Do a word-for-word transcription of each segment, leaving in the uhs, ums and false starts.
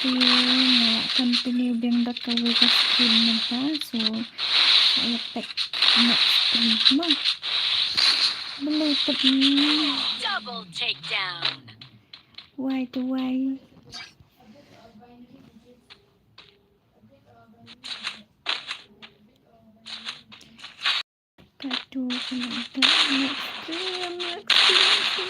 Te nga la continue biang da kawei ka stream mynta, so sa ïa peit next stream mo. Balei tip ni? Double takedown. Wai to wai. Katu kena tu. Next stream, next stream, next stream.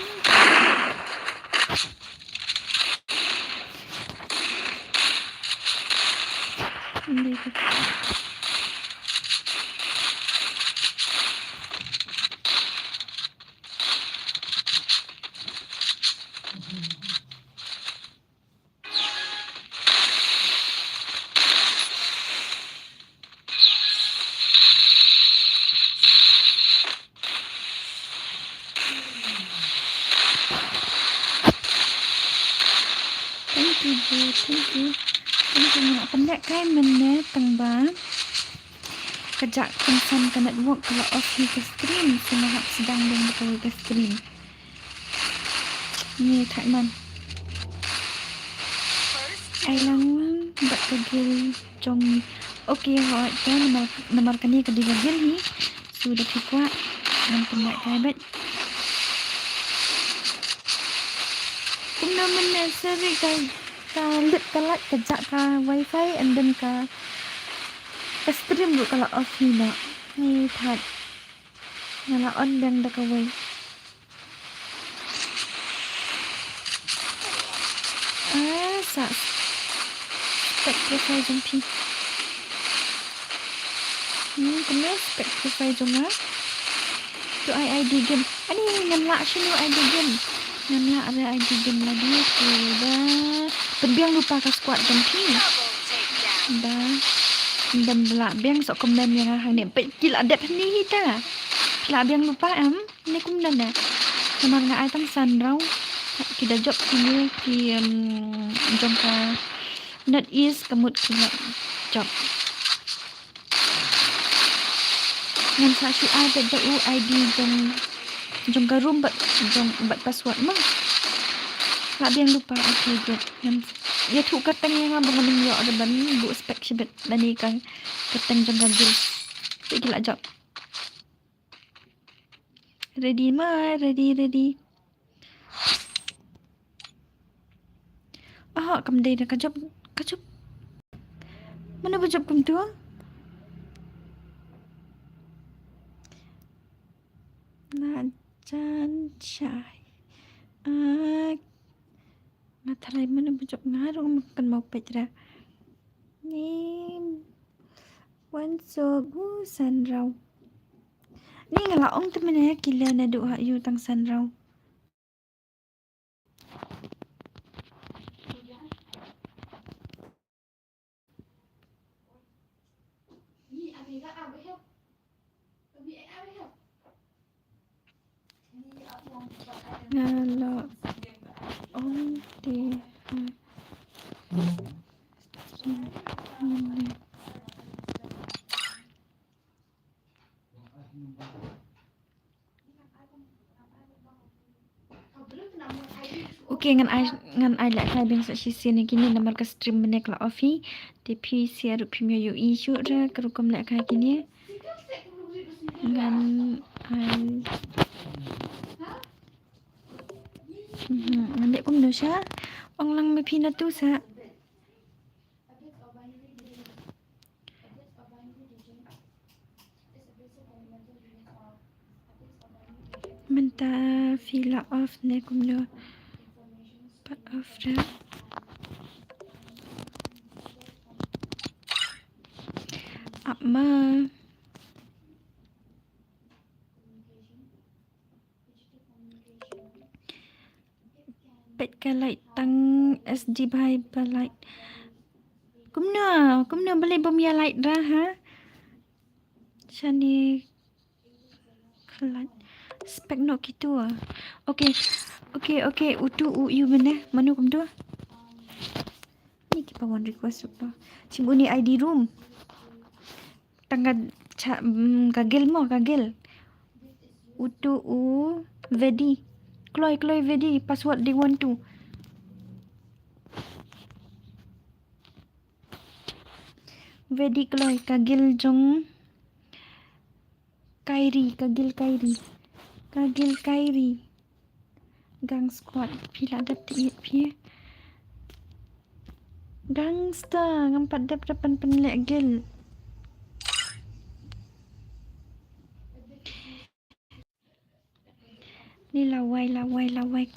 Hindi ko. Thank you, bro. Thank you. Thank you. Nga pynleh kai mynne tang ba ka jak kongsan ka network ka la off hi ka stream. So nga hap sdang dang ka stream. Ngi thak man. Ai lang bad ka guild jong ngi. Okay, hooid, te namar, namar kane ka dei ka guild hi. So da phi kwah ngan pynleh kai bad. Kumno mynne, sorry, ka, ka lit ka light, ka jak ka wifi and then ka, ka stream ruh ka la off hi noh. Ngi thak. Nga la on biang da kawei. Ah, sa spec profile jong phi. Hmm, kumno spec profile jong nga? To ai I D game. Ani ngan lah shano I D game? Ngan lah re I D game lagi. Te da pynbiang lypa ka squad jong phi. Da. Ban lah biang, sa comment ïa nga hangne. Peit ki la dep hangne hi ta. Phi lah biang lypa em? Ne kumno ne? Namar nga ai tang san rau. Ki da jop kine ki, em, jong ka North East ka mut ki la jop. Ngan sa shu ai beit da u I D jong, jong ka room bad jong, bad password mo. Lah biang lypa, okay, good. Ngan ïathuh kyrteng ïa nga ba ngan ym ïoh re ban buh spec shibit lane ka kyrteng jong ka guild. Te ki la jop. Ready ma, ready, ready. Ah, kam dei da ka jop, ka jop. Mano ba jop kumtu? Na jan shai. Ah, nga tharai mano ba jop, nga ruh ngam kynmaw peit ra. Ni wan so bu san rau. Ni nga la ong te mynne ki la naduh ha ïu tang san rau. Nga la ong te ha Okay, ngan ai, ngan ai leh kai biang sa shisien ïa kine namar ka stream mynne ka la off hi. Te phi sha ruh phim ïoh ïohi shuh re ka rukom leh kai kine. Ngan ai, mhm, ngan leh kumno sha. Ong lang ma phi na tu sa. Mynta phi la off ne kumno? Pat off ra. Ap ma. Peit ka light tang S D bhai ba light. Kumno, kumno balei bym ïa light ra ha? Shane ka light. Spek noh kitu ah. Okay, okay, okay. Utu u ïu mynne. Mano kumtu? Ni ki pa wan request ruh. Shim uni I D room. Tang ka cha, mm, ka guild mo, ka guild. Utu u Vedi. Kloi, kloi Vedi, password di one two. Vedi kloi, ka guild jong Kairi, ka guild Kairi. Ka guild Kairi. Gang Squad, phi la dep te ïeit phi. Gangster, ngam pat dep te pynpynleh guild. Ni lawei, lawei, lawei.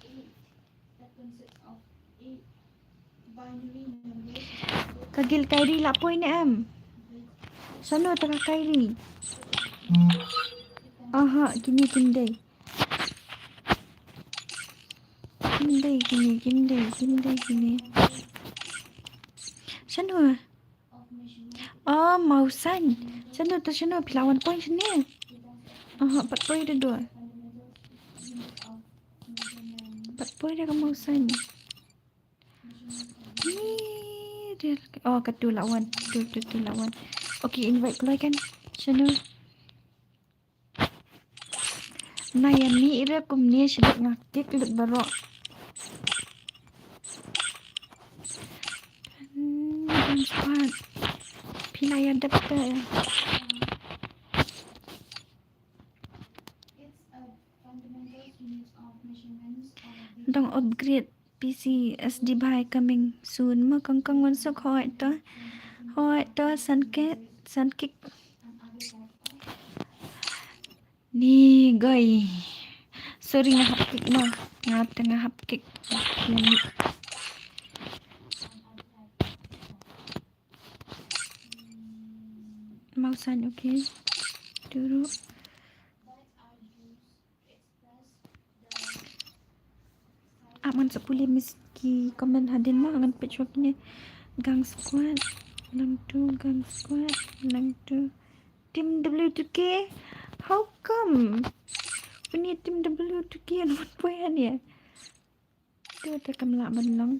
Ka guild Kairi la poi ne em? Shano ta ka Kairi? Aha, kine kim dei. Kim dei kine, kim dei, kim dei kine. Shano? Oh, Mawsan. Shano ta shano, phi la wan poi shane? Aha, pat poi da dua. Pat poi da ka Mawsan. Ni, dia, oh, katu la wan. Tu, tu, tu la wan. Okay, invite kloi kan. Shano? Na ïa mih re kumne shibit nga kick lut baroh. Kan, kan squad. Phi la ïa dep te. Dang upgrade P C S D bhai coming soon. Ma kong kong wan suk hoi to. Hoi to san ke, san kick. Ni goi. Sorry nga hap kick ma. Nga te nga hap kick. Mawsan, okay. Duru. Ap ngan sa pule miss ki comment hadien ma ngan peit shuwa kine. Gang Squad, nangtu, Gang Squad, nangtu. Team W two K? How come? Uni Team W two K ngan poi hangne. Tu te kam lah ban long.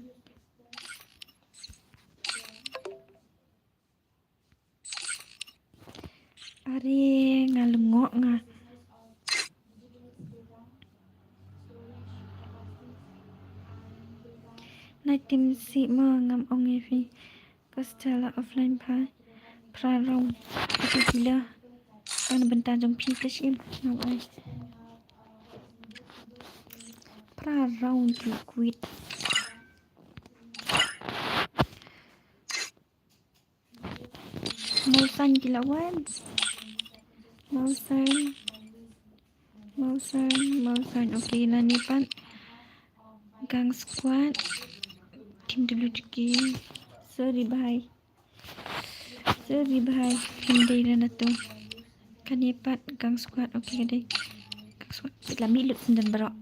Are nga lyngngoh nga. Nai tim si mo ngam ong ïa phi. Ka Stella offline pha. Phra round. Ka phi pila. Ang bynta jong phi ka shim. Ngam ai. Phra round ki quit. Mawsan ki la wan. Mawsan. Mawsan, Mawsan. Okay, nani pat. Gang Squad. Team W two K. Sorry, bhai. Sorry, bhai. Phim dei na tu. Kane pat Gang Squad. Okay, ka dei. Gang Squad. Peit la mih lut syndon baroh.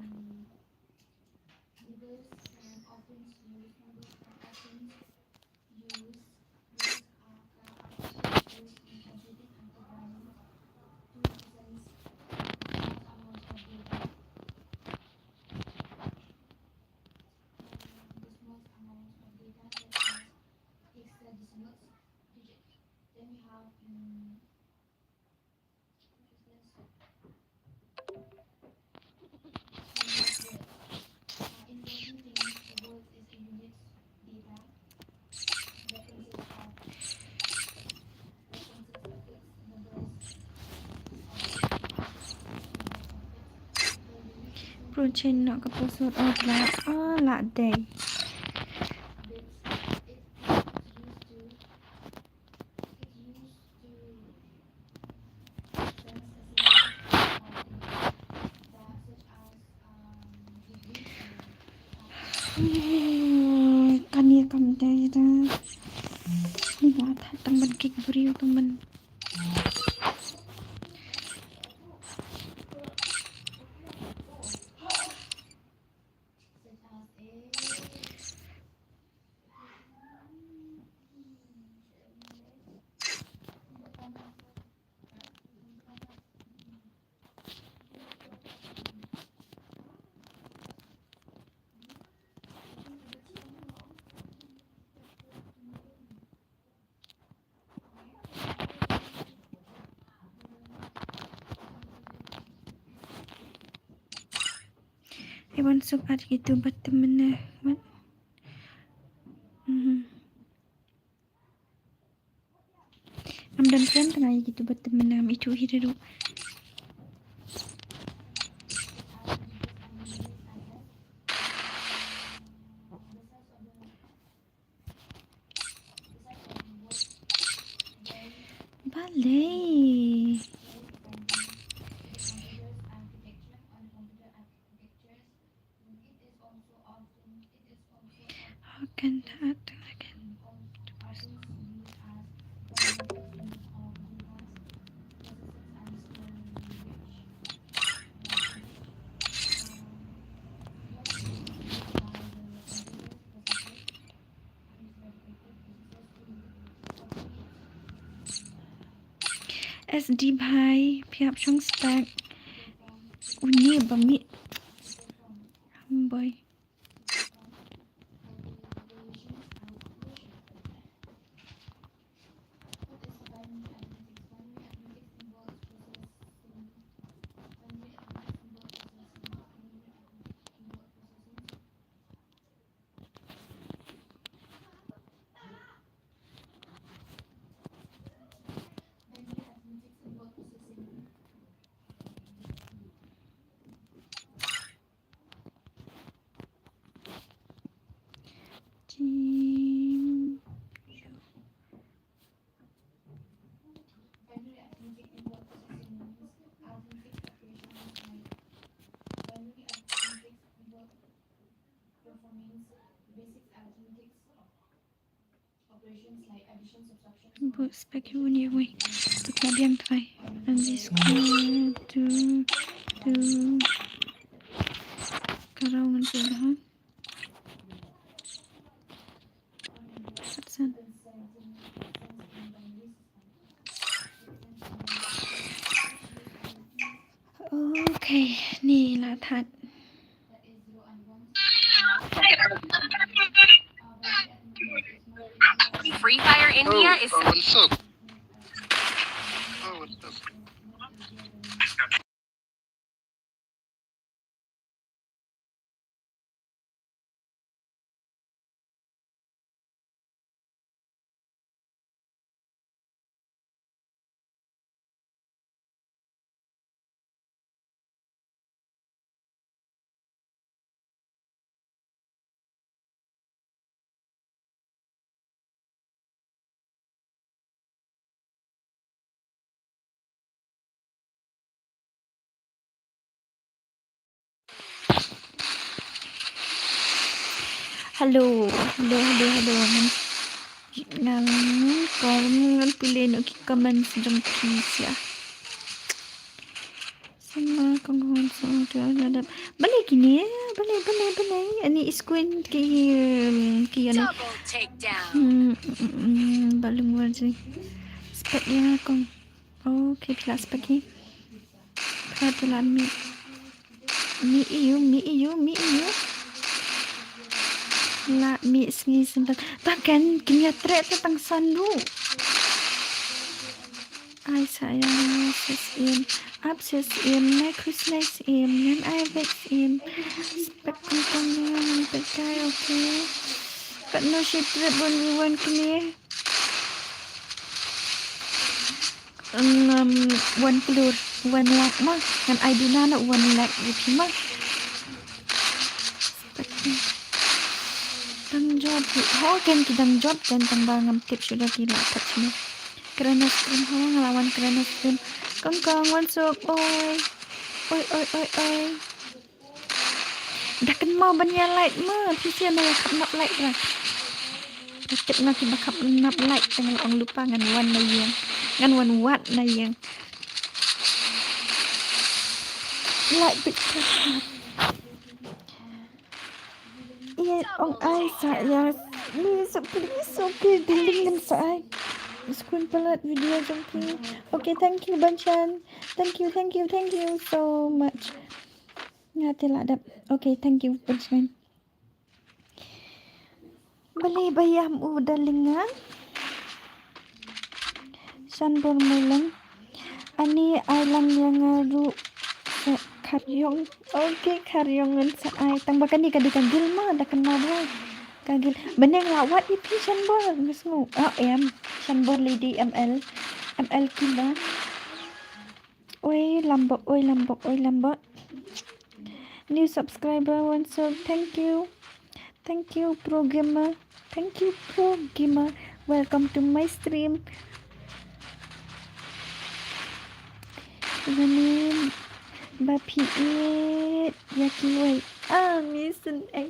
Pro chain noh ka password, oh, la, oh, la dei. Kane kam dei da. Ni ba tha tang ban kick briew tang ban. Iwan suk at gitu bat temen eh. Wat. Mhm. Don friend tang ai gitu bat temen nam itu hi deru. Balei. How can that again? S D bhai, phi hap shong spec. Uni ba mi. Boy. But spec you when you wait. Tuk na biang try. And this go to, to, karaw ngan sa dahan. Satsan. Okay, ni la that. Free Fire India is Oh, what's up? Oh, what's up? Hello, hello, hello, hello. Ngan, ngan, ngan pule noh ki comments jong ki sha. Sama kong hon so tu ada. Balei kine, balei, balei, balei. Ani iskuin ki, ki ani. Double takedown. Hmm, hmm, hmm, balung warji. Spec ya kong. Okay, phi la spec hi. Phi la mih. Mih ïu, mih ïu, mih ïu. La mih sngi sentang. Tang kan, kim ïa treh te tang san ruh. Ai sa ïa sis im. Ap sis im, nai khus nai sim, ngan ai bek sim. Spek kong kong ngan bek kai, okay. Kat no shi treh bun wan kine. Ngam wan klur, wan lak ma. Ngan ai duna na wan lak ïa phi ma. Dang jot hi. Ho ken ki dang jot ken tang ba ngam tip shuh da ki la pat shuh. Kren na stream ho nga la wan kren na stream. Kong kong wan suk oi. Oi oi oi oi. Da kynmaw ban ïa like ma, phi shu ïa khap nap like ra. Ka tip nga kiba khap nap like te ngan ong lypa ngan wan na ïing. Ngan wan wad na ïing. Like bit ka. Ïa ong ai sa ïa. Ni so please okay darling ngan sa ai. Screen palat video jong phi. Okay, thank you Banchan. Thank you, thank you, thank you so much. Nga te la dep. Okay, thank you, Punchline. Balei ba ïam u darling nga. Shanbor Mulang. Ani ai lang ïa nga ruh. Kharyong. Okay, Kharyong ngan sa ai. Tang ba kane ka dei ka guild ma, da kynmaw ba. Ka guild. Bneng la wad ïa phi Shanbor. Nga sngew. Oh, em. Shanbor Lady M L. M L Killer. Oi lambok, oi lambok, oi lambok. New subscriber, Wansuk. Thank you. Thank you, Pro Gamer. Thank you, Pro Gamer. Welcome to my stream. Uni ba phi ïeit ïa kiwei. Ah, Miss N A.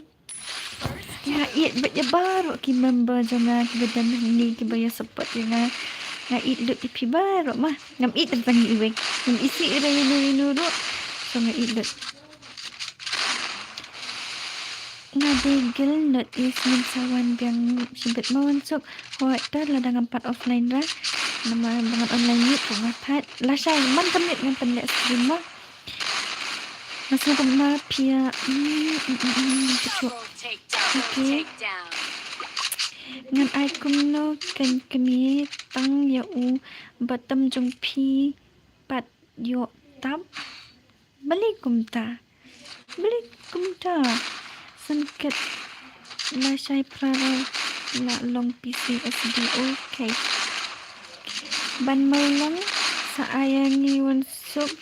Nga ïeit bad ïa baroh ki member jong nga kiba don hangne kiba ïa support ïa nga. Nga ïeit lut ïa phi baroh ma. Ngam ïeit tang ïa iwei. Ngam isih ïa ino ino ruh. So nga ïeit lut. Nga dei gel North East, ngin sa wan biang shibit ma Wansuk. Hooid, te lada ngam pat offline ra. Namar ba ngan online mute ruh nga pat. Lashai man ka miet ngan pynleh stream ma. Nga sngewbha ma phi ïa. Hmm, hmm, hmm, hmm, hmm, hmm. Okay. Ngan ai kumno kan kmie tang ïa u batam jong phi pat ïoh tap. Balei kumta? Balei kumta? Sngewkit lashai phra rau la long P C S D. Okay. Ban mawlong sa ai ïa ngi Wansuk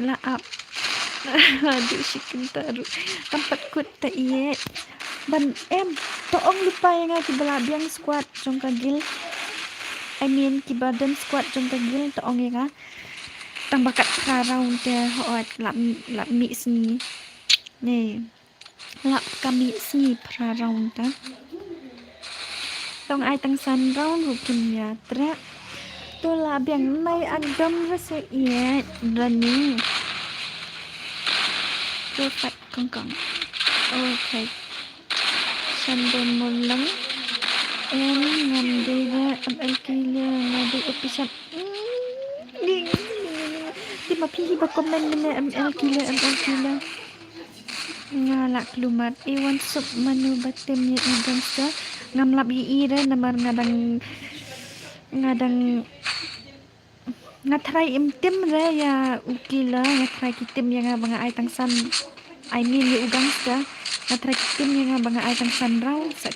la ap. Aduh shi kynta ruh. Tam pat kut ta ïeit. Ban em to ong lypa ïa nga kiba la biang squad jong ka guild. I mean kiba don squad jong ka guild to ong ïa nga. Tang ba kat phra round te hooid lap lap mih sngi. Ne. Lap ka mih sngi phra round te. Tang ai tang san round ruh kim ïa treh. To la biang nai ak dom rasa ïa rani. Prophet kong kong. Okay. Shan dei mawlong. Em ngam dei ba M L Killer nga dei official. Ding. Te ma phi hi ba comment mynne M L Killer, M L Killer. Nga lah kulmar. I Wansuk mano ba tim ïa i gangster. Ngam lap ïa i re namar nga dang nga dang nga try im tim re ïa u Killer, nga try ki tim ïa nga ba nga ai tang san. I mean ïa u gangster. Nga try ki tim ïa nga ba nga ai tang san round. Sa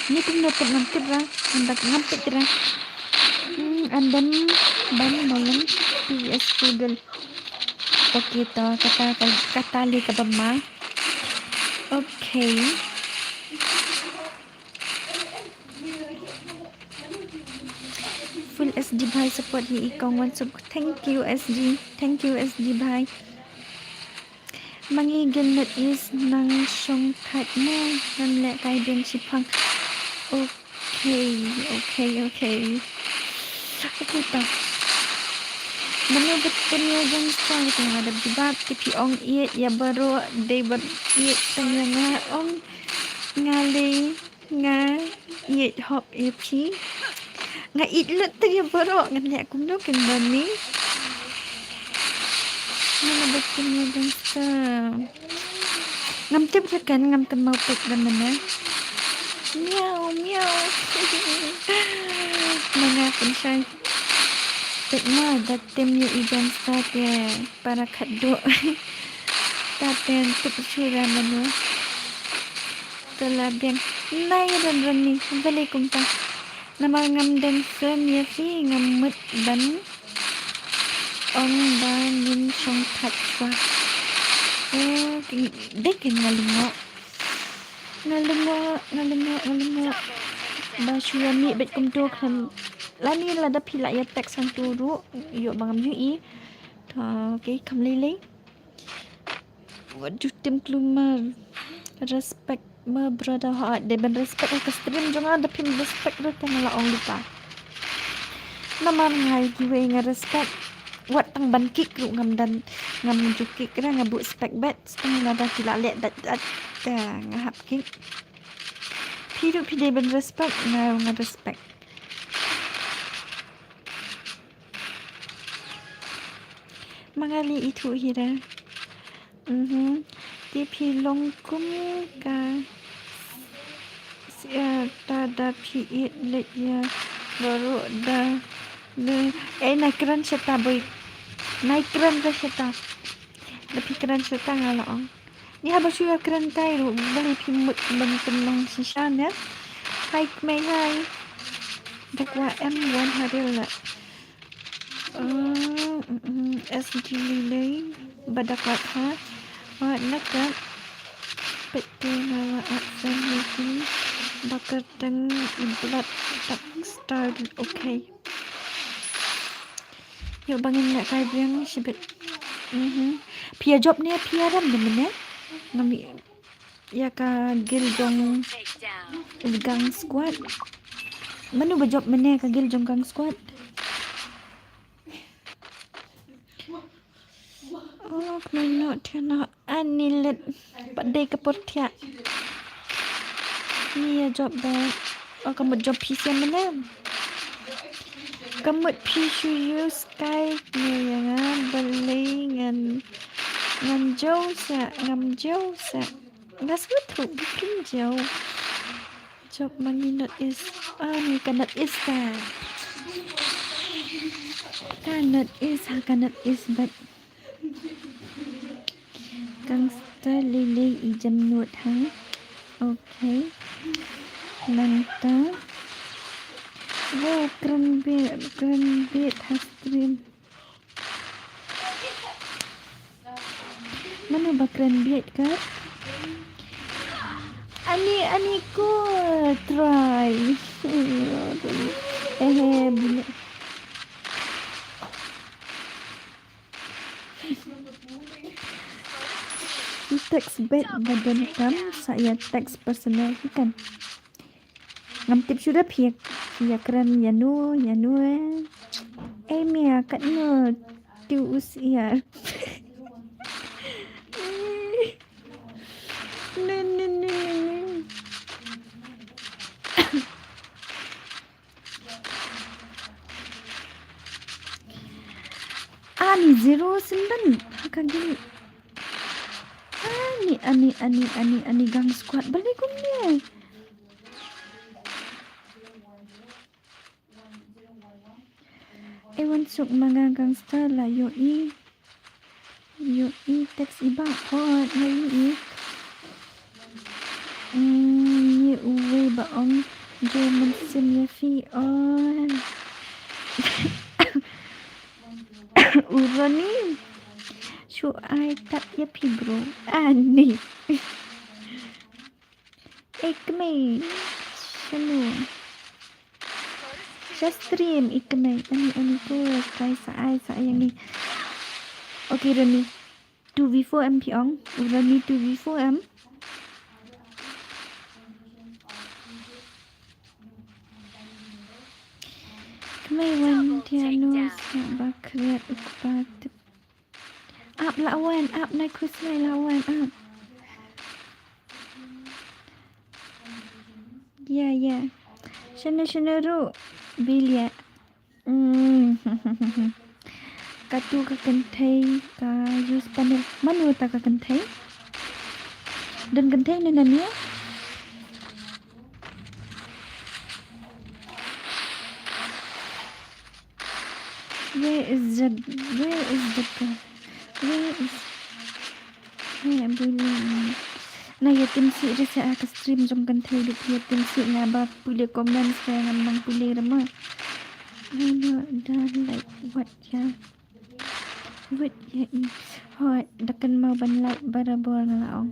Ni pynlong tip ngam tip ra, ngam tip ra. Hmm, and then ban mawlong P S Google. Okay to, kata kata le kaba ma. Okay. Full S D bhai support hi i kong Wansuk. Thank you S D. Thank you S D bhai. Ma ngi gel North East nang shong thait mo ngan leh kai biang shiphang. Okay, okay, okay. Okay ta. Mano ba tim ïa gangster te nga dap jubab te phi ong ïeit ïa baroh dei ban ïeit tang ïa nga ong nga lei. Nga ïeit hok ïa phi. Nga ïeit lut te ïa baroh ngan leh kumno kin bani. Nga la ba kin ïa gangster. Ngam tip re kan ngam tip mau pek da mana. Miau miau. Mana pun shai. Pek ma da tim ïa i gangster te para khat duh. Ta ten tip sura manu. Te la biang nai ran ran ni balei kumta. Namar ngam don friend ïa phi ngam mut ban ong ba ngin shong thait shuwa. Eh, dei kin nga lyngngoh. Nga lyngngoh, nga lyngngoh, nga lyngngoh. Ba shu ïa mih beit kumto khlem. Lane lada phi lah ïa text hangto ruh ïoh ba ngam ïohi. To, okay, kham lei lei. Wat ju tim klumar. Respect ma brother ha dei ban respect ha ka stream jong nga da phim respect ruh te nga la ong lypa. Namar nga ïa kiwei nga respect. Wat tang ban kick ruh ngam dan ngam ju kick ruh nga buh spec bet. Tang lada ki la leh dat dat te nga hap kick. Phi ruh phi dei ban respect nga ruh nga respect. Ma nga leh ithuh hi re. Mhm. Te phi long kum ka sia ta da phi ïeit leit ïa baroh da. Eh, nai kren shata boi. Nai kren re shata. Da phi kren shata nga la ong. Ni haba shu ïa kren kai ruh balei phi mut ban pynlong shisha ne. Hai kmei hai. Da kwah em wan ha rel la. Ah, mm, mm, S G Lily, ba da kat ha. Wat na kat. Pet te na la at sen ni ki. Bakar teng i blood tak star. Okay. Yo bangin na kai biang shibit. Mhm. Phi ïa jop ne phi ïa ram de mene. Ngam ïa ka guild jong Gang Squad. Mano ba jop mene ka guild jong Gang Squad? Oh, kmai no thiah no. Ani let. Pat dei ka por thiah. Ni ïa jop ba. Oh, ka mut jop phi sian mene. Ka mut phi shu use kai ne ïa nga balei ngan ngan jew sa ngam jew sa. Nga sngewthuh ba phin jew. Jop ma ngi North East. Ah, ni ka North East ta. Ka North East ha ka North East bad. Gangster Lily i jemnud ha. Okay. Nangta. Wow, kren bit, kren bit ha stream. Mano ba kren bit ka? Ani, ani ko try. Eh, eh, bini. Text bad ba don kam sa ïa text personal kan. Ngam tip shuh da phi ïa kren ïa no ïa no eh. Eh mia katno tu us ïa. No no no no no. Ani zero sendang ha ka guild. Ani ani ani ani ani Gang Squad balik kumne. Ewan suk manga gangster la yo i. Yo i text i ba hot la yo i. Mm, ye uwe ba ong jo mun sim ya fi on. Uroni. Shu ai tap ya fi bro. Ani. Ikmei. Shanu. Sha stream ikmei. Ani ani ko kai sa ai sa ai ngi. Okay Roni. Two v four em phi ong. Roni two v four em. Kmei wan tiano sa ba kriat ukpa tip. Ap la wan, ap nai khus nai la wan, ap. Ya, ya. Shana shana ru. Bilia. Mm. Katu ka kynthei ka use panel. Mano ta ka kynthei? Don kynthei ne nania? Where is the, where is the girl? Where is, where am I? Na ïa tim sih re sa ka stream jong kynthei duk ïa tim sih nga ba pule comments ka ngam nang pule re ma. Nga no da like what ya. What ya i. Hoi da kynmaw ban like barabor nga la ong.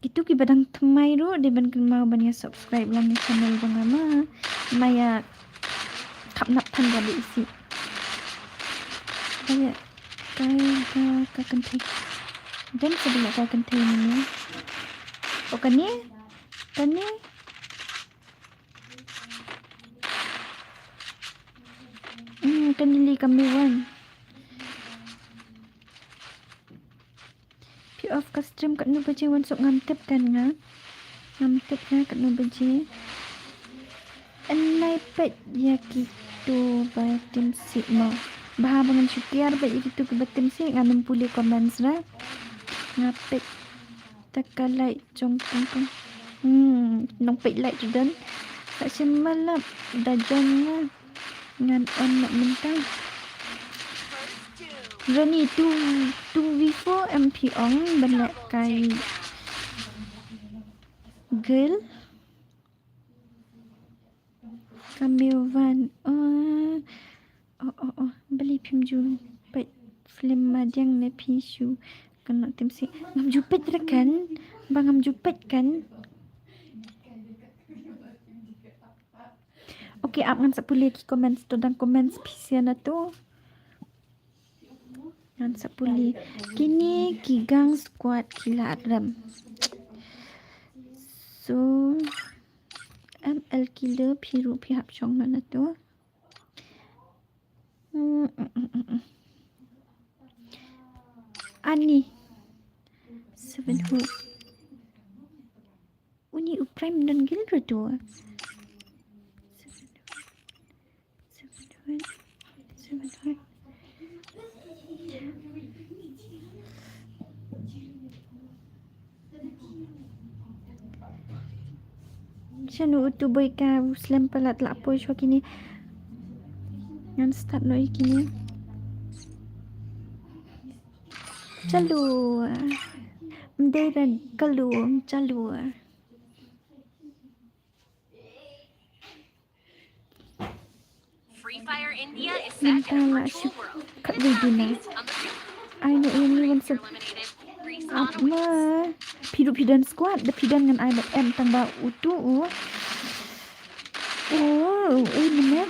Kitu ki ba dang thymmai ruh dei ban kynmaw ban ïa subscribe lang ïa channel jong nga ma. Ma ïa khapnap than ba dei isi. Ba ïa kai ka ka kynthei. Dem sa ba ïa kai kynthei ni. O kane? Kane? Hmm, kane li kami wan. Phi off ka stream katno baje wan suk ngam tip kan nga. Ngam tip nga katno baje. Yn nai peit ïa kitu ba tim sih mo. Bha ba ngan shu kiar ba ïa kitu kiba tim sih ngan ym pule comments ra. Nga peit ta ka like jong kong kong. Hmm, nong peit like tu don. Sa shem malap da jong nga. Ngan on na mynta. Rani two, two v four em phi ong ban leh kai. Girl. Kami wan. Oh. Phim ju peit film madiang ne phi shu kynnoh tim si. Ngam ju peit re kan. Ba ngam ju peit kan. Okay, ap ngan sa pule ki comments to, dang comments phi sha na to. Ngan sa pule. Kine ki gang squad ki la rem. So, M L kilo phi ruh phi hap shong na to. Mm, mm, mm, mm, mm. Ani. Seven Hood. Uni u Prime don gil ruh tu. Seven Hood. Seven Hood. Seven Hood. Shano utu boy ka u slem palat la poi shwa kini. Ngan start no ikini. Chalu. Mdei ran kalu chalu. Free Fire India is set in a virtual world. Kat wei dina. Ai no ini wan sep. Ap ma. Phi ruh phi don squad, da phi don ngan ai bad em tang ba utu u. Oh, ui mene.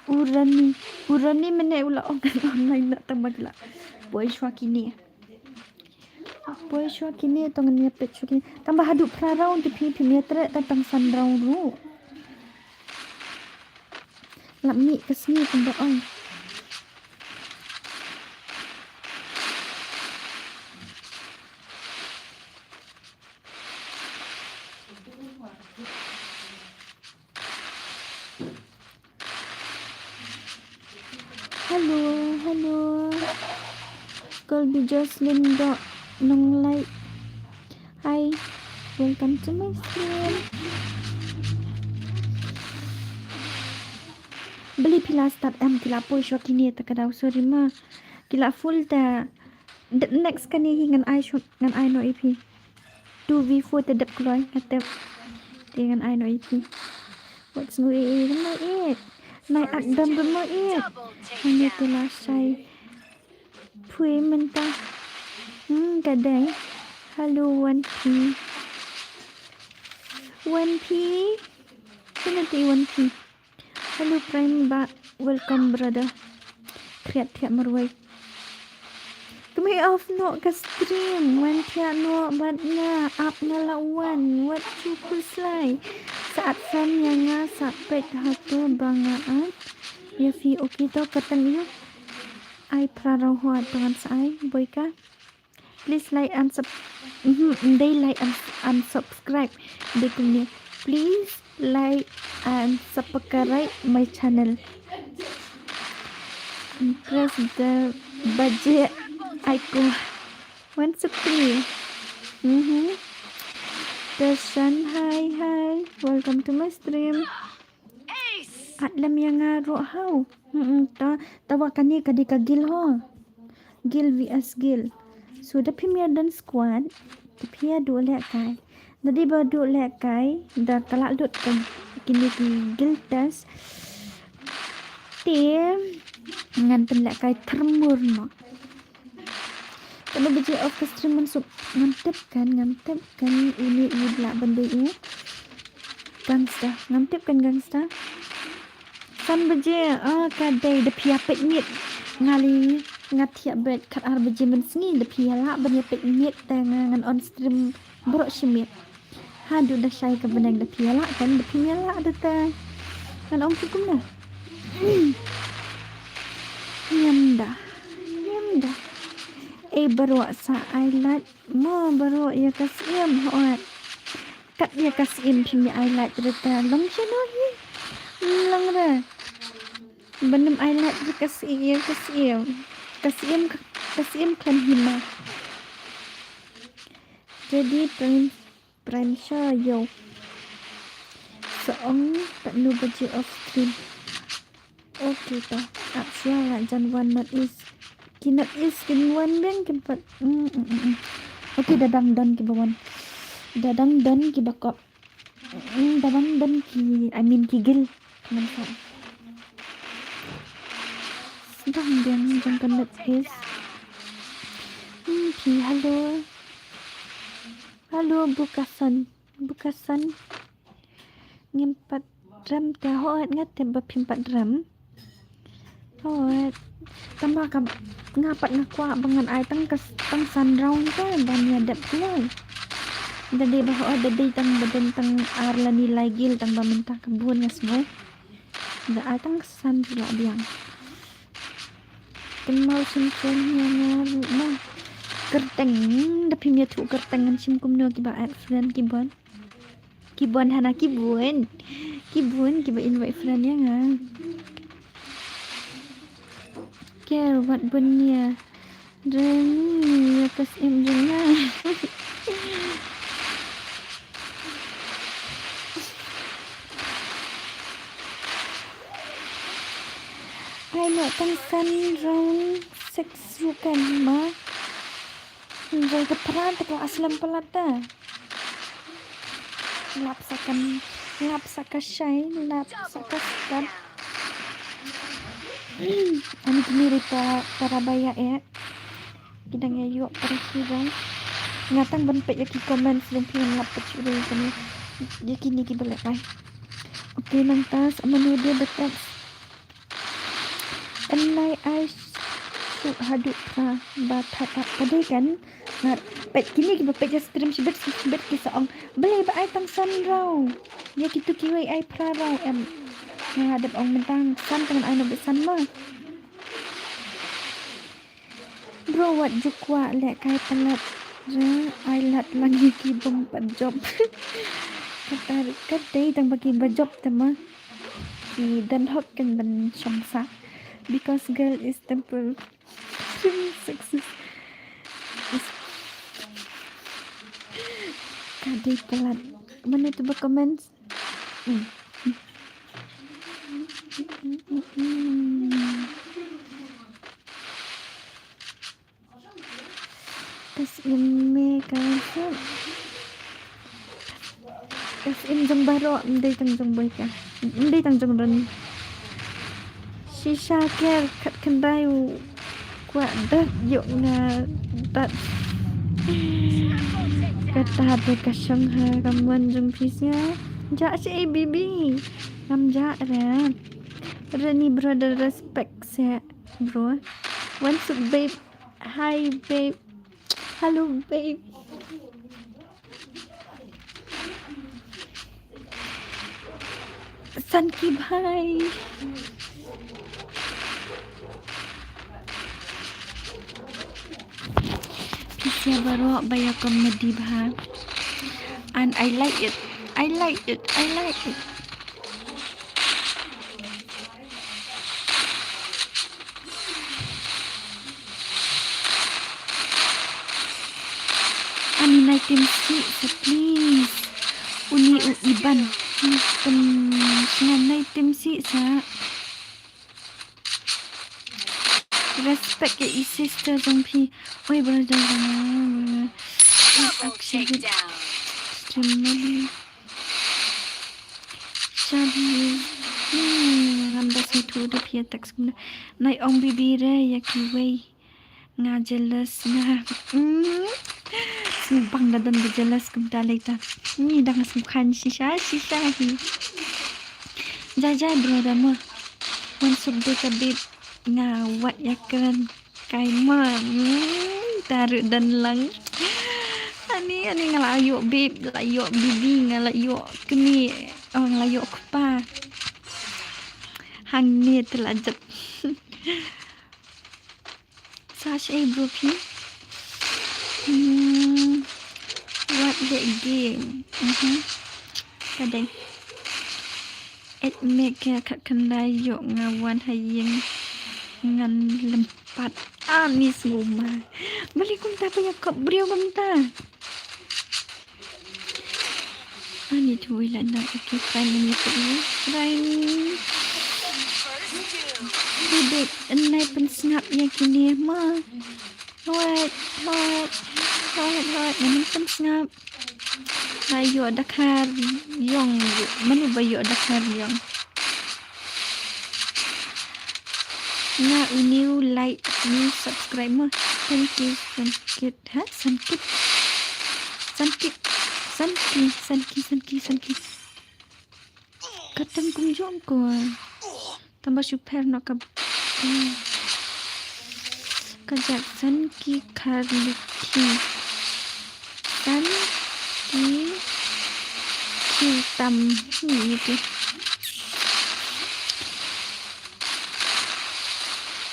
Urani, urani mene u la ong online na tang ba ki la poi shwa kini. Poi shwa kini, tang ngan ïa peit shwa kini. Tang ba haduh phra round te phi, phi ïa treh tang tang san round ruh. Lap mih ka sngi kumba ong. Hello, hello. Call bi Jocelyn Doh Nonglait. Hi, welcome to my stream. Beli phi la start em, ki la poi shwa kini ta ka daw, sorry ma. Ki la full ta. The next kane hi ngan ai shwa, ngan ai noh ïa phi. Two v four te dep kloi, nga tip. Te ngan ai noh ïa phi. What's mo e, mo e. Nai ak dam mo e. Ngan te la shai. Phui mynta. Hmm, ka dei. Hello, One P. One P. Sino te One P? Hello, Prime ba. Welcome, brother. Thiat thiat marwei. Kmie off noh ka stream. Wan thiah noh bad nga. Ap nga la wan. Wat shu khuslai. Sa at fan ïa nga sa peit hato ba nga at. Ïa phi okay to ka tang ïa. Ai phra rau hwa to ngan sa ai. Boi ka. Please like and sub, mhm, ndei like and, and subscribe. Dei kumne. Please like and subscribe my channel. And press the baje icon. One sukri. Mhm. Darshan, hi, hi. Welcome to my stream. At lem ïa nga ruh haw. Hmm, ta, ta wa kane ka dei ka guild ho. Guild V S guild. So da phim ïa don squad, da phi ïa duh lehkai. Da dei ba duh lehkai, da ka la lut ka kine ki guild test. Te ngan pynlehkai tyrmur noh. Katno baje off ka stream mynshuwa? Ngam tip kan, ngam tip kan, uni u lah ban dei u gangster. Ngam tip kan gangster. San baje, ah, ka dei da phi ïa peit miet. Nga lei nga thiah beit khatar baje mynsngi, da phi ïa lah ban ïa peit miet te nga ngan on stream baroh shi miet. Haduh da shai ka bneng da phi ïa lah kan, da phim ïa lah da te. Ngan ong kumno? Niam da. Niam da. Ei baroh sa ai lait mo baroh ïa ka siem hooid. Kat ïa ka siem phim ïa ai lait da te long shano hi. Long re. Ban ym ai lait da ka siem, ka siem. Ka siem, ka siem khlem hima. Jadi prin Prime sha ïew. Sa ong katno baje off stream. Okay to. Ap shuwa la jan wan North East. Ki North East kin wan biang kin pat. Mm, mm, mm, mm. Okay, da dang don kiba wan. Da dang don kiba kop. Mm, da dang don ki, I mean ki guild. Kumne sa. Tang biang jong ka North East. Hmm, phi, hello. Hello, Bukasan. Bukasan. Ngim pat rem te, hooid, nga tip ba phim pat rem. Hooid. Tangba ka, nga pat nga kwah ba ngan ai tang ka, tang san round te ban ïa dep kloi. Da dei ba hooid, da dei tang ba don tang ar lane lai gil, tangba mynta ka bun nga sngew. Da ai tang san ruh la biang. Kynmaw shim shen ïa nga ruh ma. Kyrteng, da phim ïathuh kyrteng ngan shim kumno kiba add friend ki bun. Ki bun hana ki bun. Ki bun kiba invite friend ïa nga. Ker wat bun ïa. Reng ïa ka syiem jong nga. Ai noh tang san round six ruh kan ma. Jai ka phra te ka aslam palat ta. Lap sa kan, lap sa ka shai, lap sa ka stad. Ani kini ri ta, ta raba ïa eh. Ki dang ïa ïoh para ki dang. Nga tang ban peit ïa ki comments jong phi, ngam lap pat shuh ïa kine. Ïa kine kiba leh ai. Okay, nangta sa mano dia ba text. Yn nai ai shuh haduh ka ba that ap ka dei kan. Nga peit kine kiba peit ïa stream shibit shibit ki sa ong, balei ba ai tang san round. Ïa kitu kiwei ai phra round em. Nga dep ong mynta san, tang ai noh beit san ma. Bro, wat ju kwah leh kai palat re, ai lad lang ïa ki bym pat jop. Kata ka dei tang ba kiba jop te ma ki don hok kan ban shong sah. Because girl is temple. Success is ka dei palat. Mano tu ba comments? Hmm. Ka syiem me ka syiem. Ka syiem jong baroh, ym dei tang jong boi ka. Ym dei tang jong Ronnie. Shisha ker khat khyndai u kwah dat ïoh nga dat. Kata te ka shong ha ka mon jong phi sia. Jah shi ei baby. Ngam jah re. Ronnie brother respect se bro. Wan suk babe. Hi, babe. Hello, babe. Sanki bhai. Phi sia baroh ba ïa comedy bha. And I like it. I like it. I like it. Ani nai tim sih sa please. Uni u Iban. Ni pyn sngewbha nai tim sih sa. Respect ïa i sister jong phi. Oi brother jong nga. Actually stream mali. Shabi. Hmm, Ramdas ni thu da phi text kumne. Nai ong bibi re ïa kiwei. Nga jealous nga. Hmm. Sngewbang da don ba jealous kumta lei ta. Ni dang sngewkhan shisha shisha hi. Jai jai brother mo. Wan suk de ka bit nga wat ïa kren. Kai ma, hmm, ta ruh don lang. Ani, ani nga la ïoh bib, la ïoh bibi, nga la ïoh kmie, oh, nga la ïoh kpa. Hangne te la jep. Sa shi ei bro phi. Hmm, what the game? Mhm. Ka dei. Et me ke khat khyndai ïoh nga wan ha ïing ngan lympat. Ani sngewma. Balei kumta pa ïa kop briew kumta. Ani tu wei la na, okay, fine, let me put you. Fine. Bibit, nai pynsngap ïa kine ma. Hoi, hoi, hoi, hoi, nai pynsngap. Ba ïoh da khar ïong, mano ba ïoh da khar ïong. Nga u new like, new subscribe mo. Thank you, Sankit. Ha? Sankit. Sankit. Sanki, Sanki, Sanki, Sanki. Katang kumjuh ko. Tang ba shu pher noh ka, ka jaka Sanki Kharlukhi. Sanki Khartam. Hmm, ïa ki.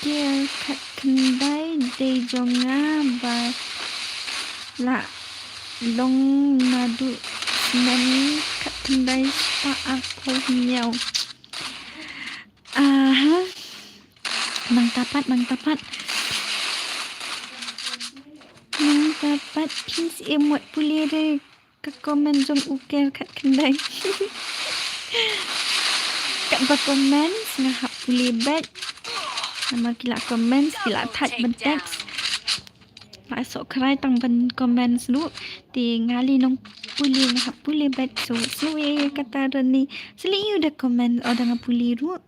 Ki khatkhyndai dei jong nga ba la long naduh snem khatkhyndai spah arphew hynñiew. Aha. Nangta pat, nangta pat. Nangta pat, phi sngewbha pule re ka comment jong u Ker khatkhyndai. Katba comment nga hap pule beit. Namar ki la comment, ki la thait ban text. La sohkhrai tang ban comment ruh. Te nga lei nongpule, nga hap pule beit. So, so ïa kata rani. Sngewbha ïa u da comment, oh, da nga pule ruh.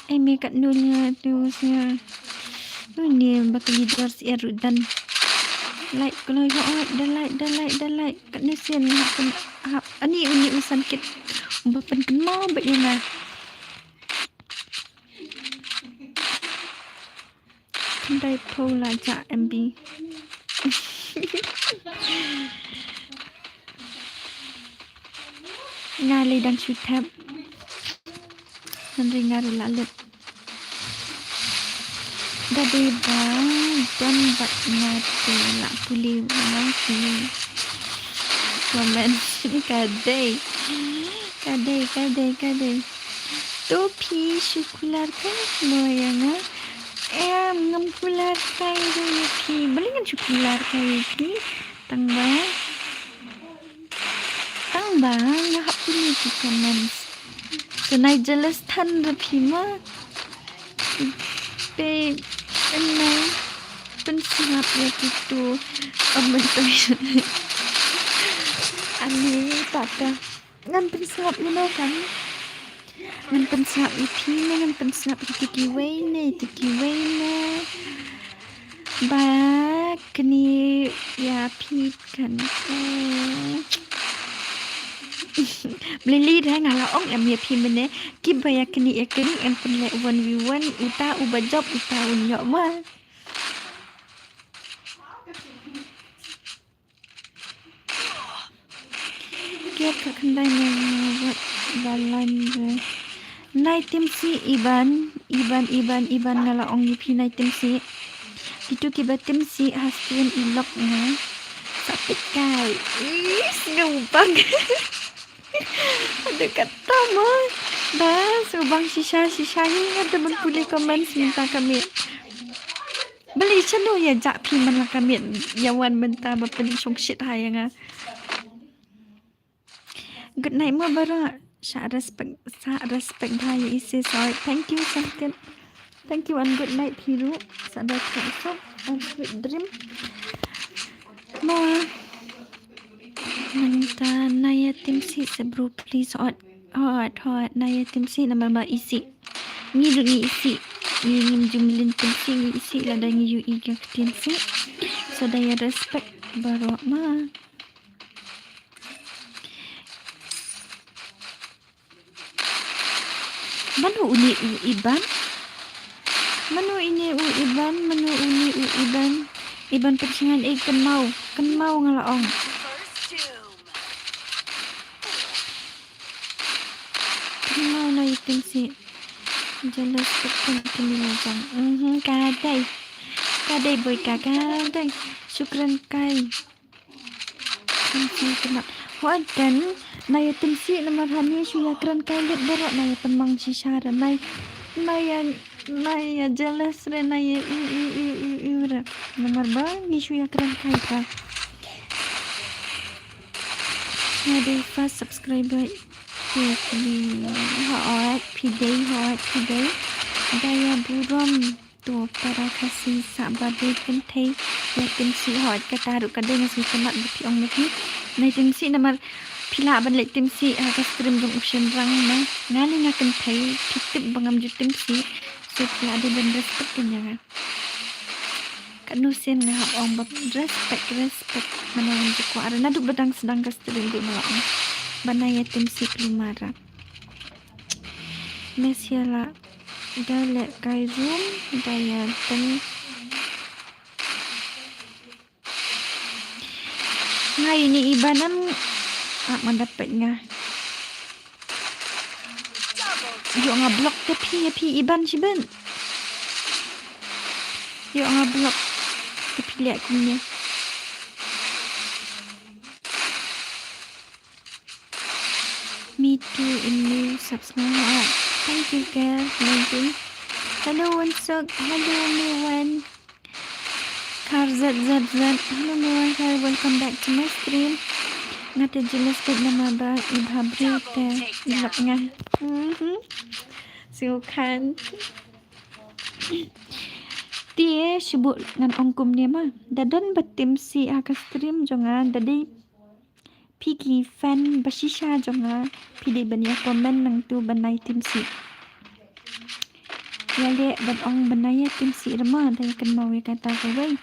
Ai me katno nia tu sia. Une ba ka leader syiar ruh dang. Like kloi hok, da like, da like, da like. Katno sien hap pyn, hap. Ani une u Sankit. Ba pynkynmaw bad ïa nga. Khyndai phew la jah M B. Nga lei dang shu thep. Hynrei nga ruh la leit. Da dei ba don bad nga te la pule ma phi. Comment. Ka dei. Ka dei, ka dei, ka dei. To phi shu kular kai mo ïa nga. Em, ngam kular kai ruh ïa phi. Balei ngan shu kular kai ïa phi? Tang ba, tang ba nga hap pule ki comments. So nai jealous than ruh phi ma. Te nai pynsngap ïa kitu comment. Ani tata. Ngan pynsngap ïa no kan. Ngan pynsngap ïa phi ne, ngan pynsngap ïa kito kiwei ne, kito kiwei ne. Ba kane ïa phi kan. Hmm. Blili da nga la ong em ïa phi mynne. Kiba ïa kane ïa kane ngan pynleh one v one, uta uba jop uta un ïoh ma. Kiad ka khyndai na wat ba line re. Nai Timsi Iban, Iban, Iban, Iban nga la ong ïa phi Nai Timsi. Kitu kiba Timsi ha stream i lok nga. Sa peit kai. Is nga u bang. Aduh kata mo. Ba, sa u bang shisha, shisha hi nga da ban pule comments mynta ka miet. Balei shano ïa jah phi man la ka miet ïa wan mynta ba pynshongshit ha ïa nga. Good night mo baroh. Sa respect, sa respect bha ïa i sis. Alright, thank you Sangkit. Thank you and good night phi ruh. Sa da kham suk and sweet dream. Mo. Nangta Naya Timsi sa bro please hot. Hot, hot, Naya Timsi namar ba isih. Ngi ruh ngi isih. Ngi ngim ju mlien Timsi ngi isih lada ngi ïohi ka ktien sih. So da ïa respect baroh ma. Mano une u Iban? Mano une u Iban? Mano une u Iban? Iban pynshngaiñ ei kynmaw. Kynmaw nga la ong. Kynmaw na i Timsi. Jealous ka pynkyni la jong. Mhm, ka dei. Ka dei boy ka, ka dei. Shukran kai. Timsi kynmaw. Hooid kan, Naya Timsi namar hani shu ïa kren kai lut baroh Naya pynmang shisha re Nai, Naya, Naya jealous re Naya u, u, u, u, u re. Namar ba ngi shu ïa kren kai ka. Nga dei first subscriber. Hooid phi dei, hooid phi dei. Da ïa burom. To para Khasi sah ba dei kynthei ïa Timsi hooid kata ruh ka dei nga sngewtynnat ba phi ong ma phi. Nai Timsi namar phi lah ban leit Timsi ha ka stream jong u shynrang na nga lei nga kynthei phi tip ba ngam ju Timsi. Suk la dei ban respect kan ïa nga. Katno sien nga hap ong ba respect, respect. Mana wan ju kwah re naduh ba dang sdang ka stream ruh nga la ong ba na ïa tim sik lumara. Mes ïa la da leh kai room da ïa teng. Nga ini iban am. Ah, man da peit nga. Ïoh nga block te phi, phi iban shiban. Ïoh nga block te phi leh kumne. Me too, in new subscriber. Thank you, girl. Thank you. Hello, Wansuk. Hello, Mewan. Kar Z Z Z. Hello, Mewan Kar. Welcome back to my stream. Nga te jealous bad namar ba i bha briew te i lok nga. Mhm. So kan. Te shu bun ngan ong kumne ma. Da don ba tim sih ha ka stream jong nga, da dei phi ki fan ba shisha jong nga, phi dei ban ïa comment nangtu ban nai tim sih. Ïa leh ban ong ban nai ïa tim sih re ma, da ïa kynmaw ïa kata kawei.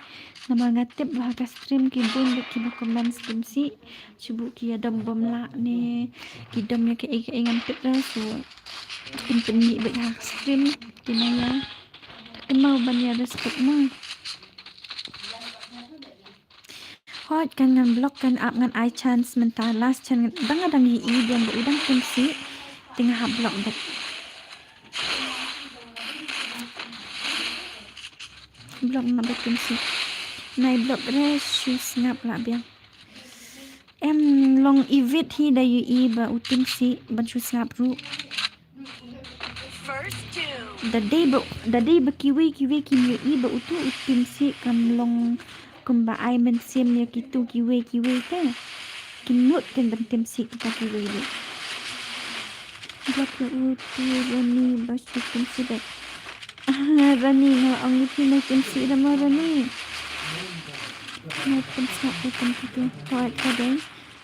Namar nga tip ba ha ka stream ki bun bad kiba comment tim sih. Shu bun ki ïa dom bym lah ne ki dom ïa kaei kaei ngam tip re, so kin pynmih bad ha ka stream ki nai ïa. Kynmaw ban ïa respect ma. Hooid kan ngan block kan ap ngan ai chance mynta last chance ngan dang dang ïohi biang ba u dang tim sih. Te nga hap block bad. Block nga bad tim sih. Nai block re shu sngap lah biang. Em long ivit hi da ïohi ba u tim sih ban shu sngap ruh. Da dei ba, da dei ba kiwei kiwei kin ïohi ba utu u tim sih kam long kumba ai mynsiem ïa kitu kiwei kiwei te. Kin nud kin ban tim sih kita kiwei ruh. Block ïa utu Rani ba shu tim sih bad. Ah, Rani nga ong ïa phi nai tim sih re ma Rani. Nai tim sih ïa kitu. Hooid ka dei.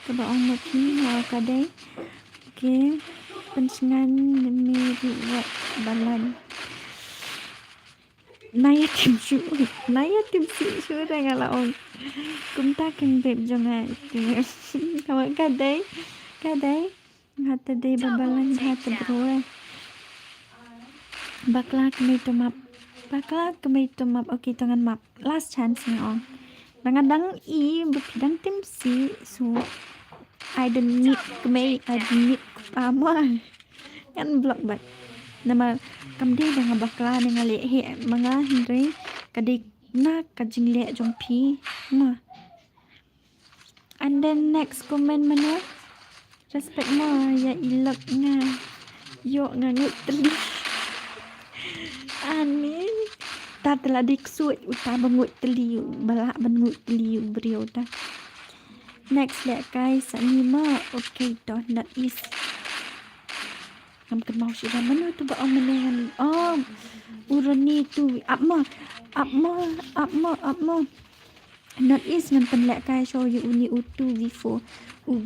Kaba ong ma phi hooid ka dei. Okay. Pynsngew me ruh wat balan. Nai ïa tim sih, nai ïa tim sih shuh re nga la ong. Kumta kan beb jong nga. Hooid ka dei. Ka dei. Nga te dei ba balan ha te bro eh. Bakla kmie to map. Bakla kmie to map. Okay to ngan map. Last chance nga ong. Dang dang i ba phi dang tim sih so. I don't need kmie, I don't need kpa mo. Ngan block bad. Namar kam dei ba nga bakla ne nga leh heh ma nga hynrei ka dei na ka jingleh jong phi ma. And then next comment mano. Respect mo ïa i lok nga. Ïoh nga nguid tylli. Ani. Ta te la dei ksuid uta ba nguid tylli, ba lah ban nguid tylli u briew ta. Next leh kai sa ni mo. Okay to not is. Ngam kynmaw shuh ba mano tu ba ong mynne ngan. Oh. U Rani tu ap mo. Ap mo. Ap mo. Ap mo. Not is ngan pynlehkai shuh ïa uni u two v four. U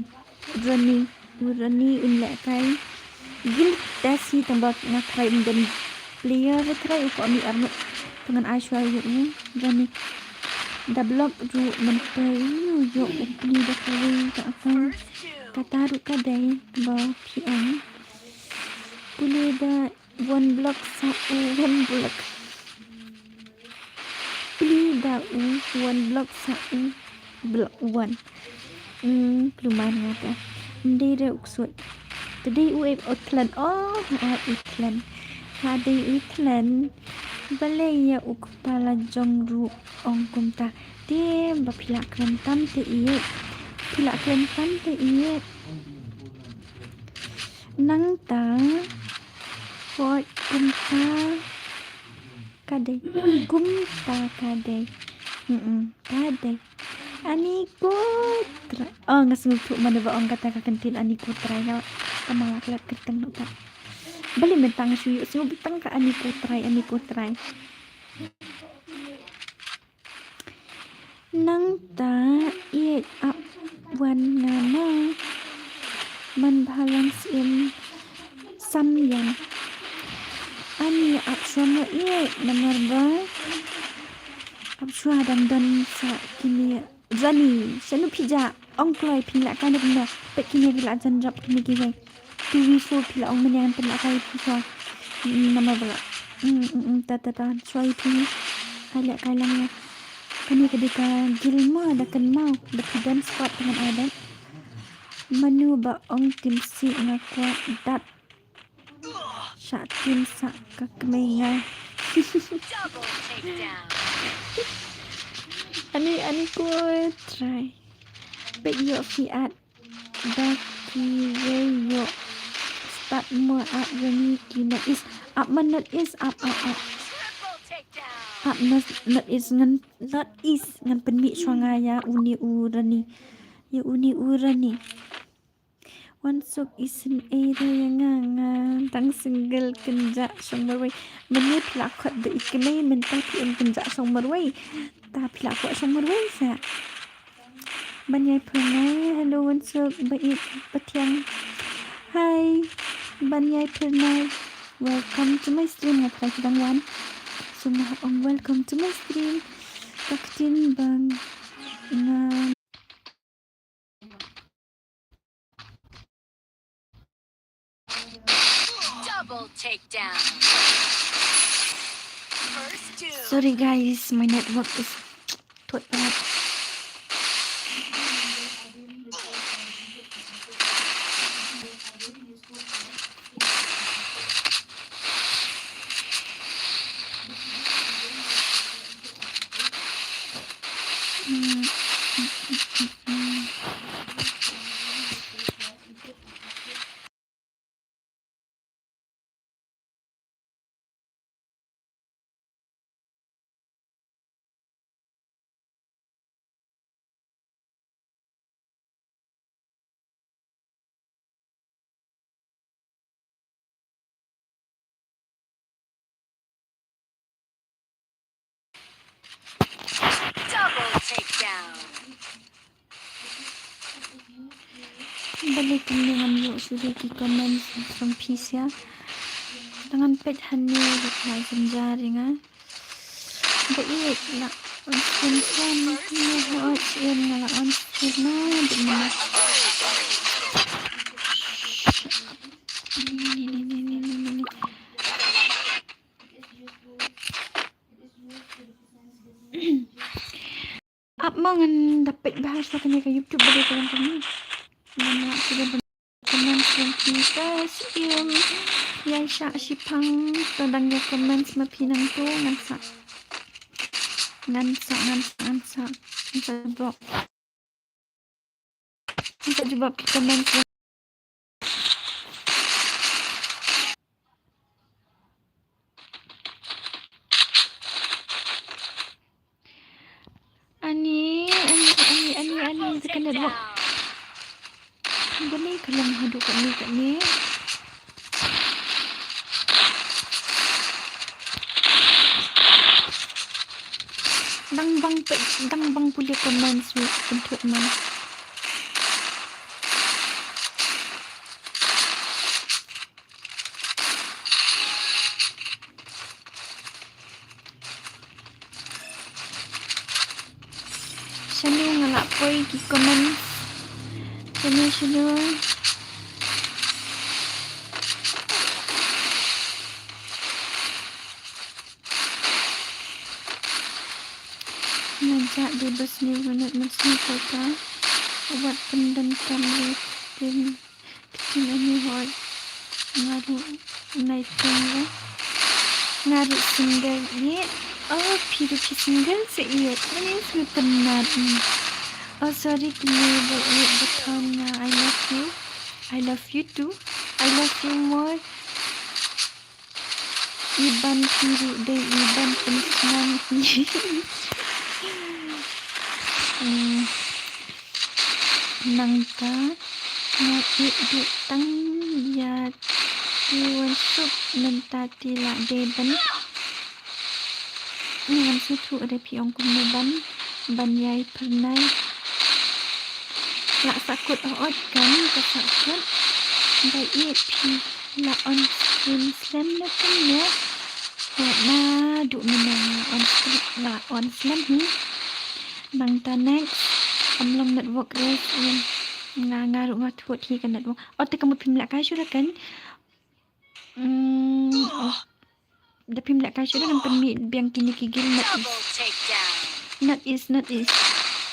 Rani, u Rani un lehkai. Guild test hi tang ba nga try ym don player ba try u ko mi armut. To ngan ai shuh ïa u Rani. Da block ruh mynta ïa u pli da kawei ka account. Kata ruh ka dei ba phi ong. Pule da One block sa u, one block. Pli da u, one block sa u, block one. Hmm, kulmar nga ka. Mdei re u ksuid. Te dei u e u thlen. Oh, ha u thlen. Ha dei u thlen. Balei ïa u kpa la jong ruh ong kumta. Te ba phi la kren tam te ïeit. Phi la kren tam te ïeit. Nangta. Hooid, kumta ka dei. Kumta ka dei. Mm-mm, ka dei. Ani ko trai. Oh, nga sngewthuh mano ba ong kata ka kyntien ani ko trai nga. Ka mala klet kyrteng nota. Balei mynta nga shu ïoh sngewbha tang ka ani ko trai, ani ko trai. Nangta ïeit ap wan nga ma. Man bha lang syiem sam ïam. Ani ap shuwa mo ïeit namar ba ap shuwa dang don sa kine. Johnny, shano phi jah? Ong kloi phin lehkai na kumno? Peit kine ki la jan jop kine kiwei. Two v four phi la ong mynne ngan pynlehkai ïa phi shuwa. Namar ba la. Mm, mm, mm, ta, ta, ta, shuwa ïa phi. Ai lehkai lang ïa. Kane ka dei ka guild mo, da kynmaw, da phi don squad te ngan ai da. Mano ba ong team C nga kwah dat. Shah team sa ka kmie nga. Double takedown. Ani, ani ko try. Peit ïoh phi ap da kiwei ïoh. Start mo ap jong ngi ki North East. Ap mo North East, ap, ap, ap. Triple takedown. Ap North, North East ngan, North East ngan pynmih shuwa nga ïa une u Rani. Ïa une u Rani. Wan Suk isynei re ïa nga, nga dang single kynjah shong marwei. Mynne phi la khot da i kmie mynta phi ong kynjah shong marwei. Ta phi la khot shong marwei sa. Ban ïai phyrnai, hello Wan Suk, ba ïeit ba thiang. Hi, ban ïai phyrnai. Welcome to my stream, nga tharai phi dang wan. So nga ong welcome to my stream. Ka ktien ba nga Double takedown. First doom. Sorry guys, my network is tot banget. Double takedown. Balei kumne ngam ïoh shuh ki comments jong phi sha. Te ngan peit hangne ba ka la jynjar ïa nga. Ba ïeit la on screen phone ne hooid siem nga la on screen na dei ma. Ap ma ngan da peit bha sha kane ka YouTube ba dei ka long kane. Ngan ïa shu da ban comment sha ki ta siem. Ïa sha shi phang to dang ïa comment ma phi nangto ngan sa. Ngan sa, ngan sa, ngan sa. Ngan sa jubab. Ngan sa jubab ki comment. Ani, ani, ani, ani, ani, tekan dah dua. Bani kalau haduh kat ni, kat ni. Dang bang pe-, dang bang pule comment sweet untuk man. Shano nga lah poi ki comment. Shano, shano. Nga jah dei ba sniew, nga nat man sniew kata. Wat pyndonkam ïa ktien. Ktien ani hooid. Nga ruh nai teng re. Nga ruh single ïeit. Oh, phi ruh phi single sa ïeit. Ani sngewtynnat. Oh, sorry kine ba ïeit ba thon nga. I love you. I love you too. I love you more. Iban phi ruh dei iban pynsnam hi. Hmm. Nangta nga ïeit duh tang ïa ki Wan Suk mynta te lah dei ban. Ni ngam sngewthuh dei phi ong kumno ban, ban ïai phyrnai. Lah sahkut hooid kan ka sahkut. Ba ïeit phi. La on screen slem ne kumne? Wat na du mynne nga on screen, la on slem hi. Nangta next. Am long network rest ïa nga, nga ruh nga thut hi ka network. Oh, te ka mut phim lehkai shuh da kan. Hmm, oh. Da phim lehkai shuh da kan pynmih biang kine ki guild. Not is, not is, not is.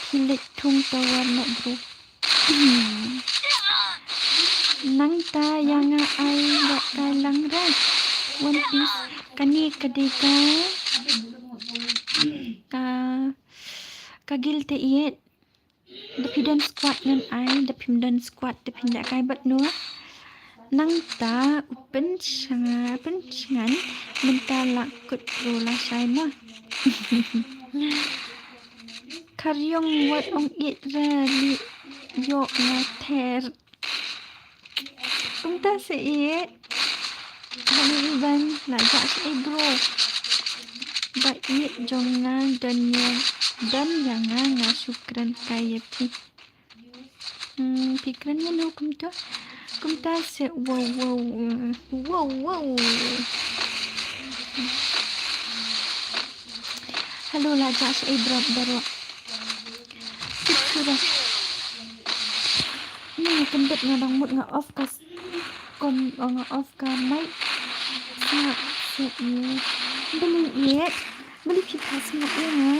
Phi leit thung tower noh bro. Nangta ïa nga ai lehkai lang re. One piece. Kane ka dei ka, ka, ka guild te ïeit. Da phi don squad ngan ai, da phim don squad da phin lehkai bad no. Nangta u pynshai, pynshai mynta la kut bro lashai mo. Kharïong wat ong ïeit re, leh ïoh nga ther. Kumta sa ïeit. Hani Iban, la jah sa ïeit bro. Ba ïeit jong nga don ïa, don ïa nga, nga shu kren kai ïa phi. Hmm, phi kren ïa no kumta? Kumta sa, wow, wow, wow, wow. Hello, la jah sa ïeit bro, bro. Sip sura. Ni nga kyndit nga dang mut nga off ka s-, kom, oh, nga off ka mic. Sngap, sngap ïa. Beli ïa. Beli phi ka sngap ïa nga.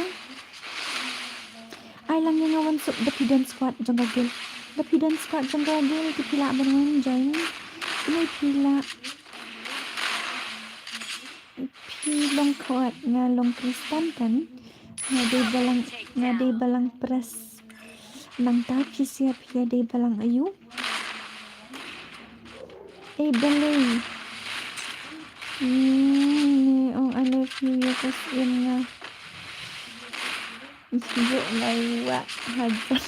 Ai lang ïa nga wan suk da phi don squad jong ka guild. Da phi don squad jong ka guild ki phi lah ban wan join. Kine phi lah. Phi long khot nga long Kristan kan. Nga dei balang, nga dei balang pres. Nangta phi sia phi dei balang ayu. Eh, balei? Hmm, ni ong I love you, ïa ka sien nga. Ïoh nga wah hajan.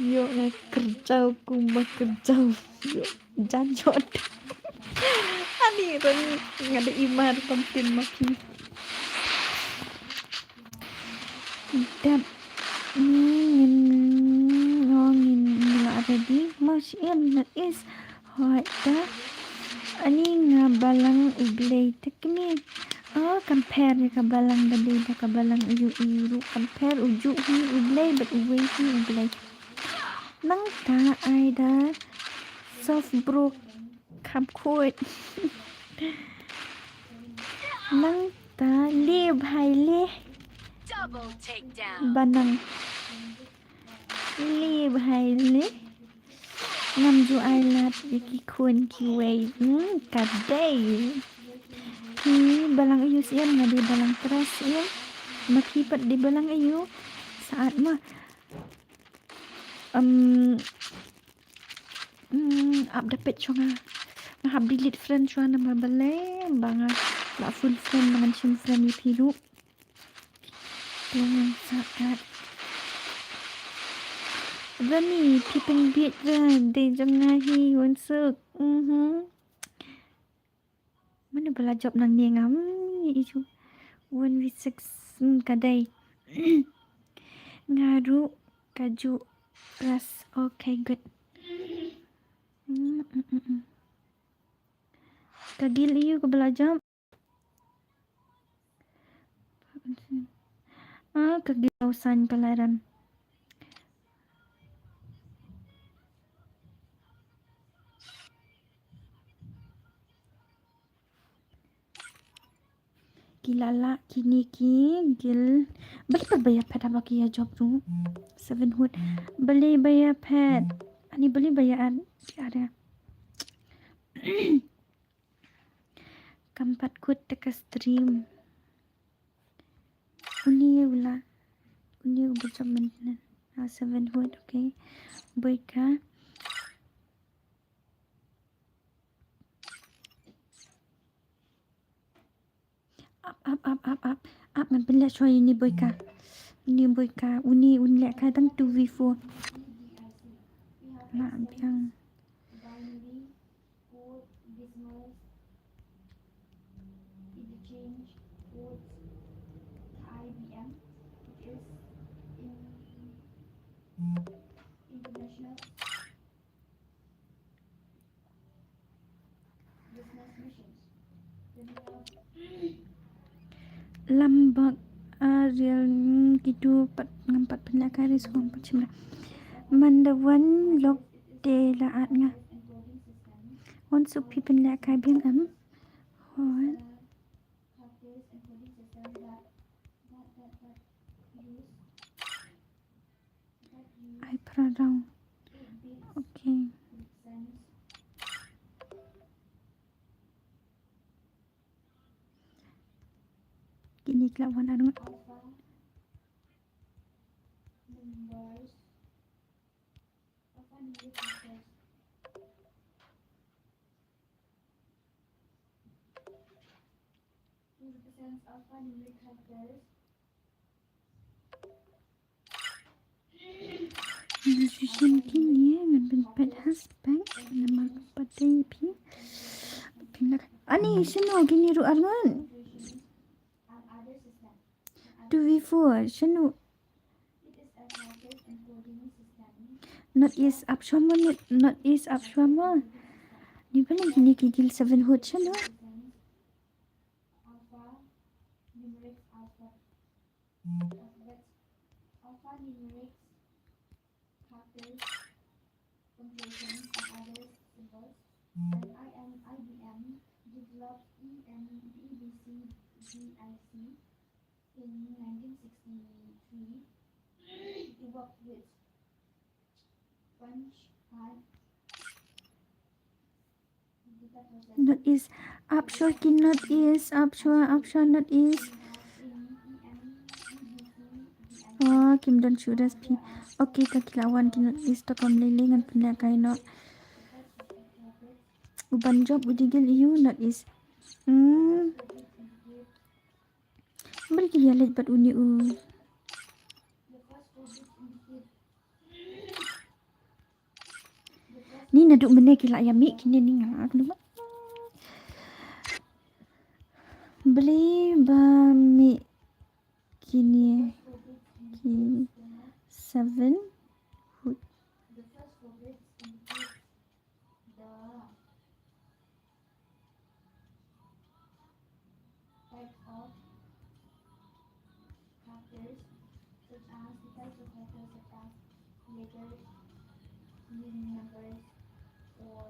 Ïoh nga kerjaw kumba kerjaw. Ïoh jan jot. Ani rang nga da imar pamtin ma phi. Dap ni ngin ngin ngin la ready. Mo siem na is hoi ta. Ani nga balang U Blei te kine. Oh, compare ïa ka balang ba dei ba ka balang u yu yu ru. Compare u ju hi U Blei bad uwei hi U Blei. Nangta ai da soft bro kham khut. Nangta le bhai le. Double takedown. Banang. Le bhai le. Ngam ju ai lad ïa ki khun kiwei. Hmm, ka dei. Phi balang ayu siem, nga dei balang kras siem. Ma phi pat dei balang ayu. Saat ma. Um, mm, ap da pet shuwa nga. Nga hap delete friend shuwa namar balei ba nga la full friend ba ngan shim friend ïa phi ruh. Te ngan sa ap. Rani, phi pynbit ra, dei jong nga hi, wan suk. Mhm. Mano ba la jop nangne ngam i ju. One v six, hmm, ka dei. Nga ruh ka ju press. Okay, good. Hmm, hmm, hmm, hmm. Ka guild ïa u kaba la jop. Ah, ka guild u sign ka la ran. Ki la lah kine ki guild. Balei pat ba ïaphet haba ki ïa jop ruh. Seven Hood. Balei ba ïaphet. Ani balei ba ïa add. Ki add ïa. Kam pat kut te ka stream. Uni u la. Uni u ba jop mynhynnin. Ah, Seven Hood, okay. Boika. Ap, ap, ap, ap, ap. Ap, ngan pynleh shuwa ïa uni boika. Uni boika. Uni, un leh ka dang two v four. Lah biang. Lambok, ah, Ariel, mm, kitu pat ngam pat pynlehkai, ri sngewbha pat shim ra. Manda wan lok te la at nga. Wan suk phi pynlehkai biang em. Hooid. Ai phra dang. Okay. Kine ki la wan arngut. Two represents alphanumeric characters. Musician kine ngan pynpait ha spec namar ka pat dei phi. Phi nak ani shano kine ruh arngut. Two V four shano. Not is up shwa mo, not, not is up shwa mo. Ni pala kine ki gil seven hood shano. Alpha, numerics alpha. Alphabets, alphanumerics, characters, punctuation, and other symbols. And I M, I B M developed E M, E B C D I C in nineteen sixty-three to work with Not is. Up shwa ki not is. Up shwa, up shwa not is. Oh, kim don shuh da phi. Okay, ka ki la wan ki not is to kam lei lei ngan pynlehkai noh. U Banjop u dei gil ïa u not is. Hmm. Bad ki ïa leit bad une u. Ni naduh mynne ki la ïa mih kine ni nga khlem. Balei ba mih kine ki seven hood. Types of characters, such as the types of characters such as letters, numbers, or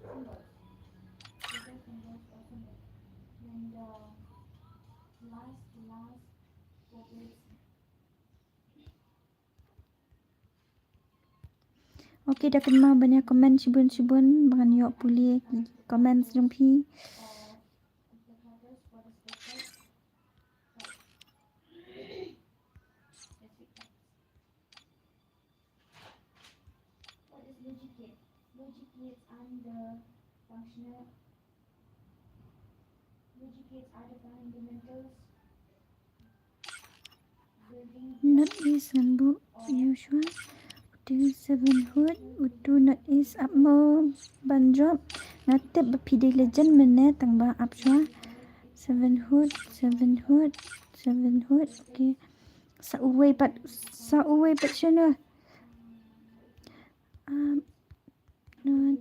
symbols. Letters, numbers, or symbols. Then the last, the last four words. Okay, da kynmaw ban ïa comment shibun shibun, ba ngan ïoh pule ki comments jong phi. What is logic gate? Logic gates and the functional Logic gates are the fundamentals building Not is ngan buh ïa u shwa. Utu seven hood, utu not is up mo Banjop. Nga tip ba phi dei legend mynne tang ba up shwa. Seven hood, seven hood, seven hood. Okay. Sa uwei pat, sa uwei pat shano. Um, not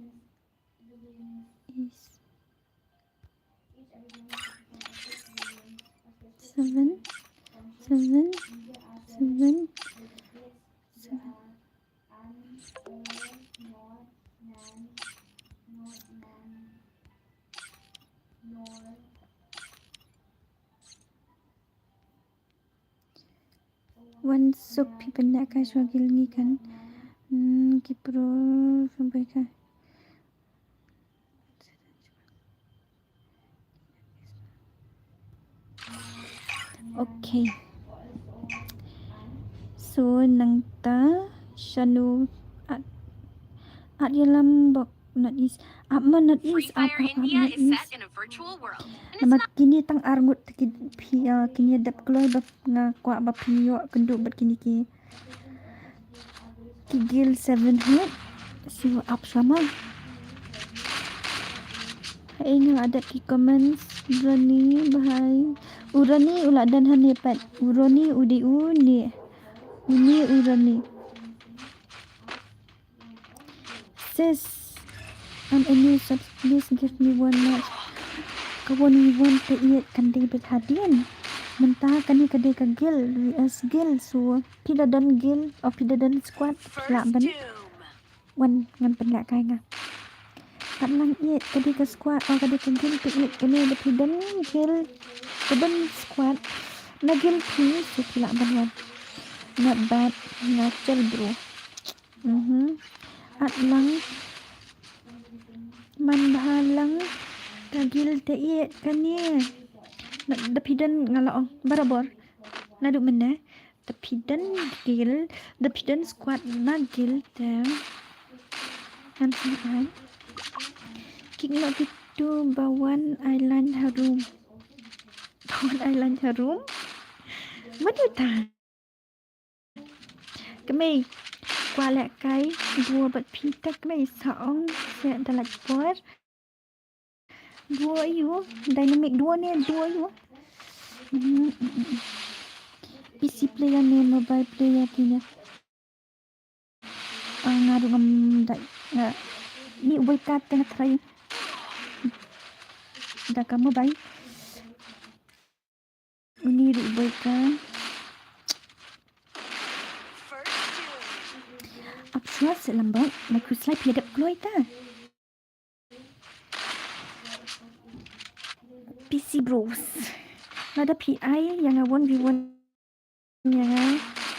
is seven, seven, seven, seven. Wan suk phi pynlehkai shuwa ki lyngngi kan. Hmm, ki pro pynbeit ka. Okay. So nangta shano at, at ïalam bok. Not is. Up mo not is. Up, up, up, not is. Namar kine tang ar ngut ki phi, ah, kine dep kloi ba nga kwah ba phi ïoh kynduh bad kine ki, ki gil seven hood. So up sama. Hai nga la dep ki comments. Ronnie bhai. U Ronnie u la don hangne pat. U Ronnie u dei u ne. U ne u Ronnie. Sis. And a new subs, please give me one match. Ka one v one te ïeit kan dei bad hadien. Mynta kane ka dei ka guild, V S guild, so phi da don guild, o phi da don squad, phi lah ban wan ngan pynlehkai nga. Pat lang ïeit ka dei ka squad, o ka dei ka guild te ïeit kane da phi don guild, ka don squad, na guild phi, so phi lah ban wan. Not bad, natural bro. Mhm. At lang. Man bha lang. Ka guild te ïeit kane. Na, da phi don nga la ong. Barabor. Naduh mynne. Da phi don guild. Da phi don squad na guild te. Kan sa ai. Kick noh kitu ba wan ai line harum. Ba wan ai line harum. Mano ta? Kmie, kwah lehkai duo bad phi te kmie, sa ong seh da lait por. Duo aïu, dynamic duo ne, duo aïu. Mm, mm, mm. P C player ne, mobile player kine. Ah, nga ruh ngam da, nga, ni uwei ka te nga try da ka mobile. Uni ruh boi ka. Ap shuwa seh lambok, na khuslai phi dep kloi ta. P C Bros. Lada phi ai ïa nga one v one ïa nga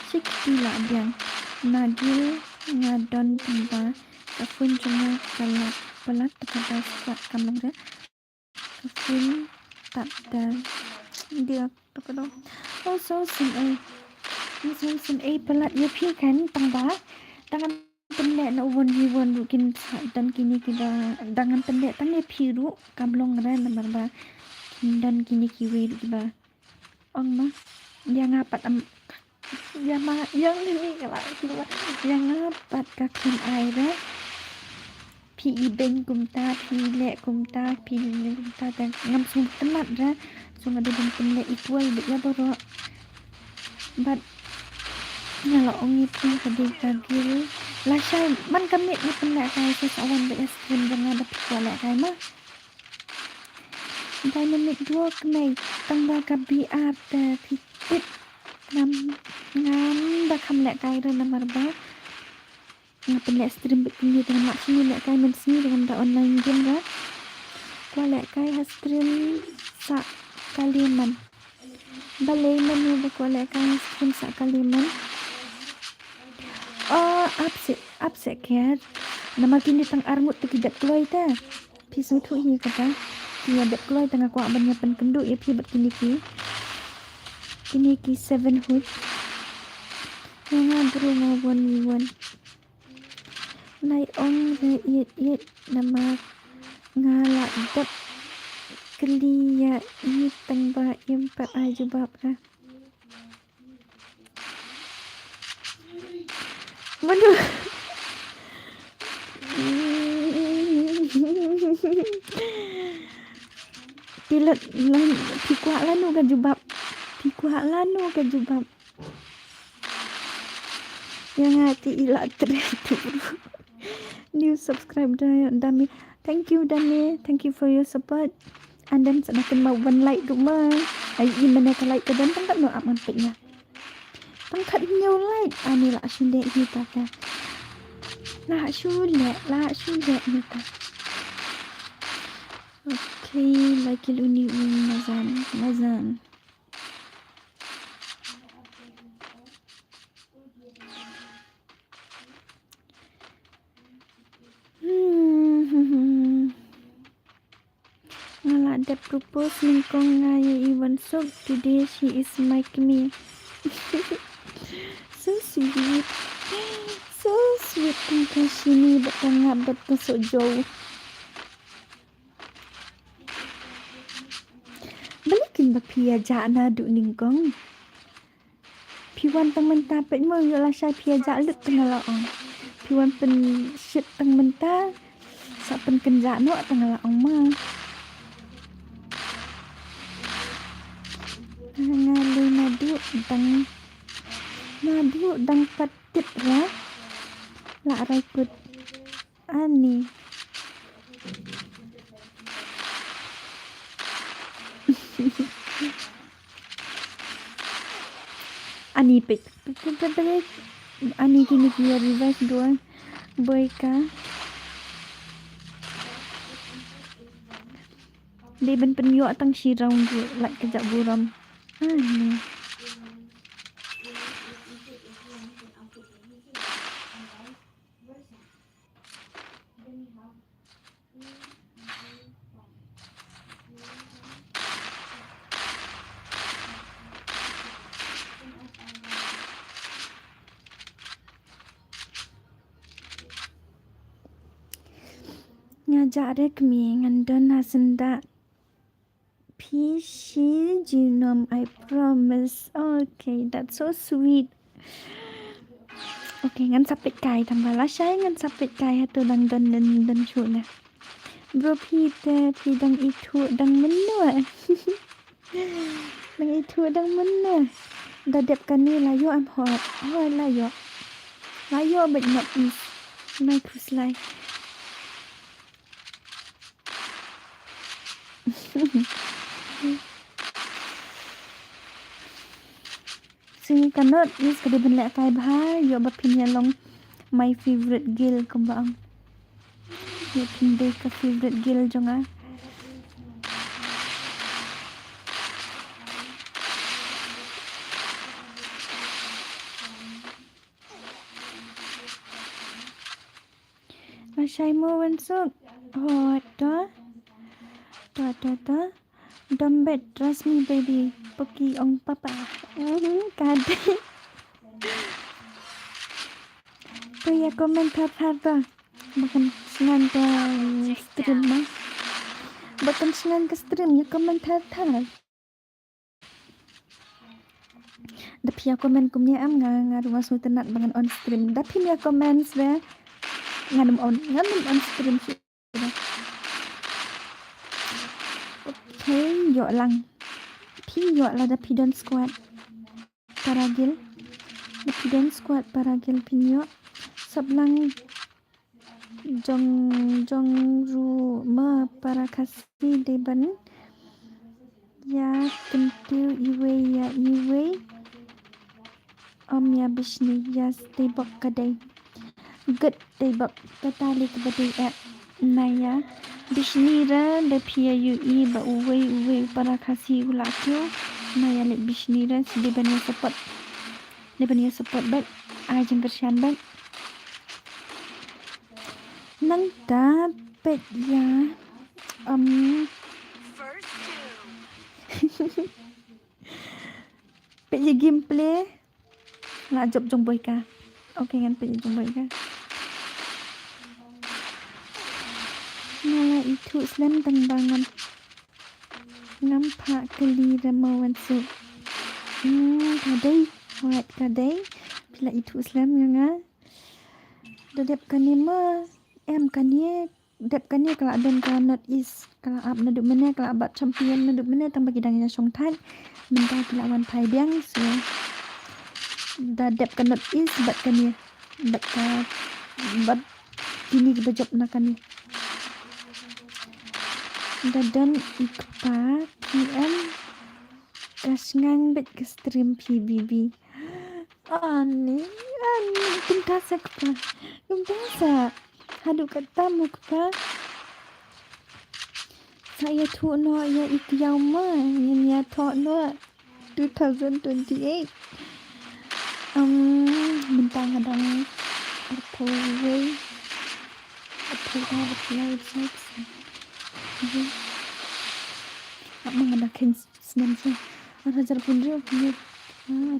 sixty lah biang. Na guild nga don tang ba ka phone jong nga ka la palat, ka ba squad kam long re. Ka phone tat da dia, to ka dong. Oh, so sim ei. Ni so sim ei palat ïa phi kan tang ba. Tang ngan pynleh na one v one ruh kin sa don kine kiba. Tang ngan pynleh tang ïa phi ruh kam long re namar ba kin don kine kiwei ruh kiba. Ong ma, ïa nga pat am, ïa ma, ïa nga ni nga la, ïa nga pat ka khun ai re. Phi ibeiñ kumta, phi leh kumta, phi leh kumta, te ngam sngewtynnat re. So nga dei ban pynleh equal bad ïa baroh. Bad nga la ong ïa phi ka dei ka guild. Lashai man ka miet nga pynlehkai, sa sa wan bad ïa stream jong nga da phi kwah lehkai ma. Dynamic duo kmie, tang ba ka B R te phi tip. Ngam, ngam da kham lehkai re namar ba nga pynleh stream bad kmie te ngam lah sngewlehkai mynsngi te ngam da online game re. Kwah lehkai ha stream sa kali man. Balei mano ba kwah lehkai ha stream sa kali man. Oh, ap seh, ap seh ker. Namar kine tang arngut te ki dep kloi te. Phi sngewthuh hi kata. Ki ïa dep kloi te nga kwah ban ïa pynkynduh ïa phi bad kine ki. Kine ki seven hood. Ïa nga bro nga one v one. Nai ong re ïeit ïeit namar nga la dep kylli ïa i tang ba im pat ai jubab ra. Mano? Phi la, la, phi kwah lano ka jubab? Phi kwah lano ka jubab? Ïa nga te i la trei tu. New subscribe da, Dami. Thank you, Dami. Thank you for your support. And then sa da kynmaw ban like ruh ma. Ai i mane ka like ka don tang katno ap ngan peit nga. Tang khathynñiew like. Ani la shu leh hi ta ka. La shu leh, la shu leh hi ta. Okay, like uni un mazan, mazan. Hmm. Nga la dep propose nyngkong nga ïa i Wansuk, today she is my kmie. So sweet. So sweet, tang ka shini bad ka ngap bad ka sohjew. Balei kin ba phi ïa jah naduh nyngkong? Phi wan tang mynta peit mo, ïoh lashai phi ïa jah lut tang la ong. Phi wan pynshit tang mynta sa pynkynjah noh tang la ong ma. Nga lei naduh dang, naduh dang pat tip ra. La rai kut. Ani. Ani peit, peit, peit, peit, peit. Ani kine ki ïa revise duh. Boi ka. Dei ban pynïoh tang shi round ruh, lait ka jaka burom. Ani. Nga jah re kmie, ngan don ha syndah phi shi junom, I promise. Okay, that's so sweet. Okay, ngan sa peit kai tang ba lashai, ngan sa peit kai hato dang don ne ym don shuh ne. Bro, phi te, phi dang ithuh dang mynno? Dang ithuh dang mynno? Da dep kane la ïoh em hooid? Hooid la ïoh. La ïoh bad North East. Nai khuslai. Sngi ka North East ka dei ban lehkai bha, ïoh ba phin ïa long my favorite girl kumba ong. Ïoh phin dei ka favorite girl jong nga. Lashai mo Wansuk. Oh, to. To, to, to. Dombet, trust me, baby. Poki ong papa. Mhm, ka dei. To ïa comment thar thar to. Ba kan shngaiñ ka stream ma. Ba kan shngaiñ ka stream, ïa comment thar thar. Da phi ïa comment kumne em, nga, nga ruh nga sngewtynnat ba ngan on stream. Da phim ïa comment re, ngan ym on, ngan ym on stream shuh. Okay, ïoh lang. Phi ïoh lada phi don squad para guild. Lada phi don squad para guild phin ïoh. Sop lang. Jong, jong ruh ma para Khasi dei ban ïa kyntiew iwei ïa iwei. Ym ïa bishni, ïa dei bok ka dei. Good, dei bok ka tali kaba dei eh. Na ïa bishni re da phi ïa ïohi ba uwei uwei u para Khasi u la kiew. Na ïa leit bishni re, dei ban ïa support. Dei ban ïa support bad ai jingkyrshan bad. Nangta peit ïa, um, peit ïa gameplay. Nga jop jong Boika. Okay, ngan peit ïa jong Boika. Nga la ithuh slem tang ba ngam, ngam phah kali re mo Wansuk. Hmm, ka dei. Alright, ka dei. Phi la ithuh slem ïa nga. Da dep kane ma, em kane, dep kane ka la don ka North East, ka la ap naduh mynne, ka la bat champion naduh mynne, tang ba ki dang ïa shong thait, mynta ki la wan phai biang, so da dep ka North East, bad kane, bad ka, bad kine kiba jop na kane. Da don i kpa, P M, ka shngaiñ bad ka stream phi bibi. Ani, ani, kumta sa kpa. Kumta sa. Haduh katta mo kpa. Sa ïathuh noh ïa i kyiaw ma, ngin ïathoh noh. Two thousand twenty-eight. Um, mynta nga dang arphew wei. Arphew wei, arphew wei, arphew wei. Ap ma nga dang khein snem sha. Ar hajar phew hynriew, phew hynriew. Ah,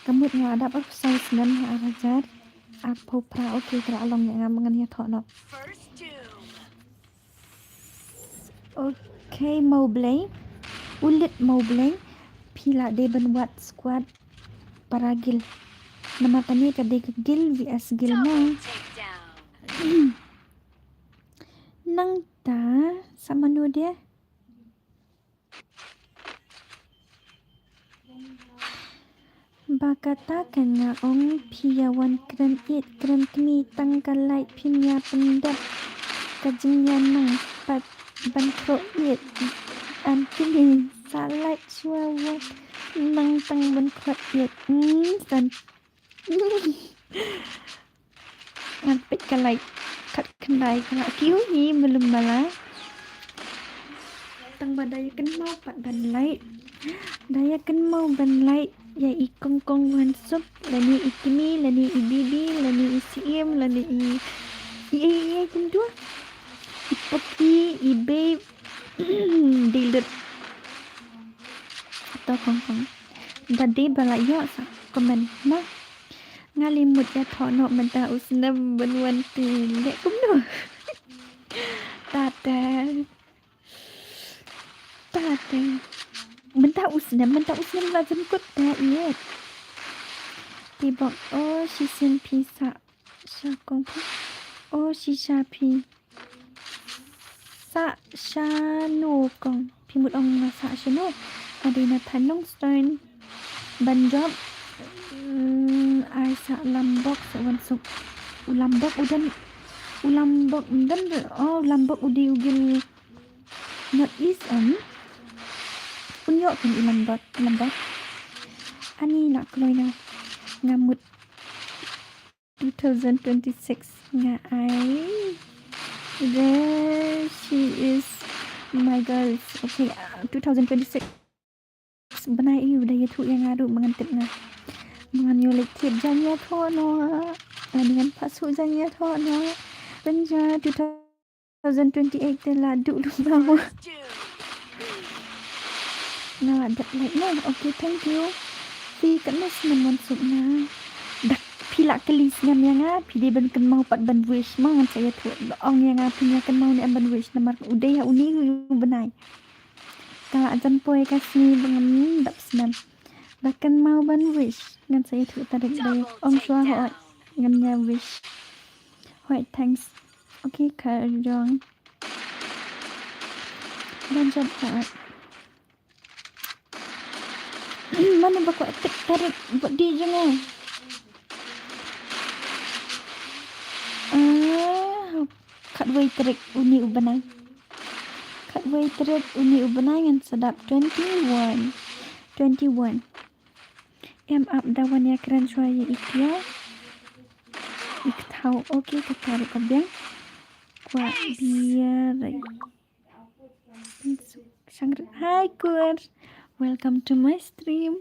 Ka mut nga la dap arphew saw snem ha ar hajar arphew phra. Okay, ka la long ïa nga, ma ngan ïathoh noh. Okay, Mawblei. U Lit Mawblei. Phi la dei ban wad squad para guild. Namar kane ka dei ka guild V S guild mo. Nangta sa mano de? Ba kata ka nga ong phi ïa wan kren ïeit kren kmie tang ka light phim ïa pyndep ka jingïaneng pat ban khot ïit. An kini sa lait shuwa wat nang tang ban khot ïit. Hmm, san. Ngan peit ka lait khatkhyndai ka la kiew hi mlum mala. Tang ba da ïa kynmaw pat ban lait. Da ïa kynmaw ban lait ïa i Kongkong Wansup, lane i Kimi, lane i Bibi, lane i Siem, lane i, i, i, i, kumtu. I Poki, i Babe. Dei lut. To Kongkong. Da dei ba la ïoh sa comment na. Nga li mut ïathoh noh mynta u snem ban wan pynleh kumno. Tata. Tata. Mynta u snem, mynta u snem la jan kut ta ïet. Ti bok o shisien phi sa sha kong phi. O shisha phi. Sa shano kong. Phi mut ong nga sa shano. Adina Thanlongstone. Ban jop. Mm, ai sa Lambok sa Wansup. U Lambok u don. U Lambok u don. Oh, u Lambok u dei u gil North East em. Un ïoh pyn u Lambok, Lambok. Ani la kloi na. Nga mut two thousand twenty-six nga ai. There she is, my girls. Okay, uh, two thousand twenty-six. Bnai ïa u da ïathuh ïa nga ruh ma ngan tip nga. Ma ngan ïoh leit thied jan ïathoh noh. Lane ngan pah suh jan ïathoh noh. Pynja two thousand twenty-eight te la duh lu ba mo. Nga la dep like mo. Okay, thank you. Phi katno snem Wansup nga. Dak phi la kylli snem ïa nga, phi dei ban kynmaw pat ban wish mo, ngan sa ïathuh. Ong ïa nga phi ïa kynmaw ne em ban wish namar u dei ha uni u bnai. Ka la jan poi ka sngi ba ngam dap snem. Da kynmaw ban wish. Ngan sa ïathuh tarik ba ong shuwa hooid. Ngam ïa wish. Hooid, thanks. Okay, ka jong. Ban jop hooid. Mano ba kwah tip tarik birthday jong nga? Ah, khatwei tarik uni u bnai. Khatwei tarik uni u bnai ngan sa dap twenty-one. Twenty-one. Em ap da wan ïakren shuwa ïa i Pia. I kthaw, okay, ka tarik ka biang. Kwah biar. Shangri. Hi, Kur. Welcome to my stream.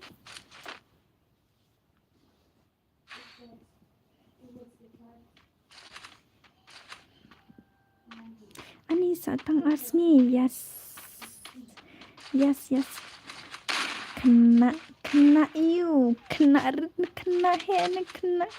Ani sa tang ar sngi, yes. Yes, yes. Khynnah, khynnah ïu, khynnah rit, khynnah heh, khynnah.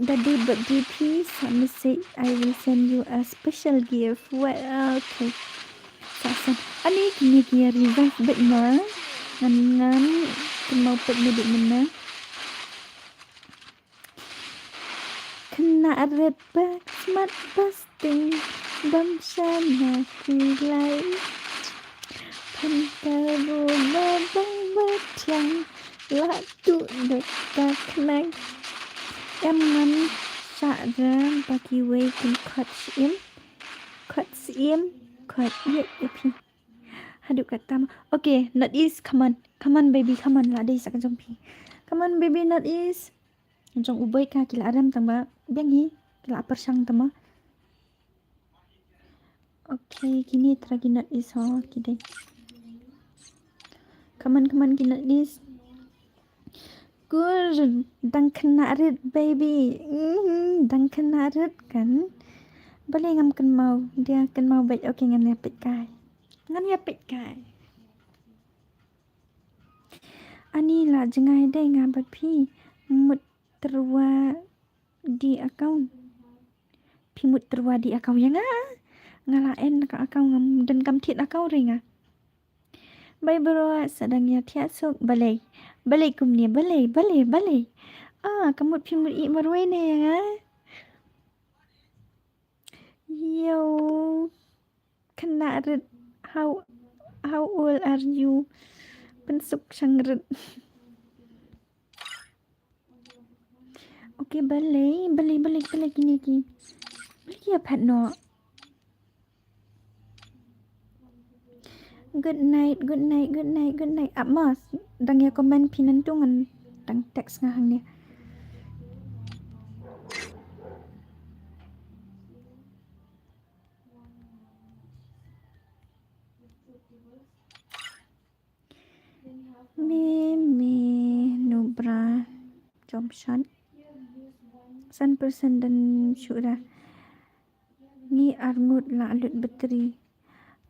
Da dei birthday phi, sa message, I will send you a special gift. Well, okay. Sa send. Ani kine ki reserve bad ma. Ngan ngan kynmaw peit ne bad mynne. Khynnah rit ba smat ba sting bym shana kulai. Pyntar bu ba bang ba thiang la tuh da ka khnang. Em ngan shah da ba kiwei kin khot shim. Khot shim, khot ïeit ïa phi. Haduh katta ma. Okay, North East, come on. Come on, baby, come on. La dei sa ka jong phi. Come on, baby, North East. Jong u boi ka ki la rem tang ba biang hi, ki la pyrshang tang ba. Okay, kine trai ki North East ho, ki dei. Come on, come on, ki North East. Kur, dang khynnah rit, baby. Mhm, dang khynnah rit kan. Balei ngam kynmaw, dia kynmaw bad. Okay, ngan ïa peit kai. Ngan ïa peit kai. Ani la jngai dei nga bad phi. Mut tyrwa dei account. Phi mut tyrwa dei account ïa nga. Nga la en ka account, ngam donkam thied account re nga. Bye bro, sa dang ïa thiah suk balei. Balei kumne, balei, balei, balei. Ah, ka mut phi mut ïa marwei ne ïa nga. Ïoh. Khynnah rit, how, how old are you? Pynsuk shang rit. Okay, balei, balei, balei, balei kine ki. Balei ki ïa phet noh. Good night, good night, good night, good night. Ap mo, dang ïa comment phi nangtu, ngan dang text nga hangne. Me, me, Nubra, jump shot. San percent dang shuh da. Ngi arngut la lut battery.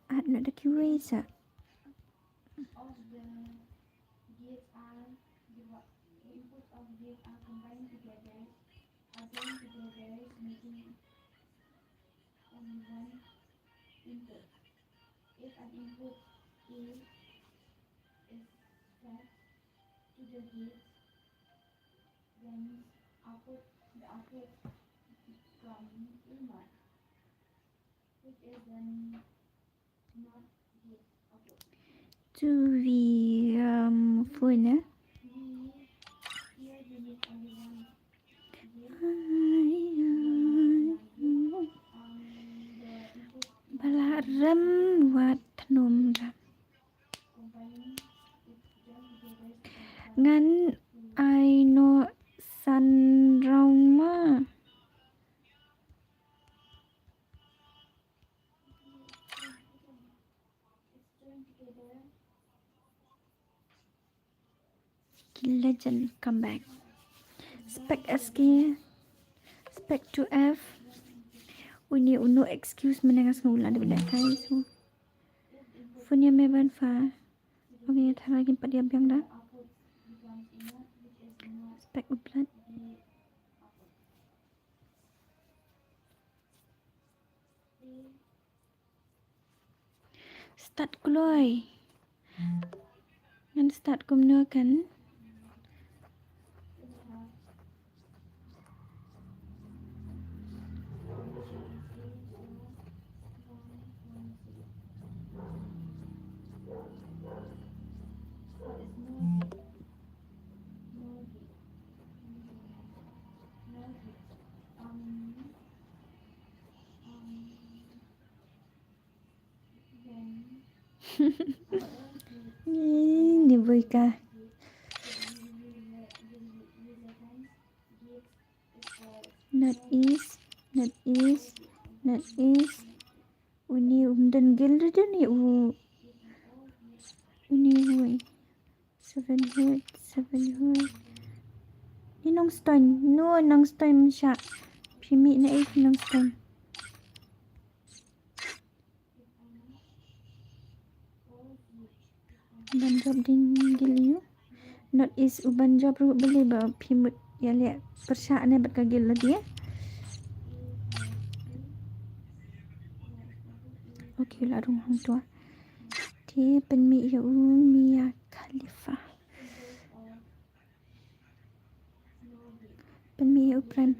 At no da kiwei sa. If an input A is fed to the gate, then output, the output become A naught, which is then not gate output. To the, um, phone, eh? We here we need only one gate. Ba la rem wat thnum da. Ngan ai noh san round ma. Ki legend comeback. Spec S K. Spec two F. Uni u no excuse mynne nga sngew u la dep da kai so. Phone ïa me ban fa. Okay, thara kim pat ïa biang da. Spec u plat. Start kloi. Ngan start kumno kan. Ni, ni Boika. Not east, not east, not east. Uni um don gil da uni u. Uni hui. Seven hui, seven hui. Ni Nongstoiñ, no Nongstoiñ sha. Phi mih na ei Nongstoiñ. Ban jop ding gil ïu. Not east u ban jop ruh beli ba phi mut ïa leh pyrshah ne bad ka gil lade. Okay, la rung hangtua. Te pynmih ïa u Mia Khalifa. Pynmih ïa u Prem.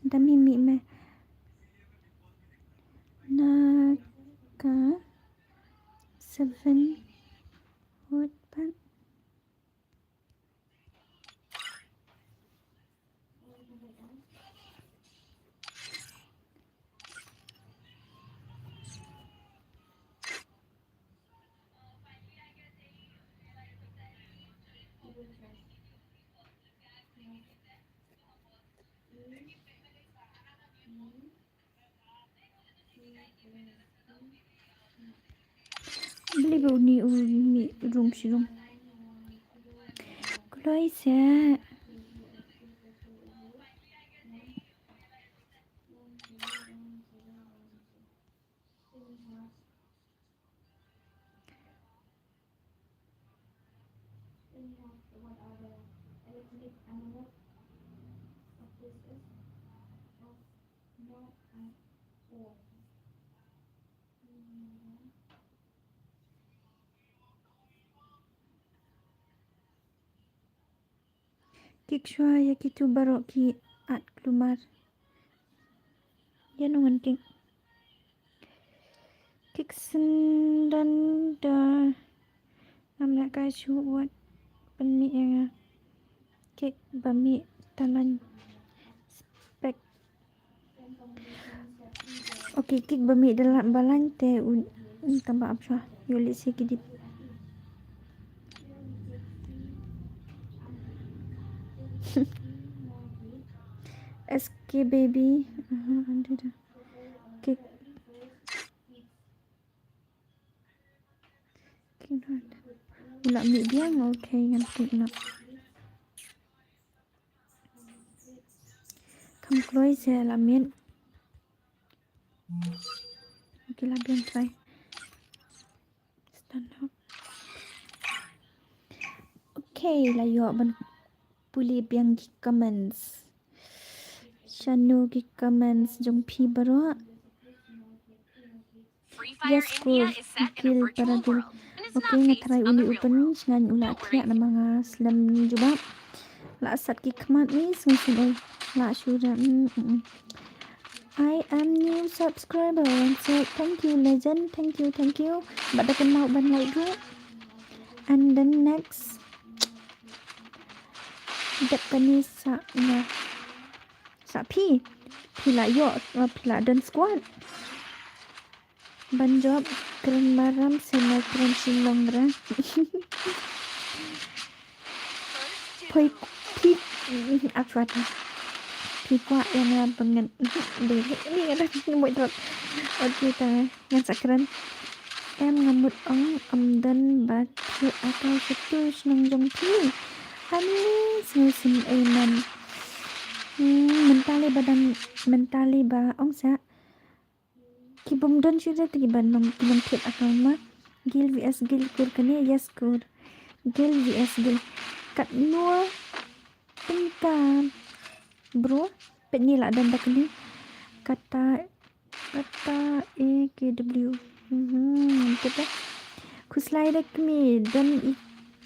Da mih mih me. Na ka seven. What pat? Beli ba uni u mih rum shi rum. Kloi se. Kik shuwa ïa kitu baroh ki at kulmar. Ïa nongwan kik. Kik Sendon da ngam lehkai shuh wat pynmih ïa nga. Kik ba mih talan spek. Okay, kik ba mih da la balang te un tamba ap shwa. Yu li si ki dip. S K baby. Aha, ada dah. Kik. Kik. Ula mih biang, okay, ngan kik na. Kam kloi se la miet. Okay, la biang try. Stand up. Okay, la ïoh ban pule biang ki comments. Shano ki comments jong phi baroh. Yes, kur. Gil Paradil. Okay, nga try uni u pynshngaiñ u la thiah namar nga slem jubab. La sat ki khmat ni sngewsih ei. La shu da, mm, mm, mm. I am new subscriber. One sec. Thank you, legend. Thank you, thank you. Bad da kynmaw ban like ruh. And then next. Dep kane sa nga. Sa phi. Phi la ïoh, uh, phi la don squad. Ban jop kren maram se ma kren shinlong ra. Poi phi, akwat. Phi kwah ïa nga pyngen. Dei ni nga dah ni mo trot. Okay, ta ngan sa kren. Em, nga mut ong ym don ba thied account sha tu shnong jong phi. Ani sngewsih ei man. Hmm, mynta lei ba dang, mynta lei ba ong sa. Ki bym don shuh te ki ban long, ki long thied account ma. Gil V S Gil kur kane, yes kur. Gil V S Gil. Katno tyngka bro, peit ni la don da kane. Kata, kata A K W. Mhm, kata. Khuslai da kmie, don i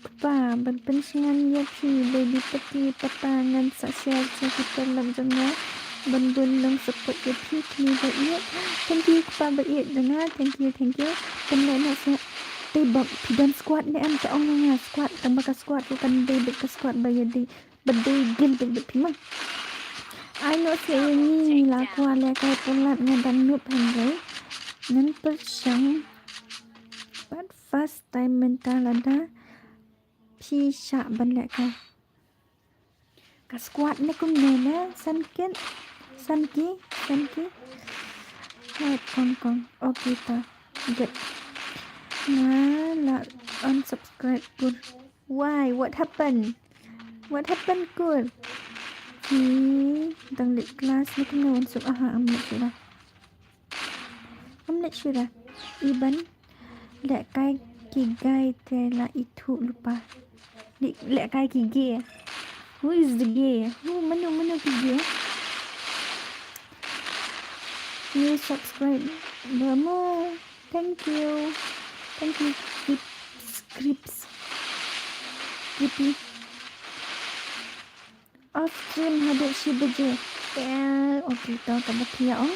kpa ban pynshngaiñ ïa phi, baby pati pata ngan sa share sha ki paralok jong nga ban bun nong support ïa phi kmie ba ïeit. Thank you kpa ba ïeit jong nga, thank you, thank you. Pynlong noh sha. Te ba phi don squad ne em, to ong nga squad, tang ba ka squad ruh kan dei beit ka squad ba ïadei. Ba dei gil beit bad phi ma. Ai noh seh ïa ngi, la kwah lehkai palat, nga dang noob hynrei ngan pyrshang. But first time mynta lada phi shah ban lehkai. Ka squad ne kumne ne, san kit, san ki, san ki. Hai kong kong, okay ta. Good. Nga la unsubscribe pur. Why? What happened? What happened, kur? Ki dang leit klas ne kumno wan suk, aha, ym leit shuh da. Ym leit shuh da. Iban lehkai ki gay te la ithuh lypa. Lehkai ki gay. Who is the gay? Who, mano, mano ki gay? New subscriber mo. Thank you. Thank you, Scripts. Scripts. Off stream haduh shi baje. Eh, okay, to, kaba phi ong.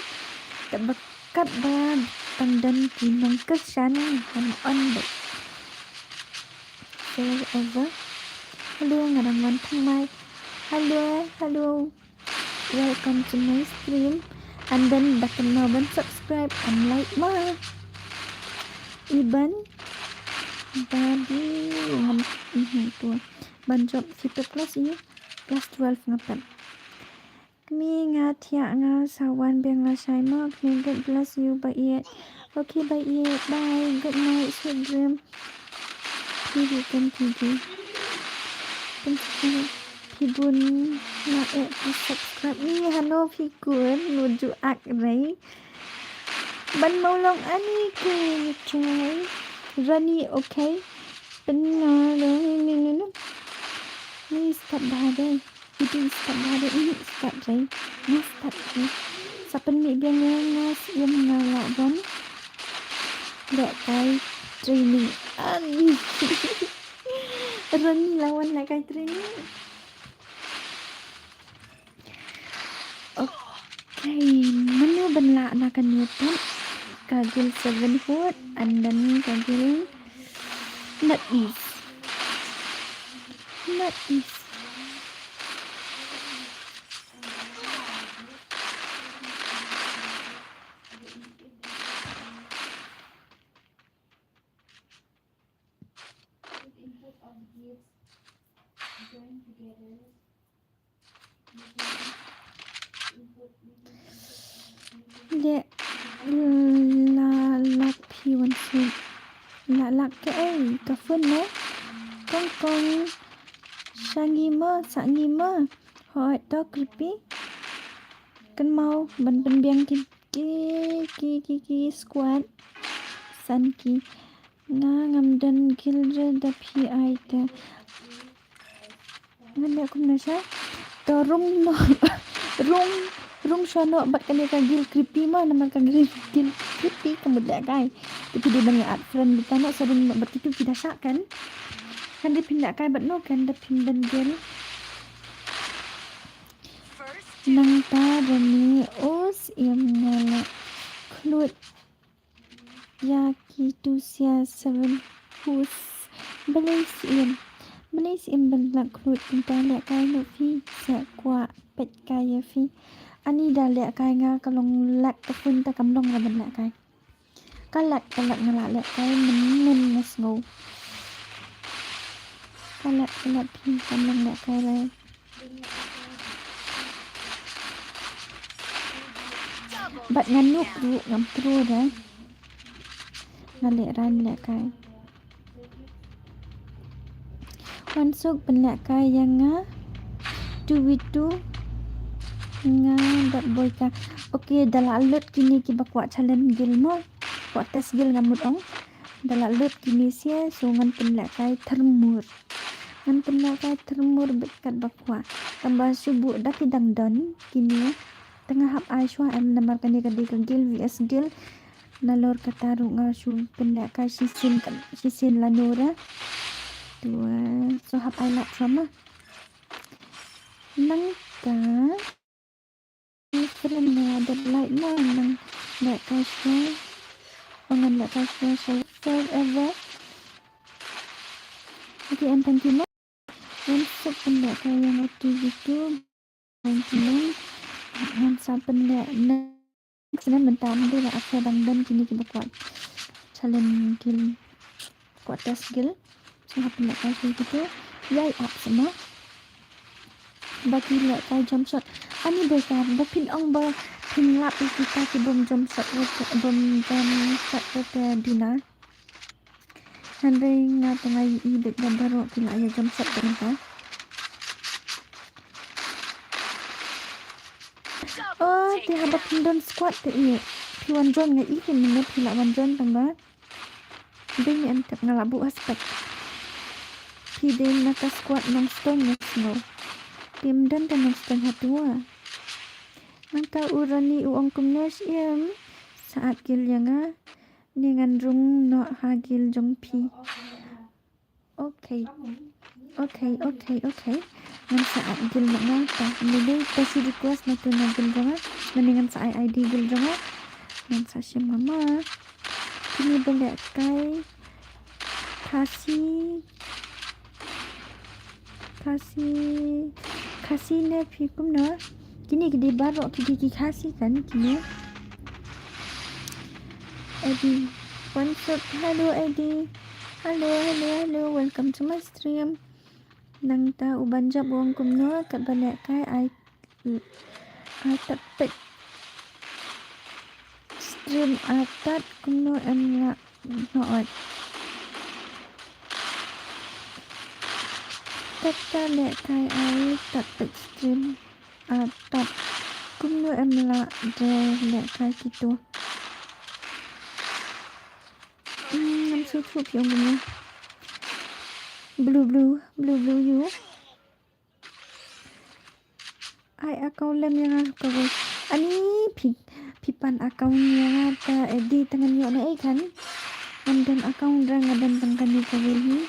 Kaba katba tang don ki nongkyrshan, han on beit. Share over. Hello, nga dang wan thymmai. Hello, hello. Welcome to my stream. And then da kynmaw ban subscribe and like ma. Iban dadi ngam, mhm, tu. Ban jop sipet class ini, class twelve nga pat. Kmie nga thiah nga sa wan biang lashai mo, kmie God bless you ba ïeit. Okay ba ïeit, bye, good night, sweet dream. Phi bun kum kiji. Phi bun na eh phi subscribe ni hano phi kun nuju ak rei. Ban mau long ani ke try. Rani, okay. Pynna lo ni ni ni ni. Ni start bha dei. Iti start bha dei. Ini start dei. Ni start dei. Sa pynmih biang ïa nga siem nga lah ban lehkai training. Ani. Rani lah wan lehkai training. Okay, mano ban lah na kane pat? Ka guild Seven Hood and then ka guild Northeast. Northeast. Dei la lak phi wan suk. La lak kaei ka phone ne? Kong kong. Sha ngi mo, sha ngi mo. Hooid to creepy. Kynmaw ban pynbiang ki ki ki ki ki squad. San ki. Nga ngam don guild re da phi ai te. Ngan leh kumno sha? To rung noh. Rung, rung sha noh bad kane ka guild creepy ma, namar ka guild, guild creepy ka mut lehkai. Te phi dei ban add friend bad kane sa rung noh bad kitu ki da shah kan. Kan dei phin lehkai bad no kan da phin don guild. Nangta da ni os im nga leh khluit. Ïa kitu sia Seven Hood. Balei siem? Balei siem ban lak khluit kumta lehkai noh phi? Sa kwah peit kai ïa phi. Ani da lehkai nga ka long lak ka phone ta kam long la ban lehkai. Ka lak ka lak nga la lehkai mynnin nga sngew. Ka lak ka lak phi kam long lehkai lai. Bad nga noob ruh ngam pro da. Nga leh ran lehkai. Wan suk pynlehkai ïa nga. Two v two. Nga bad Boika. Okay, da la lut kine kiba kwah challenge guild mo. Kwah test guild nga mut ong. Da la lut kine sia, so ngan pynlehkai tyrmur. Ngan pynlehkai tyrmur bad katba kwah. Tangba shu buh da ki dang don kine. Te nga hap ai shuwa em namar kane ka dei ka guild V S guild. Nalor kata ruh nga shu pynlehkai shisien ka, shisien lano re. Tu, eh, so hap ai lad shuwa ma. Nangta. Friend nga dep like mo nang lehkai shuwa. O ngan lehkai shuwa sha forever. Okay, and thank you mo. Wan suk pynlehkai ïa nga tu gitu. Thank you mo. Ngan sa pynleh next ne mynta mynta la ap sa dang don kine kiba kwah challenge guild. Kwah test guild. Sngap lehkai shuh kito. Ïai ap sa mo. Ba ki lehkai jump shot. Ani Boika, ba phin ong ba phin lap ïa kita ki bym jump shot, bym jump shot te duna. Hynrei nga tang ai i bad ba baroh ki la ïa jump shot te mynta. Oh, te haba phin don squad te i. Phi wan join nga i te mynne phi la wan join tang ba. Dei ne em tep nga la buh ha spek. Phi dei na ka squad Nongstoiñ nga sngew. Te ym don ka Nongstoiñ hato. Nangta u Rani u ong kumno siem. Sa add guild ïa nga. Ne ngan rung noh ha guild jong phi. Okay. Okay, okay, okay. Ngan sa add guild noh nga ta. Ni dei ta shu request na tu na guild jong nga. Ngan ni ngan sa ai I D guild jong nga. Ngan sa shim mama. Kini ba lehkai. Khasi. Khasi. Khasi ne phi kumno? Kini ki dei baroh ki dei ki Khasi kan kini. Eddie. Wan suk. Hello Eddie. Hello, hello, hello. Welcome to my stream. Nangta u Banjab u ong kumno katba lehkai ai Atat peit stream atat kumno em lah. Hooid. Kata lehkai ai tat peit stream atat kumno em lah de lehkai kito. Hmm, ngam sngewthuh phi ong kumno. Blue blue blue blue you. Ai account lem ïa nga kawei. Ani phi, phi pan account ïa nga ta Eddie te ngan ïoh na ei khan. Ngam don account re nga don tang kane kawei hi.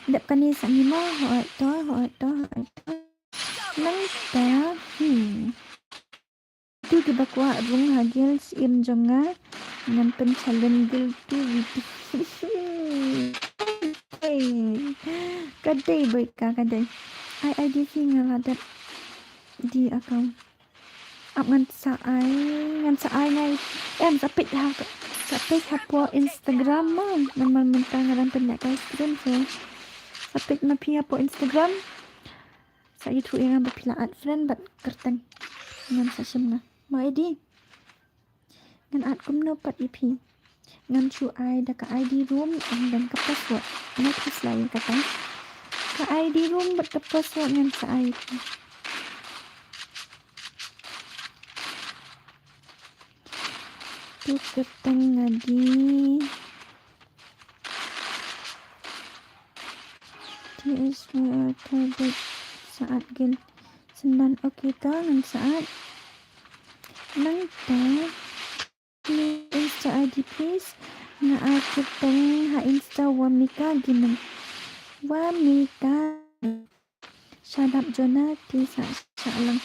Dep kane sa ngi mo, hooid to, hooid to, hooid to. Nangta, hmm. Ïa kiba kwah rung ha guild shim jong nga, ngan pynchallenge guild two v two. Hey, ka dei boi ka, ka dei. Ai ID phi, nga la dep die account. Ap ngan sa ai, ngan sa ai ngai. Em, sa peit ha, sa peit hapoh Instagram mo. Namar mynta nga dang pynlehkai stream, so sa peit ma phi hapoh Instagram. Sa ïathuh ïa nga ba phi la add friend bad kyrteng. Ngan sa shim nga. Mo ID. Ngan add kumno pat ïa phi? Ngan shu ai da ka ID room and then ka password. Ngan khuslai ïa kata. Ka ID room bad ka password ngan sa ai ïa phi. Tu kyrteng nga die. T S Y R target sa add guild. Syndan, okay, ta ngan sa add. Nangta Insta ID please. Nga ai kyrteng ha Insta Wamika Gaming. Wamika. Shadap jona ti sa shah lang.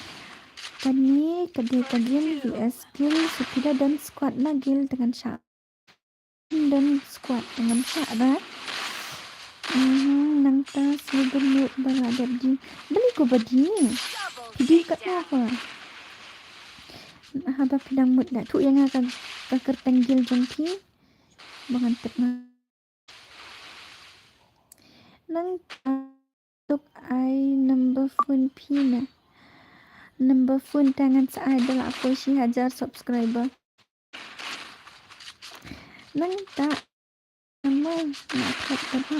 Kane ka dei ka guild V S guild, so phi da don squad na guild te ngan shah. Don squad te ngan shah ra. Mhm, nangta sngewbha mut ba la dep die. Balei ko ba die? Phi die katno ko? Haba phi dang mut la thuh ïa nga ka, ka kyrteng guild jong phi. Ba ngan tip nga. Nangta tuk ai number phone phi na. Number phone ta ngan sa ai da la poi shi hajar subscriber. Nangta Namar nga thot ba ha.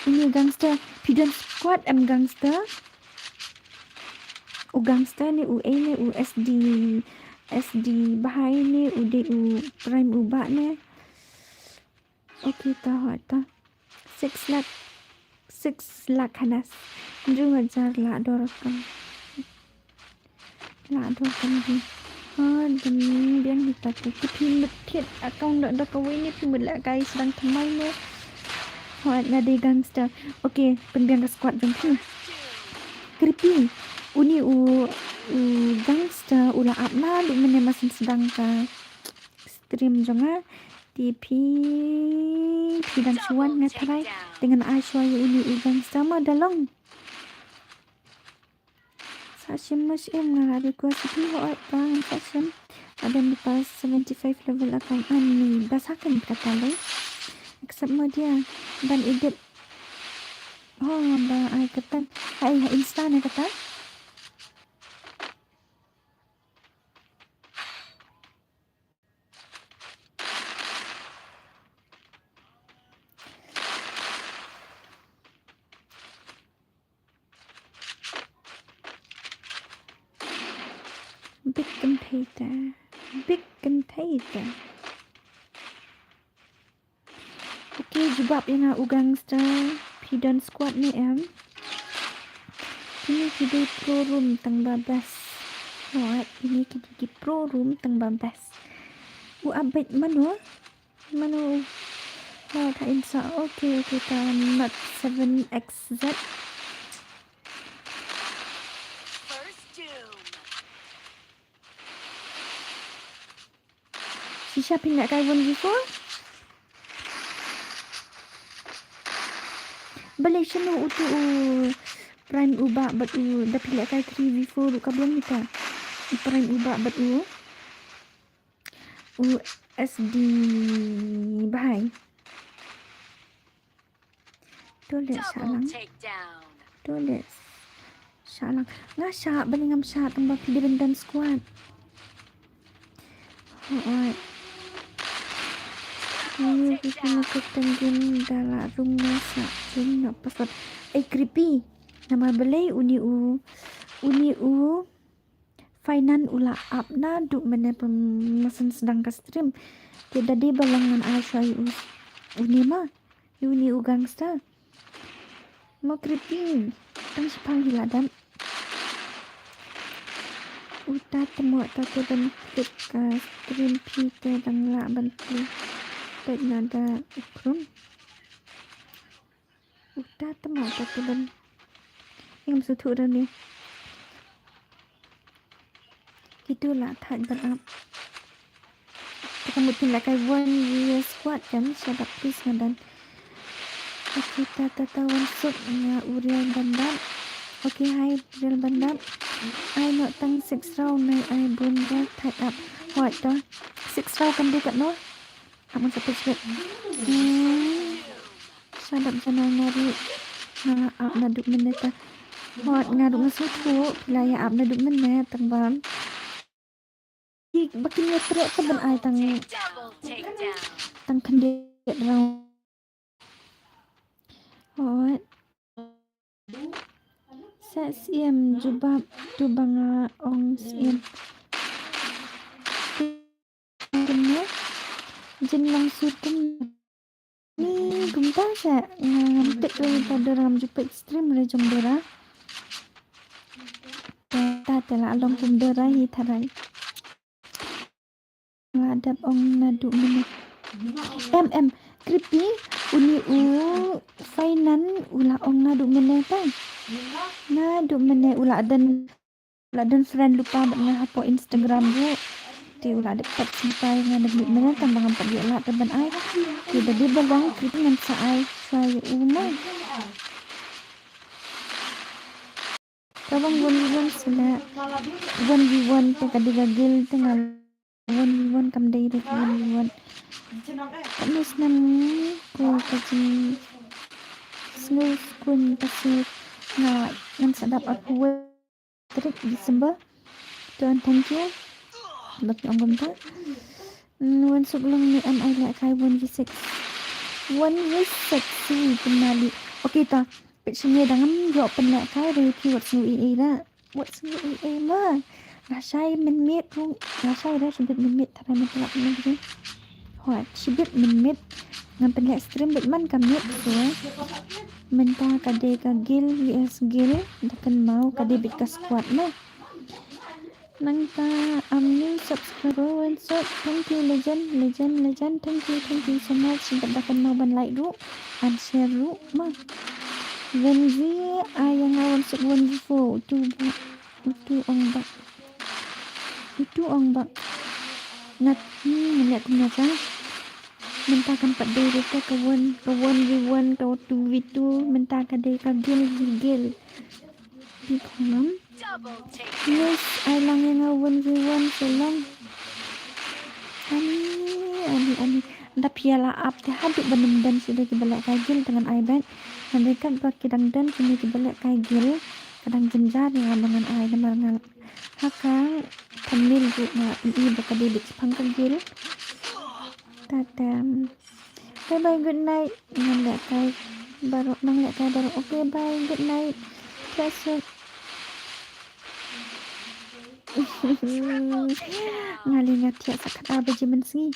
Ini gangster, phi don squad em gangster? U gangster ne u ei ne u S D, S D bahai ne u dei u prime u bah ne? Okay, ta hot ta. Six lakh, six lakh hanas. Hynriew hajar la dor kam. La dor kam di. Ha, dang biang hi ta te. Ki phi mut thied account da, da kawei ne phi mut lehkai sdang thymmai ne. Hot nga dei gangster. Okay, pynbiang ka squad jong phi. Creepy. Uni u, u gangster u la ap naduh mynne, ma sdang ka stream jong nga. Te phi, phi dang shu wan nga tharai. Te ngan ai shuwa ïa uni u gangster ma da long. Sa shim ma shim, nga la request phi, hooid ba ngan sa shim. Adam lepas seventy five level account ani ba sa kan kata le. Accept mo dia ban edit. Ho ba ai kata. Ai Insta ne kata. Big container. Big container. Okay, jubab ïa nga u gangster. Phi don squad ne em? Kine ki dei pro room tang ba best. Hooid, kine ki dei ki pro room tang ba best. U update mano? Mano? Hooid, ha Insta. Okay, okay, ta not seven X Z. Shisha phi lehkai one v four? Balei shano utu u prime u bah bad u, da phi lehkai three v four ruh ka biang hi ta. U prime u bah bad u, u S D bahai. To leh shah lang. To leh shah lang. Nga shah, balei ngam shah tang ba phi dei ban don squad. Hooid. Ni phi phi na kyrteng game da la rung nga sa jin na password. Ai creepy. Namar balei uni u, uni u Fainan u la ap naduh mynne, pynmynsiem sdang ka stream. Te da dei ba long ngan ai shuwa ïa u, uni ma, ïa uni u gangster. Mo creepy. Tang shipang hi la dam. Uta te mo ta te ban click ka stream phi te dang lah ban click. Peit na da u Chrome. Uta te mo ta te ban. Ngam sngewthuh da ni. Kitu la thait ban ap. Te ka mut phin lehkai one vs squad kan, shut up please, nga done. Okay, ta ta ta, wan suk nga u Real Bandap. Okay, hi Real Bandap. Ai noh tang six round, nai ai bun ba thait ap. Hooid to. Six round kan dei katno? Ap ngan sa peit sbet. Hmm. Shut up Jana, nga ruh nga la ap naduh mynne ta. Hooid, nga ruh nga sngewthuh phi la ïa ap naduh mynne tang ba ki ba kin ïa treh ka ban ai tang, tang khyndiat round. Hooid. Sa siem jubab tu ba nga ong siem. Kumne, jin long sur kumne. Ni kumta sa, nga ngam peit ruh ïa ka Dora, ngam ju peit stream re jong Dora. Ta te la long kum Dora hi tharai. Nga dep ong naduh mynne. Em em, Creepy, uni u Fainan u la ong naduh mynne ta. Naduh mynne u la don, la don friend lypa bad nga hapoh Instagram ruh. Te u la dep pat sngewthuh ïa nga naduh mynne tang ba ngam pat ïoh lad ban ai. Te da dei ba long Creepy ngan sa ai shuwa ïa u ma. Ka bang one v one sila. One v one te ka dei ka guild te nga one v one kam dei re one v one. Ka nus nam ko ka jing sngewskun ka sngewsynei ngan sa dap arphew tarik December. To and thank you. Bad ong kumta. Mm, wan suk long ni em ai lehkai one v six. One v six hi pynmali. Okay ta. Peit sini dang ngam ïoh pynlehkai re phi wat sngew ei ei ra. Wat sngew ei ei ma. Lashai mynmiet ruh. Lashai ra shibit mynmiet tharai mynta la pynlong hi. Hooid, shibit mynmiet. Ngan pynleh stream beit man ka miet so. Mynta ka dei ka guild vs guild. Da kynmaw ka dei beit ka squad ma. Nangta am new subscriber, wan suk. Thank you legend, legend, legend. Thank you, thank you so much. Bad da kynmaw ban like ruh and share ruh ma. Wenzi, ai ïa nga wan suk one v four. Utu ba, utu ong ba, utu ong ba. Ngat ni ngat ni ta. Mynta kam pat dei re ka one, ka one v one, ka two v two. Mynta ka dei ka guild v guild. Big hong nam. Yes, ai lang ïa nga one v one so long. Ani, ani, ani. Da phi la ap te haduh ban ym don shuh de kiba lehkai guild te ngan ai beit. Hynrei katba ki dang don kine kiba lehkai guild, ka dang jynjar ïa nga ba ngan ai namar nga ha ka thumbnail ruh nga i ba ka dei beit shaphang ka guild. Ta ta. Bye bye, good night. Nang lehkai baroh, nang lehkai baroh. Okay, bye, good night. Thiah suk. Nga lei nga thiah sa khatar baje mynsngi.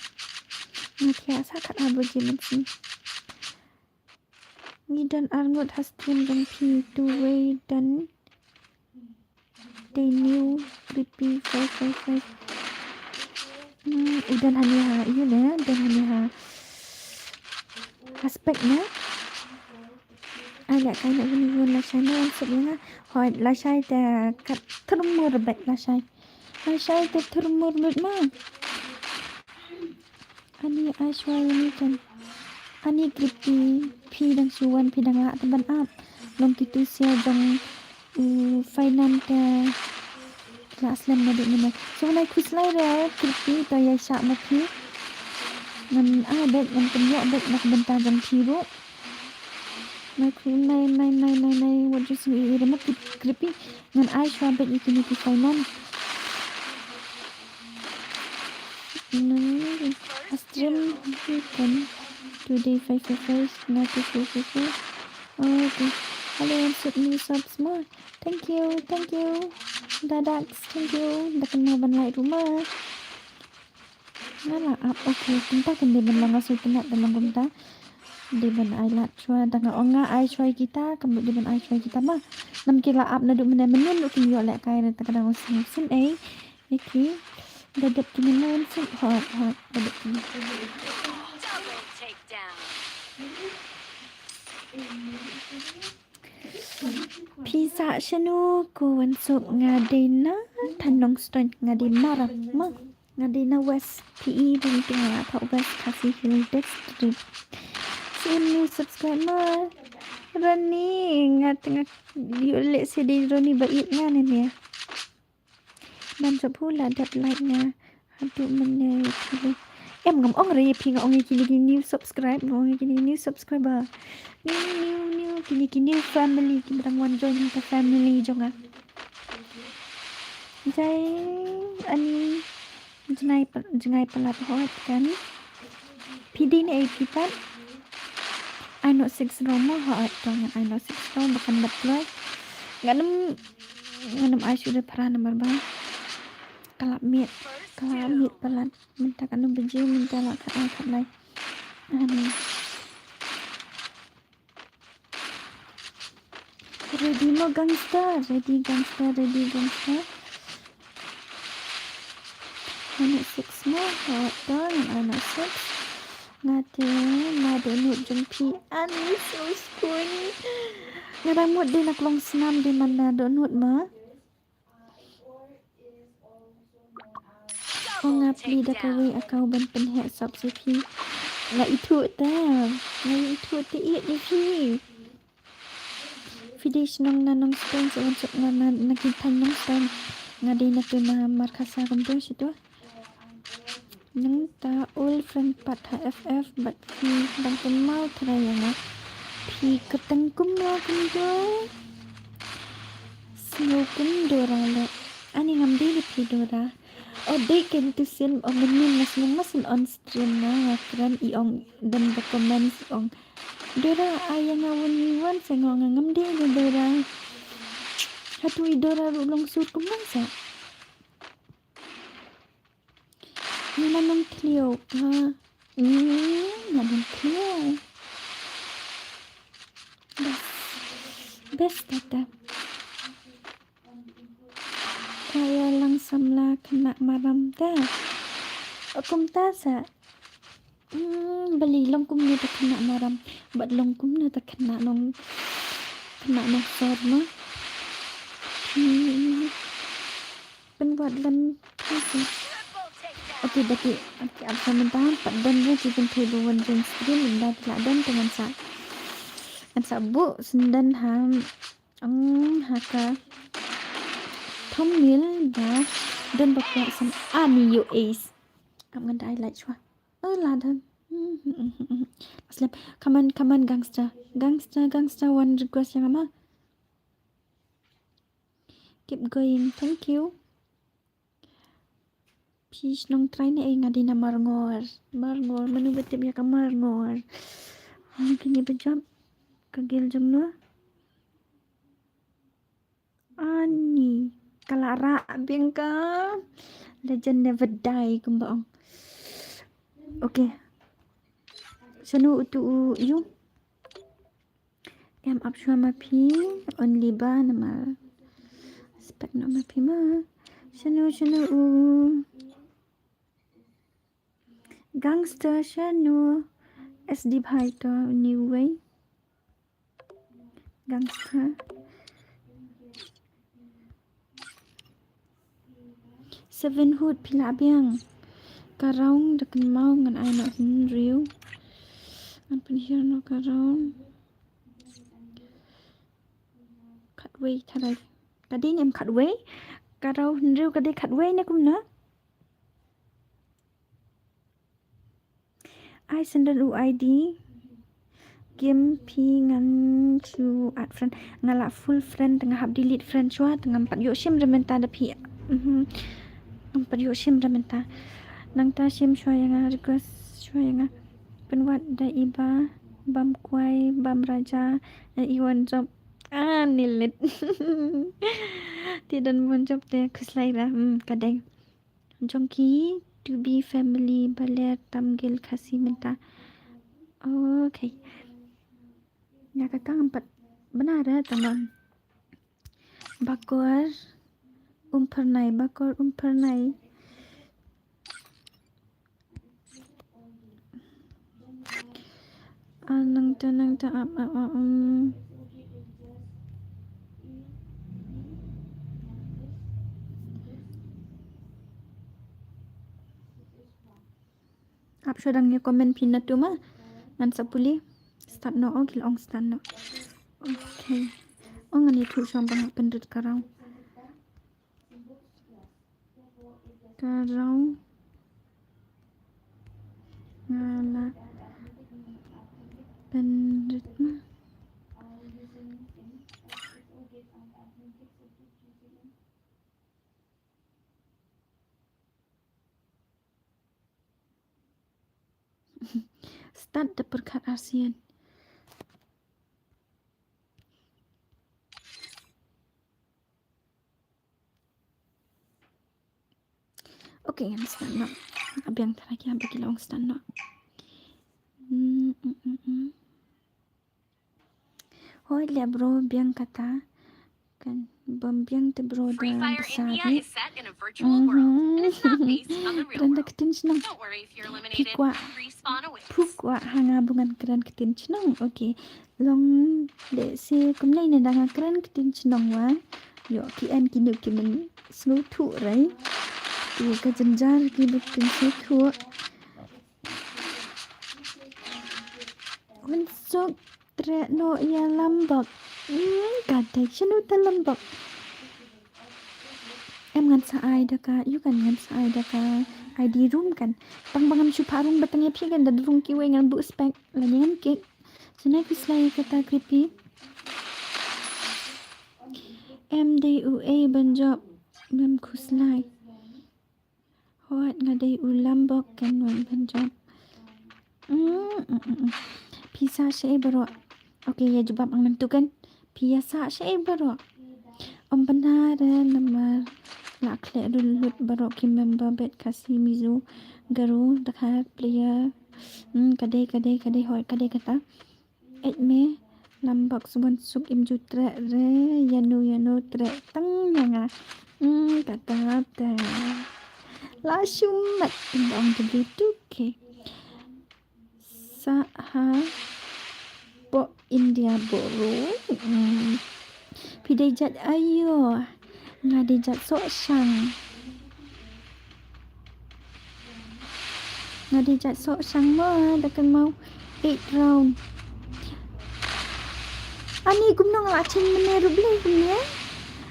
Nga thiah sa khatar baje mynsngi. Ngi don arngut ha stream jong phi, tu wei don. Dei new creepy five five five. Hmm, u don hani ha, ïu ne, don hani ha. Aspect ne? Ai lehkai na bun bun lashai ne, wan suk ïa nga. Hooid, lashai te kat thurmur bad lashai. Lashai te thurmur bad ma. Ani ai shuwa ïa ni kan. Ani creepy phi dang shu wan phi dang lah te ban ap. Long kitu sia jong u finance te la slem naduh mynne. So nai khuslai re creepy to ïa shah ma phi. Ngan ai bad ngan pynïoh bad na ka bynta jong phi ruh. Nai, nai, nai, nai, nai, nai, what just we eat? Mat ki creepy. Ngan ai shuwa bad ïa kine ki finance. Nai, stream weekend. Today five five five, not two four four four. Okay. Hello, and sub new subs ma. Thank you, thank you. Dadax, thank you. Da kynmaw ban like ruh ma. Nga la ap, okay, kumta kan dei ban long nga sngewtynnat ban long kumta. Dei ban ai lad shuwa, da nga ong nga ai shuwa ïa kita, kam dei ban ai shuwa ïa kita ma. Nam ki la ap naduh mynne, mynnin ruh kim ïoh lehkai re, ta ka dang ong sngewsynei. Okay. Da dep kine ma wan suk, hooid, hooid, da dep kine. Phi sah shano ko Wansuk? Nga dei na Thaiñ Nongstoiñ, nga dei Maram ma. Nga dei na West P E, dei na West Khasi Hill District. Sien new subscribe ma. Rani, nga tengah yu leh sedi Rani ba it nga ne ne. Ban jop hu la dep like nga. Haduh mynne ïa phi. Em, ngam ong re ïa phi, nga ong ïa kine ki new subscribe, nga ong ïa kine new subscriber. New, new, new, kine ki new family, ki ba dang wan join ha ka family jong nga. Jai ani jngai pa-, jngai palat hot kan. Phi dei ne ei phi pat? Ai noh six round mo, ha, ai to ngan ai noh six round ba kan dap kloi. Ngan ym, ngan ym ai shuh de phra namar ba ka la miet, ka la miet palat. Mynta katno baje mynta? La khatar khatlai. Ani. Ready mo gangster, ready gangster, ready gangster. Ai noh six mo, ha, to ngan ai noh six. Nga te, nga dohnud jong phi. Ani so skun. Nga dang mut dei na klong snam dei man na dohnud ma. Ong nga plie da kawei account ban pynheh sub sha phi. Nga ithuh te. Nga ithuh te ïeit ïa phi. Phi dei shnong na Nongstoiñ, sa wan suk nga na, na ki thaiñ Nongstoiñ. Nga dei na tu na Markhasa kumtu shitu. Nangta old friend pat ha F F, bad phi dang kynmaw tharai ïa nga. Phi kyrteng kumno kumno? Sngew kum Dora leh. Ani ngam dei da phi Dora. O dei ken tu sien, o mynnin nga sngew ma sien on stream nga, nga kren i ong don ba comments i ong Dora, ai ïa nga one v one, sa nga ong nga ngam dei da Dora. Hato i Dora ruh long sur kumno sa? Nga la nang thliew ka. Hmm, nga nang thliew. Best. Best tata. Ka ïalang samla khynnah Maram te. Kumta sa. Hmm, balei long kumne ta khynnah Maram? Bad long kumne ta khynnah Nong, khynnah Nongsor ma? Hmm. Pynwad lem. Okay, da ki, okay, ap sa mynta pat don re ki pynthei ba wan join stream, ynda ki la don te ngan sa, ngan sa buh sendon ha, ong ha ka thumbnail ba don ba kwah san ani yo ace. Ap ngan da ai like shwa. Oh, la don. Slap. Come on, come on, gangster. Gangster, gangster, one request ïa nga ma. Keep going. Thank you. Phi shnong trai ne ei? Nga dei na Marngor. Marngor, mano ba tip ïa ka Marngor? Ani kine ba jop ka gel jong no. Ani ka la rah biang ka. Legend never die kumba ong. Okay. Shano utu u yu? Em ap shuwa ma phi, only ba namar spek noh ma phi ma. Shano, shano u gangster, shano S D bhai to new way. Gangster. Seven Hood phi lah biang. Ka round da kynmaw ngan ai noh hynriew. Ngan pynhiar noh ka round. Khatwei tharai. Ka dei ne em khatwei? Ka round hynriew ka dei khatwei ne kumno? Ai sendon u I D. Game phi ngan shu add friend. Nga la full friend, nga hap delete friend shuwa, ngam pat ïoh shim re mynta da phi. Mhm. Ngam pat ïoh shim re mynta. Nangta shim shuwa ïa nga, request shuwa ïa nga. Pynwad da i ba, bam kwai, bam raja, eh, i wan jop. Ah, nilit. Ti don wan jop te khuslai ra. Hmm, ka dei. Jong ki to be family baler tam gel Khasi mynta. Okay. Ïa kata ngam pat bna re tang ba. Bakor Umphyrnai, Bakor Umphyrnai. Ah, nangta, nangta, ap, ap, ap, um. Ap shuwa dang ïa comment phi na tu ma. Ngan sa pule. Start noh, oh, ki la ong start noh. Okay. Oh, ngan ïathuh shuwa ba nga pynrit ka raw. Ka raw. Nga la pynrit ma. Start da pyrkhat arsien. Okay, ngan start noh. Biang tara ki haba ki la ong start noh. Hmm, hmm, hmm, hmm. Hooid leh bro, biang kata. Kan bym biang te bro da bsa de. Mhm. Kren da ktien shnong. Phi kwah, phi kwah ha nga ba ngan kren ktien shnong. Okay. Long lehse kumne ne da nga kren ktien shnong wa. Ïoh ki en kino ki mynsngew thuh rai. Ki ka jynjar ki ba ktien shnong thuh. Wan suk treh noh ïa Lambok. Hmm, ka dei shano ta Lambok. Em ngan sa ai da ka, ïoh kan ngan sa ai da ka I D room kan. Tang ba ngam shu phah rung ba tang ïa phi kan da rung kiwei ngan buh spek. Lane ngan kik. Shano phi slai kata creepy. Em dei u ei ban jop. Ngam khuslai. Hooid nga dei u Lambok kan wan ban jop. Mm, mm, mm, mm. Phi sah shaei baroh. Okay, ïa jubab ang nangtu kan. Phi ïa sah shaei baroh. Ym bynta re namar la khleh lut baroh ki member bet Khasi Mizo Garo Dkhar player. Hmm, ka dei, ka dei, ka dei, hooid ka dei kata. Eit me Lambok Suban Suk im ju treh re, ïano ïano treh tang ïa nga. Hmm, kata te. La shu mat im ong te tu ke. Sa ha po India boro. Hmm. Phi dei jait aïu? Nga dei jait Sohshang. Nga dei jait Sohshang mo, da kynmaw eight round. Ani kumno nga la chen mynne ruh blei kumne.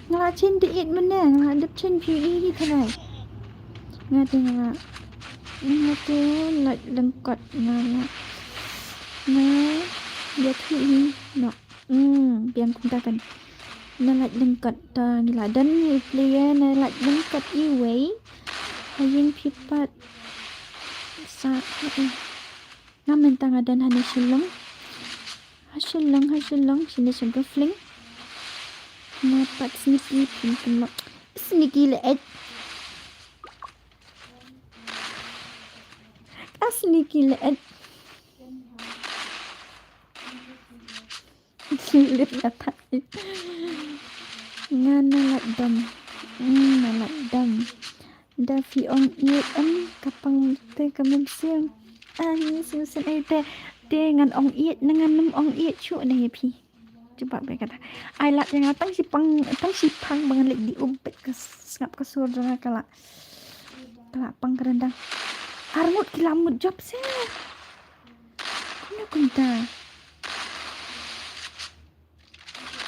Nga la chen da eight mynne, nga la dep chen phi iri tharai. Nga te nga la, nga te lait lyngkot nga la. Nga ïathuh hi noh. Hmm, biang kumta kan. Na lait lyngkot ta ngi la don i player na lait lyngkot iwei. Ha ïing phi pat sa ha i. Nga mynta nga don ha ne Shillong. Ha Shillong, ha Shillong, shane sha Gafling. Nga pat sneaky phi kin lok. Sneaky le et. Ka sneaky le et. Lit nga thait. Nga na lait dom. Mm, na lait dom. Da phi ong ïeit em ka pang te ka mynsiem. Ani sngewsih ei te. Te ngan ong ïeit ne ngan ym ong ïeit shuh ne ïa phi. Jubab bad kata. Ai lad ïa nga tang shi pang, tang shi pang ba ngan leit die um bad ka sngap ka sur jong nga ka la. Ka la pang ka ryndang. Arngut ki la mut jop se. Kumno kumta.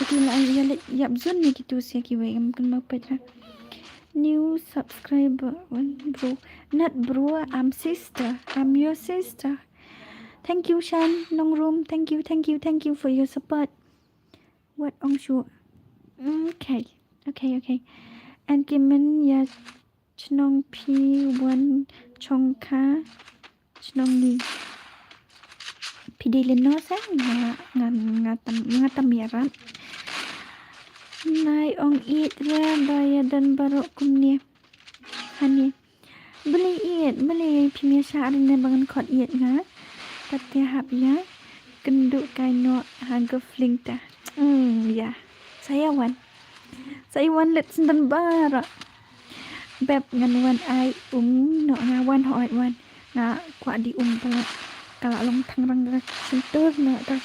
Ki la ïa leit ïap zone ne kitu sia kiwei ngam kynmaw pat ha. New subscriber, one bro. Not bro, I'm sister. I'm your sister. Thank you Shan Nongrum. Thank you, thank you, thank you for your support. Wat ong shuh. Okay. Okay, okay. An ki men ïa chnong phi wan chong ka chnong ni. Phi dei lynno sa nga, nga, nga tam, nga tam ïarap. Nai ong ïeit re ba ïa don baroh kumne. Hani. Balei ïeit, balei phim ïa shah re ne ba ngan khot ïeit nga. Pat te hap ïa kynduh kai noh ha Gafling ta. Hmm, ïa. Sa ïa wan. Sa ïa wan leit syndon baroh. Beb ngan wan ai um noh nga wan hooid wan. Nga kwah die um palat. Ka la long thangrang ka shyntur noh ka.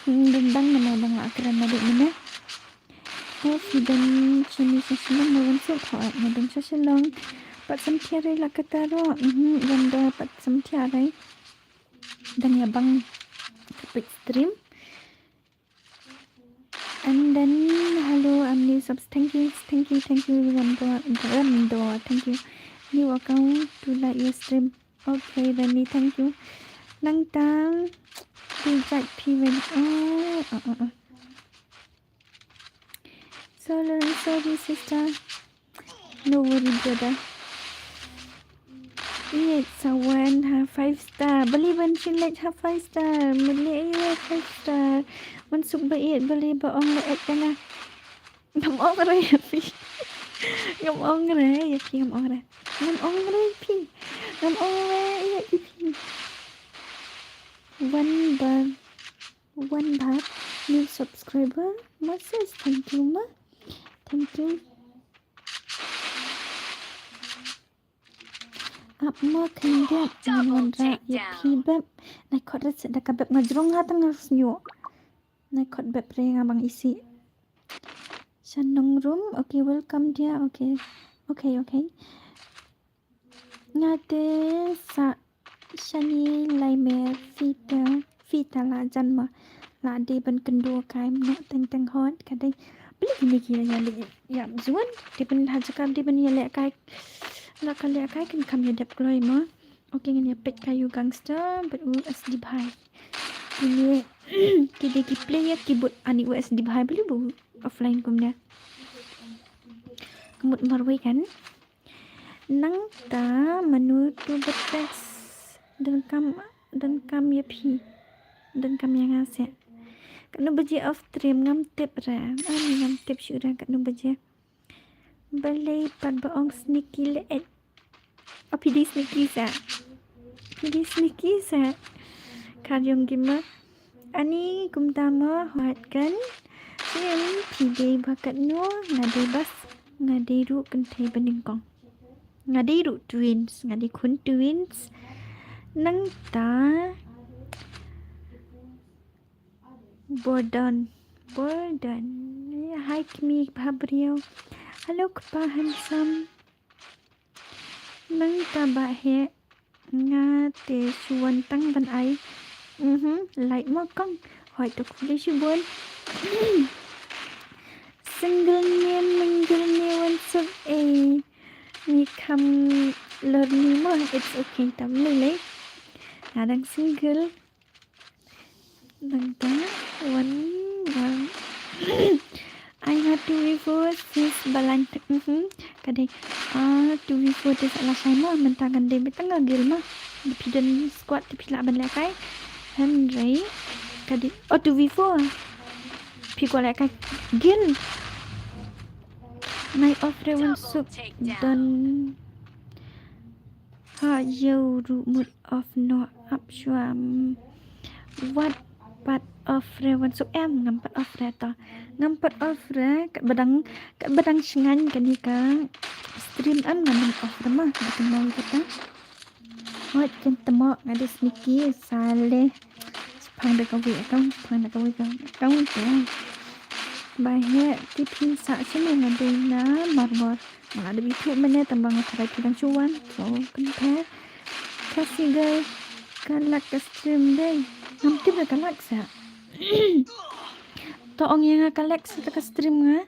Hmm, ryndang namar ba nga la kren naduh mynne. O phi don shane sha Shillong mo Wansuk? Hooid nga don sha Shillong. Pat samthia rei la kata ro. Mhm, wan do pat samthia rei. Dan ïa bang ka page stream. And then, hello, I'm new subs. Thank you, thank you, thank you, Ramdo, Ramdo. Thank you. New account to like your stream. Okay, Rani, thank you. Nangta, di judge phi wen. Oh, oh, oh, oh. Sorry, sorry, sister. No worry, brother. Ïeit sa wan ha five star. Balei ban shu leit ha five star? Balei ïa five star? Mynsuk ba ïeit, balei ba ong leh ïeit ka nga. Ngam ong re ïa phi. Ngam ong re ïa phi, ngam ong re. Ngam ong re ïa phi. Ngam ong re ïa phi. One bar. One bar. New subscriber. Message. Thank you, ma. Thank you. Ap mo khyndiat ngan wanrah ïa phi bep. Nai khot rit seh da ka bep, nga jrong ha tang nga sñiuh. Nai khot bep re nga bang isih. Shan nongrum. Okay, welcome dear. Okay. Okay, okay. Nga te sa shani lai mer fita, fita la jan ma. La dei ban kynduh kai mnoh teng teng hot ka dei. Beli kini ki la ïa leh ïa zuan. Dei ban ha jaka dei ban ïa leh kai. La ka leh kai kan kam ïa dep kloi ma. Okay, ngan ïa peit kai u gangster bad u S D bhai. Ini ki dei ki player keyboard ani u S D bhai beli bu offline kumne. Kemut marwei kan. Nangta manu tu betext donkam, donkam ïa phi. Donkam ïa nga seh. Katno baje off stream ngam tip re. Ani ngam tip shuh re katno baje. Balei pat ba ong sneaky leh. Oh, phi dei sneaky seh. Phi dei sneaky seh. Kar yong gima. Ani kumta ma hot kan. Sim phi dei ba katno nga dei bas. Nga dei ruh kynthei ba nyngkong. Nga dei ruh twins, nga dei khun twins. Nangta Bordon. Bordon. Hi kmie bhabriew. Hello kpa handsome. Nangta ba heh. Nga te shu wan tang ban ai. Mhm, like mo kong. Hoi to khublei shibun. Single ne mingle ne wan suk eh. Ngi kham lor ni mo. It's okay tam lei lei. Nga dang single. Nangta wan wan. Ai nga two v four sis balan. Mhm. Ka dei ah two v four te sa la shai ma mynta kan dei beit tang ka guild ma. Phi don squad te phi lah ban lehkai. Hynrei ka dei oh two v four. Phi kwah lehkai guild. Nai off re wan suk don. Ha ïew ruh mut off noh ap shuwa. Wat pat off re wan suk em ngam pat off re to. Ngam pat off re kat ba dang kat ba dang shngain kane ka stream em ngam off re ma ba kan nang kata. Hoi kan temo nga dei sneaky sale. Phang da kawei account, phang da kawei account tu. Ba heh ti phin sa sini nga dei na Marbor. Nga da bithu mane tang ba nga tharai phi dang shu wan. So compare. Kasi gai ka lak ka stream dei. Ngam tip da ka lak sa. To ong ïa nga ka lak sa ka stream nga.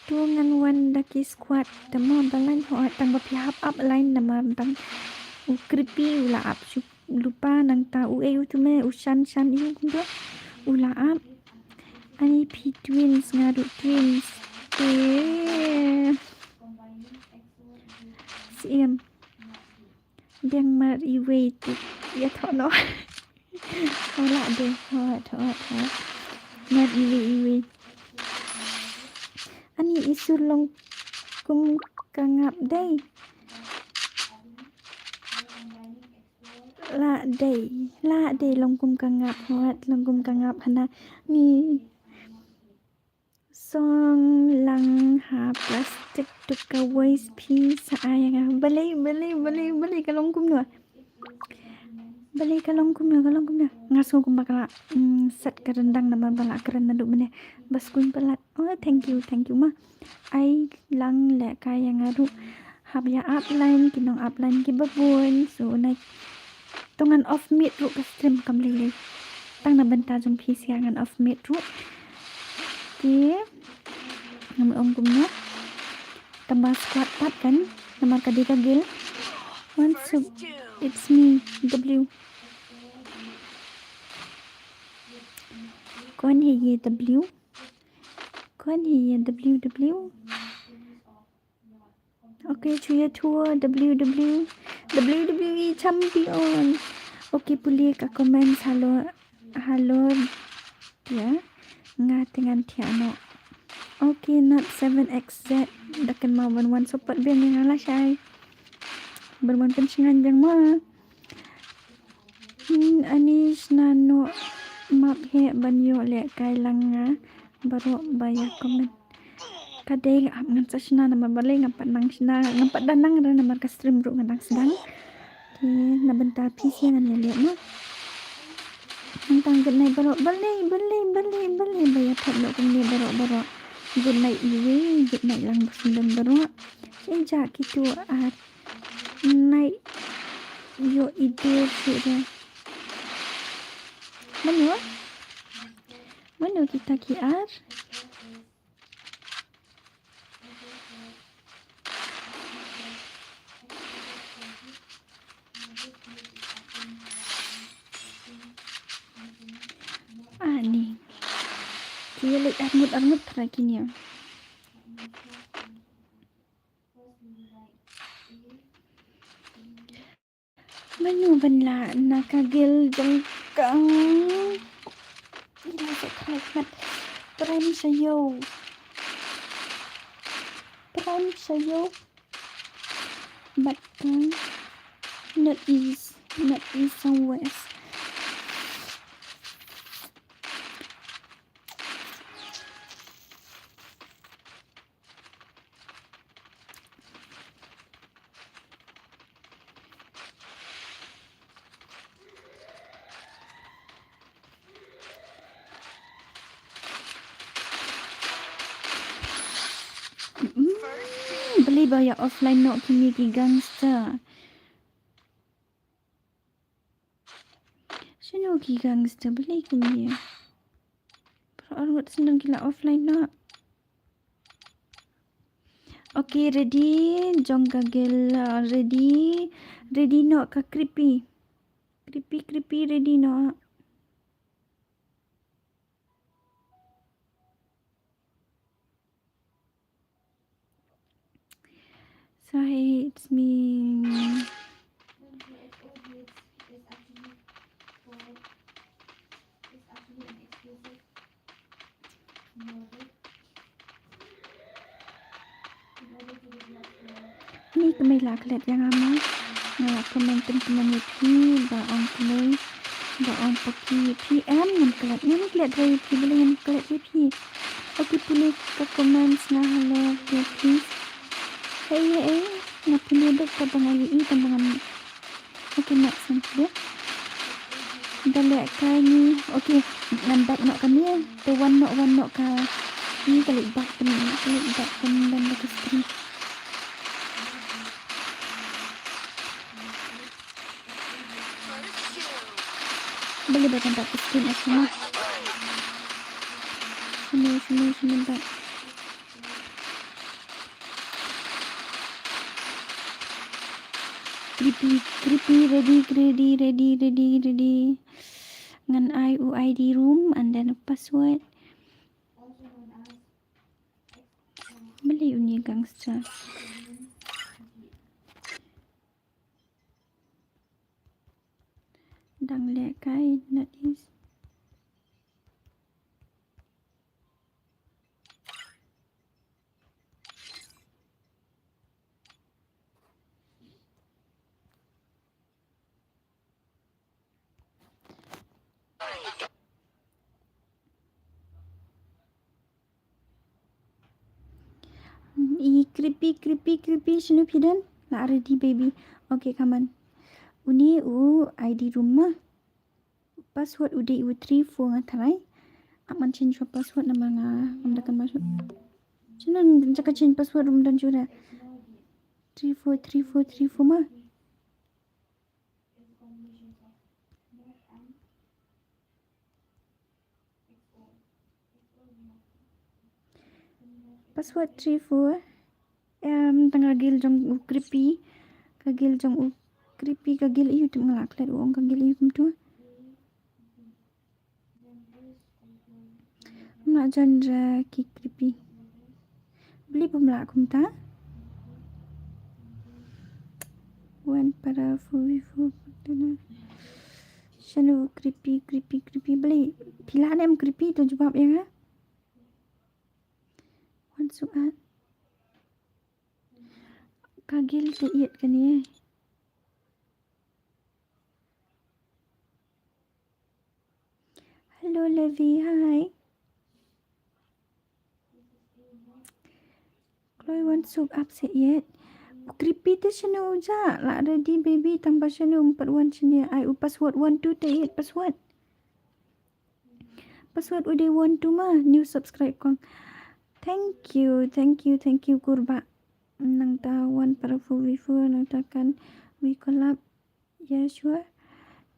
Tu ngan wan da ki squad te mo ba line ho tang ba phi hap ap line namar dang u creepy u la ap shu lupa nangta u ei u tu me u shan shan ïu kumdo u la ap. Ani phi twins nga ruh twins. Eh. Siem. Dang mar iwei tu ïa thoh noh. Thoh lah de thoh thoh thoh. Mar iwei iwei. Ani isur long kum ka ngap dei. Lah dei lah dei long kum ka ngap hot long kum ka ngap hana ni. Song lang ha plastic tu ka voice phi sa ai nga balei balei balei balei ka long kumno. Balei ka long kumno, ka long kumno? Nga sngew kumba ka la, mm, set ka ryndang namar ba la kren naduh mynne. Ba skul palat. Oh, thank you, thank you ma. Ai lang lehkai ïa nga ruh. Hap ïa upline, ki nong upline kiba bun. So, nai to ngan off mid ruh ka stream kam lei lei. Tang na bynta jong phi sha ngan off mid ruh. Te ngam ong kumno. Tang ba squad pat kan, namar ka dei ka guild. One sub, it's me, W. कौन है ये W? कौन है ये W W? Okay, chuya thua W W, W W E champion. Okay, pule ka comments, hello, hello. Ya, nga te ngan thiah noh. Okay, not seven X Z. Da kynmaw ban wan support biang ïa nga lashai. Ban wan pynsngew biang ma. Hmm, ani shna noh map heh ban ïoh lehkai lang nga baroh ba ïa comment. Ka dei hap ngan sa shna namar balei ngam pat nang shna, ngam pat da nang re namar ka stream ruh nga dang sdang. Te na bynta phi sha ngan ïaleh noh. Nangta good night baroh, balei, balei, balei, balei ba ïa thot noh kumne baroh baroh. Good night iwei, good night lang ba sngewdon baroh. Shen ja kitu ar. Night ïoh i dur shuh re. Mano? Mano kita ki ar? Ani. Ki leit arngut arngut trai kine. Mano ban lah na ka guild jong ka. Ila sa khraw mat. Prime Sayo. Prime Sayo. But ka North East, North East South West. Mm, balei ba ïa offline noh kine ki gangster. Shano ki gangster, balei kine? Para arngut sngewdon ki la offline noh. Okay, ready, jong ka guild, uh, ready, ready noh ka creepy. Creepy, creepy, ready noh. So hey, it's me. Ni kmie la klet ïa nga ma. Nga la comment tymmen tymmen ïa phi ba ong kmie ba ong paki ïa phi. Em ngam klet, ngam klet ïa phi, balei ngam klet ïa phi. Okay, pule ka comments nga, hello, okay, please. Hey, hey, hey, nga pule bad ka ba nga ïohi tang ba ngam. Okay, next one pule. Da lehkai ni. Okay, ngan back noh kane. Te wan noh, wan noh ka. Ni ka leit back kane, ka leit back kane dan da ka stream. Balei ba kan back ka stream, ah, shano. Shano, shano, shano back. Creepy, creepy, ready, ready, ready, ready, ready. Ngan ai u I D room and then a password. Balei uni gangster. Dang lehkai, North East. I creepy, creepy, creepy, shano phi don? La ready, baby. Okay, come on. Uni u I D room ma. Password u dei u three four nga tharai. Ap ngan change shuwa password namar nga ngam da kynmaw shuh. Shuwa ngan jaka change password room don shuwa. Three four three four three four ma. Password three four. Em, tang ka gil jong u creepy. Ka gil jong u creepy, ka gil ïu tip nga la klet u ong ka gil ïu kumtu. Nga jan ra ki creepy. Bli bym lah kumta. Wan para fu wi fu. Shano creepy, creepy, creepy. Bli phi lah ne em creepy to jubab ïa nga. Wan suk at. Ka gil te iet kane. Hello, Levi. Hi. Kloi wan suk ap se iet. U creepy te shano u ja. La ready baby tang ba shano um pat wan shane ai u password one two te iet password. Password u dei one two ma new subscribe kong. Thank you, thank you, thank you kurba. Nangta wan para fu wi fu nangta kan wi kolap. Ya shuwa.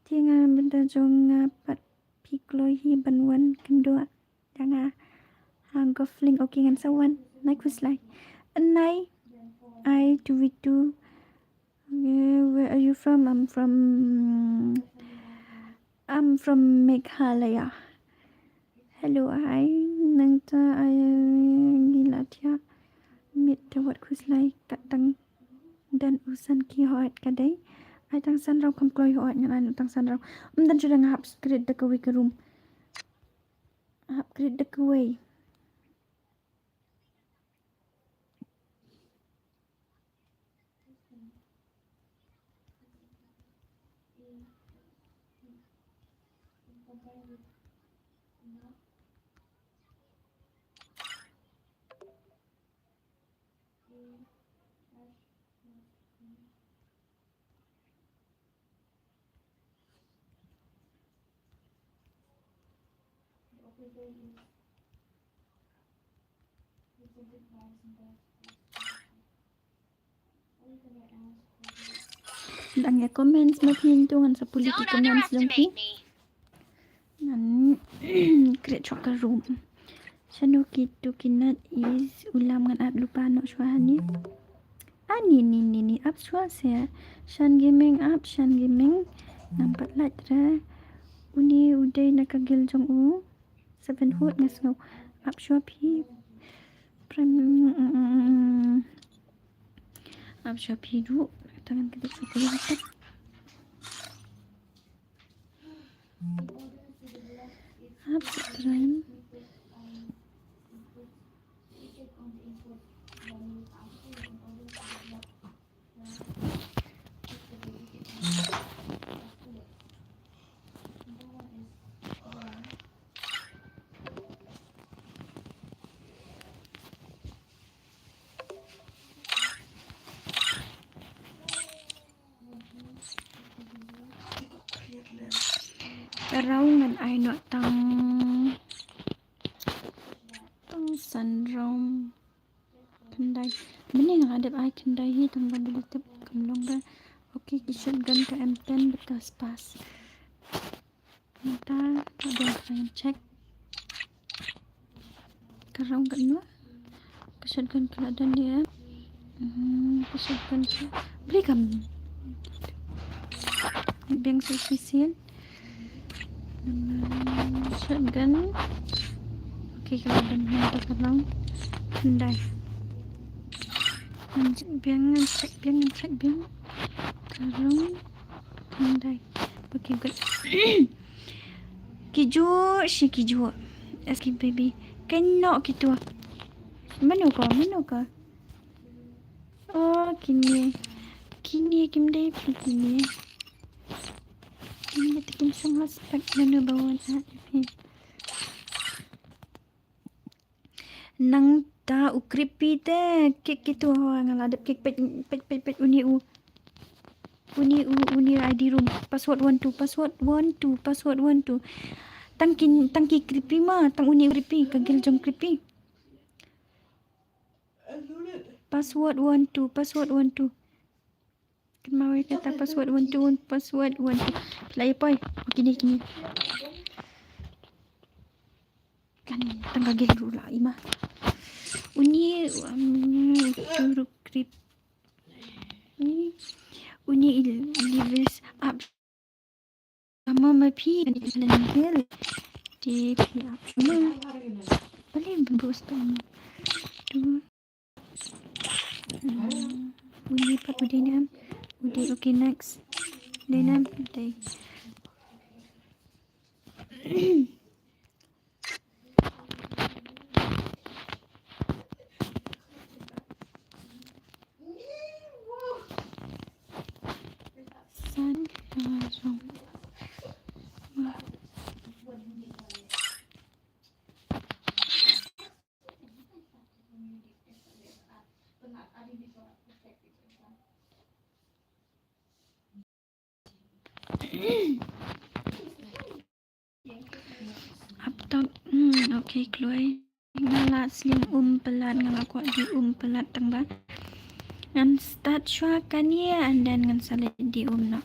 Ti nga bynta jong nga pat phi kloi hi ban wan kynduh. Da nga ha gofling okay ngan sa wan. Nai khuslai. Nai. Ai tu wi tu. Okay, where are you from? I'm from I'm from Meghalaya. Hello, ai nangta ai ngi la thiah. Mit te wat khuslai kat tang. Dan u san ki hot ka dei. Ai tang san raw kam kloi hot ngan ai tang san raw. Um dan shuwa nga hap krit da kawei ka room. Hap krit da kawei. Dang ïa comments ma phi to ngan sa pule ki comments jong phi. Ngan create short ka room. Shano kitu ki nat is ulam ngan at lupa no shwa hani. Ani ni ni ni ap shwa se. Shan gaming ap shan gaming. Ngam pat lait re. Uni u dei na ka gil jong u. Seven hood nga sngew. Ap shwa phi. Prime. Ap shwa phi du. Tangan kedua shwa phi. Ap shwa prime. Ka raw ngan ai noh tang, tang san raw. Khyndai. Mynne nga la dep ai khyndai hi tang ba dei tip kam long ba. Okay, ki shotgun ka M ten bad ka spas. Mynta ka don ka check. Ka raw ka nua. Ka shotgun ka la don dia. Hmm, ka shotgun ka. Beli kam. Biang sa shisien. Hmm, shotgun. Okay, ka la don mynta ka raw. Khyndai. Biang ngan check, biang ngan check, biang. Ka raw. Khyndai. Okay, good. Kijuh shi kijuh. S K baby. Kynnoh kitu. Mano ka? Mano ka? Oh, kine. Kine kim dei phi kine. Kine te kim sngewspah mano ba wan ha phi. Nangta u creepy te kik kitu ha nga la dep kik peit peit peit peit uni u. Uni u, uni I D room. Password one two, password one two, password one two. Tang ki, tang ki creepy ma, tang uni creepy, ka guild jong creepy. Password one two, password one two. Kynmaw ïa kata password one two, password one two. Phi lah ïa poi. Kine, kine. Kan tang ka guild ruh lah i ma. Uni, um, turuk creep. Uni, uni il-, levels up. Ama ma phi kan i level. Te phi up ma. Bale bus pa ma. Tu. Hmm, u dei pat, u dei ne em? U dei, okay, next. Dei ne em? Dei. San, uh, song. Aptok, hmm, okay, Chloe. Nga la sling um palat, nga la kwah di um palat tang ba. Ngan start shuwa kane and then ngan sa leit di um noh.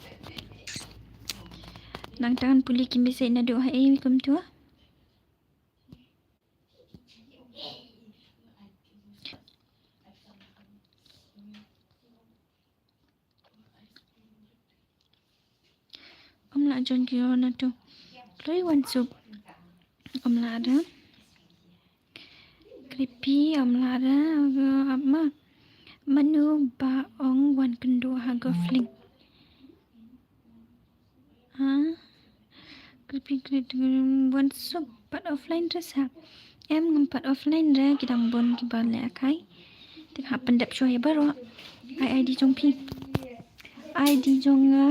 Nangta ngan pule ki message naduh ha ei kumtu. Ym lah join ki ïa na tu. Kloi wan suk. Ym lah da. Creepy ym lah da. Ap ma. Mano ba ong wan kynduh ha ka fling. Ha? Creepy, creepy, wan suk pat offline re sa. Em, ngam pat offline re, ki dang bun kiba lehkai. Te hap pyndep shuwa ïa baroh. Ai ID jong phi. ID jong nga.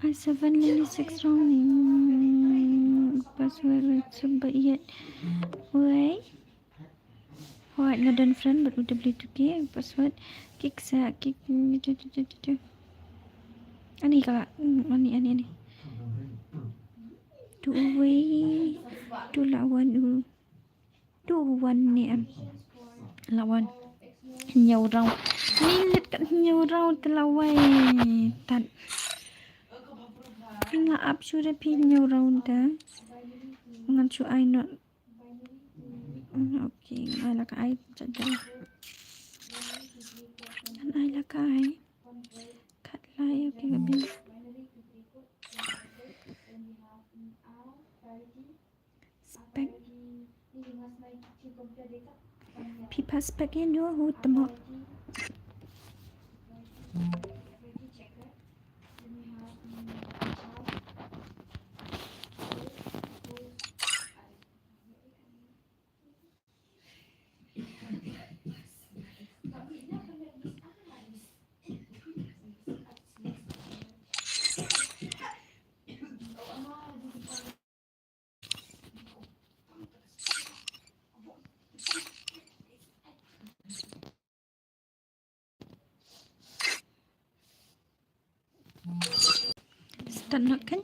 Ai seven lane six wrong ni. Password sub ba ïet. Wei. Hooid, nga don friend bad U W two K, password. Kik sa, kik, tu, tu, tu, tu, tu. Ani ka la, mm, ani, ani, ani. Tu uwei, tu la wan u. Tu wan ne em. La wan. Hynñiew round. Ni lit kat hynñiew round te la wai. Tat. Phi nga ap shu re phi hynñiew round te. Ngan shu ai not. Mm, okay, ngan ai la ka ai, jajal. Ngan ai la ka ai. Kat lai, okay, ka bin. Spec. Phi pa spec ïa nyo hu tmo. Start noh kan?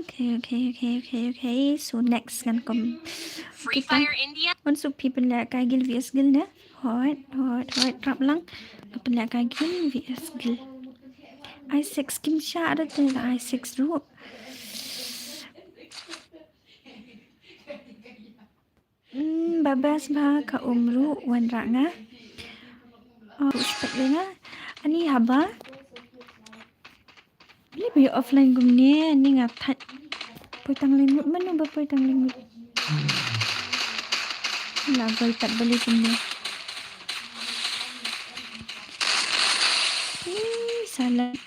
Okay, okay, okay, okay, okay. So next ngan kom Free Fire India. Wan suk phi pynlehkai guild V S guild ne? Hooid, hooid, hooid, rap lang. Pynlehkai guild V S guild. I six kim shah da te I six ruh. Hmm, babas ba ka um ruh wanrah nga. Oh, respect le nga. Ani haba. Beli bi offline kumne, ani nga thait. Poi tang lyngngoh, mano ba poi tang lyngngoh. La gol tat beli kumne. Ih, salah.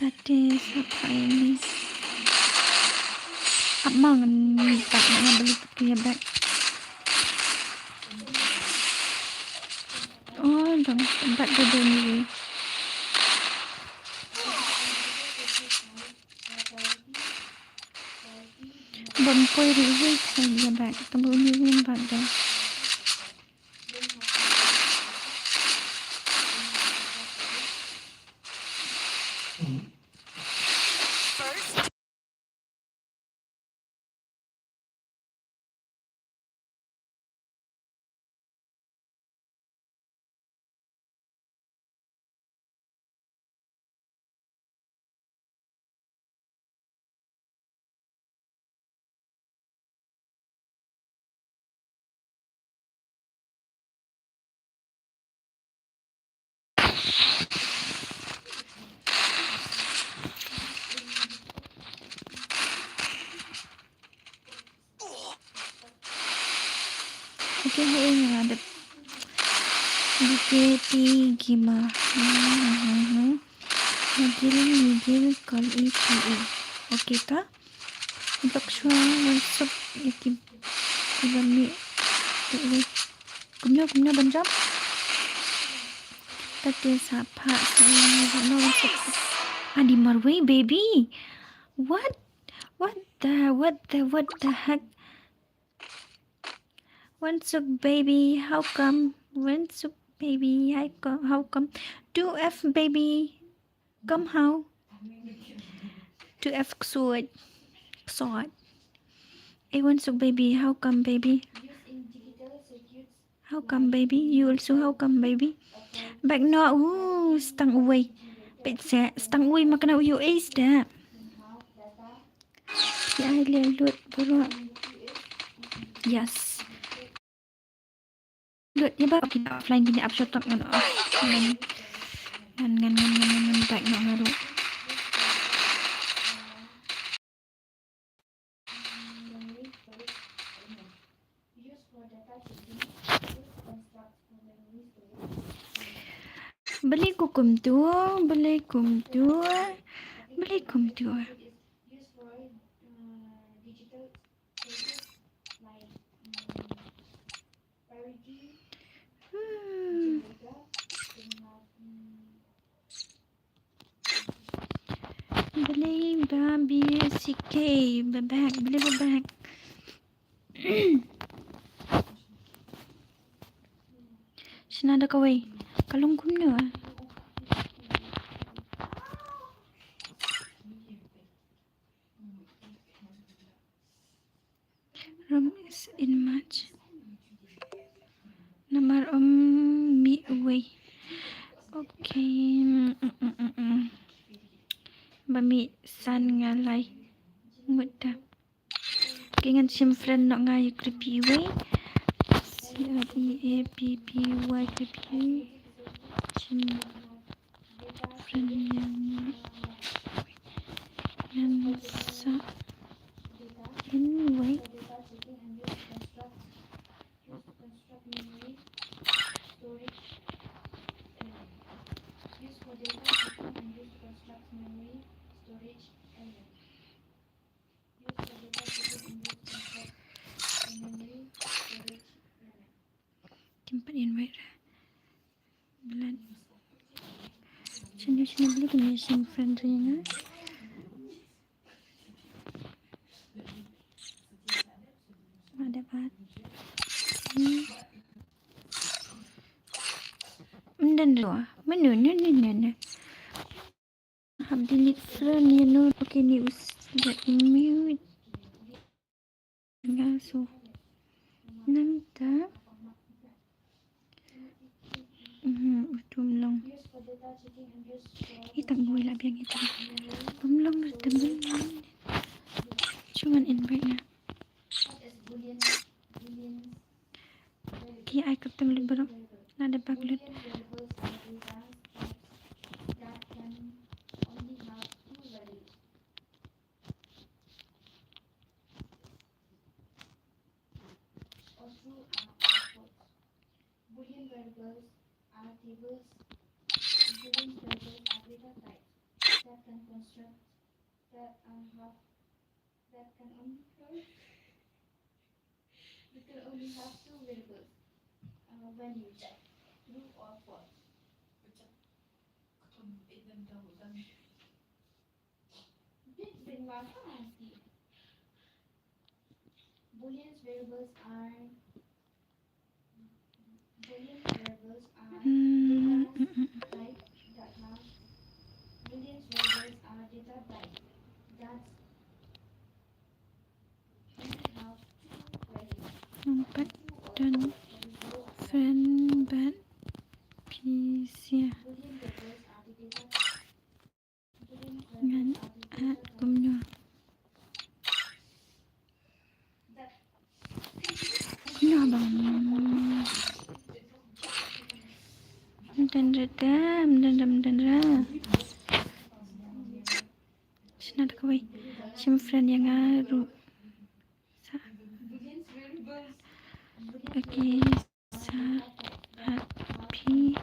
Tate sa phai ni. Ap ma ngan ni tak na beli tu ya bek. Oh, dong tempat duduk ni. Bam poi ri wi sa ya bak. Tunggu ni wi bak da. Okay, hey, nga dep. D K T Gima. Hmm, hmm, hmm. Miguel, Miguel, call E P E. Okay, ta? Block shwa, wan suk, ya ki, ki ban mi. Kumno, kumno ban jump? Ta te sa pha, sa no wan suk. Adi marwei, baby. What? What the, what the, what the heck? Wan suk baby, how come? Wan suk baby, how come? How come? Two F baby, come how? Two F ksot. Ksot. Eh, wan suk baby, how come baby? How come baby? You also how come baby? Bak no, ooh, stang uwei. Pet se, stang uwei makna uyu ace da. Ya, ai le lut baroh. Yes. Lut ya ba ki offline kini up shot ngan. Ngan ngan ngan ngan ngan back ngan ngan. Beli kukum tu, beli kum tu, beli kum tu. Hmm. Beli babi C K bebek, beli bebek. Shna da kawei. Ka long kumno? Rum is in March. Namar um mi uwei. Okay. Mm, mm, mm, mm. Ba mi san nga lai. Ngut da. Ki ngan shim friend noh nga ïa Creepy wei. C R E A P P Y Creepy. Shim friend ïa nga. Ngan sa in wei. Kim pat invite ra. Blan. Chini chini beli kini sin friend ring. Ada bat. Hmm. Menden dua. Menu, menu, menu, menu. Hap delete friend ïa no, okay, ni us let mute. Nga so. Nangta. Mhm, utum long. Itang bui la biang itang. Bum long temen. Chungan invite na. Ki ai kyrteng lut baroh. Lada bak lut. Boolean variables are tables. Boolean variables are data types that can construct, that, uh, have, that can only, we can only have two variables, uh, values, true or false. Big Bang Master. Boolean variables are Boolean variables are Mm, data mm, mm. type that have Boolean variables are data type that we have two values. Nampak dan friend ban pisia. Boolean variables are the data type. Ngan add kumno. Kumno bang. Mdendra, mdendra, mdendra. Shna da kawei. Shim friend ïa nga ruh. Sa. Okay. Sa at phi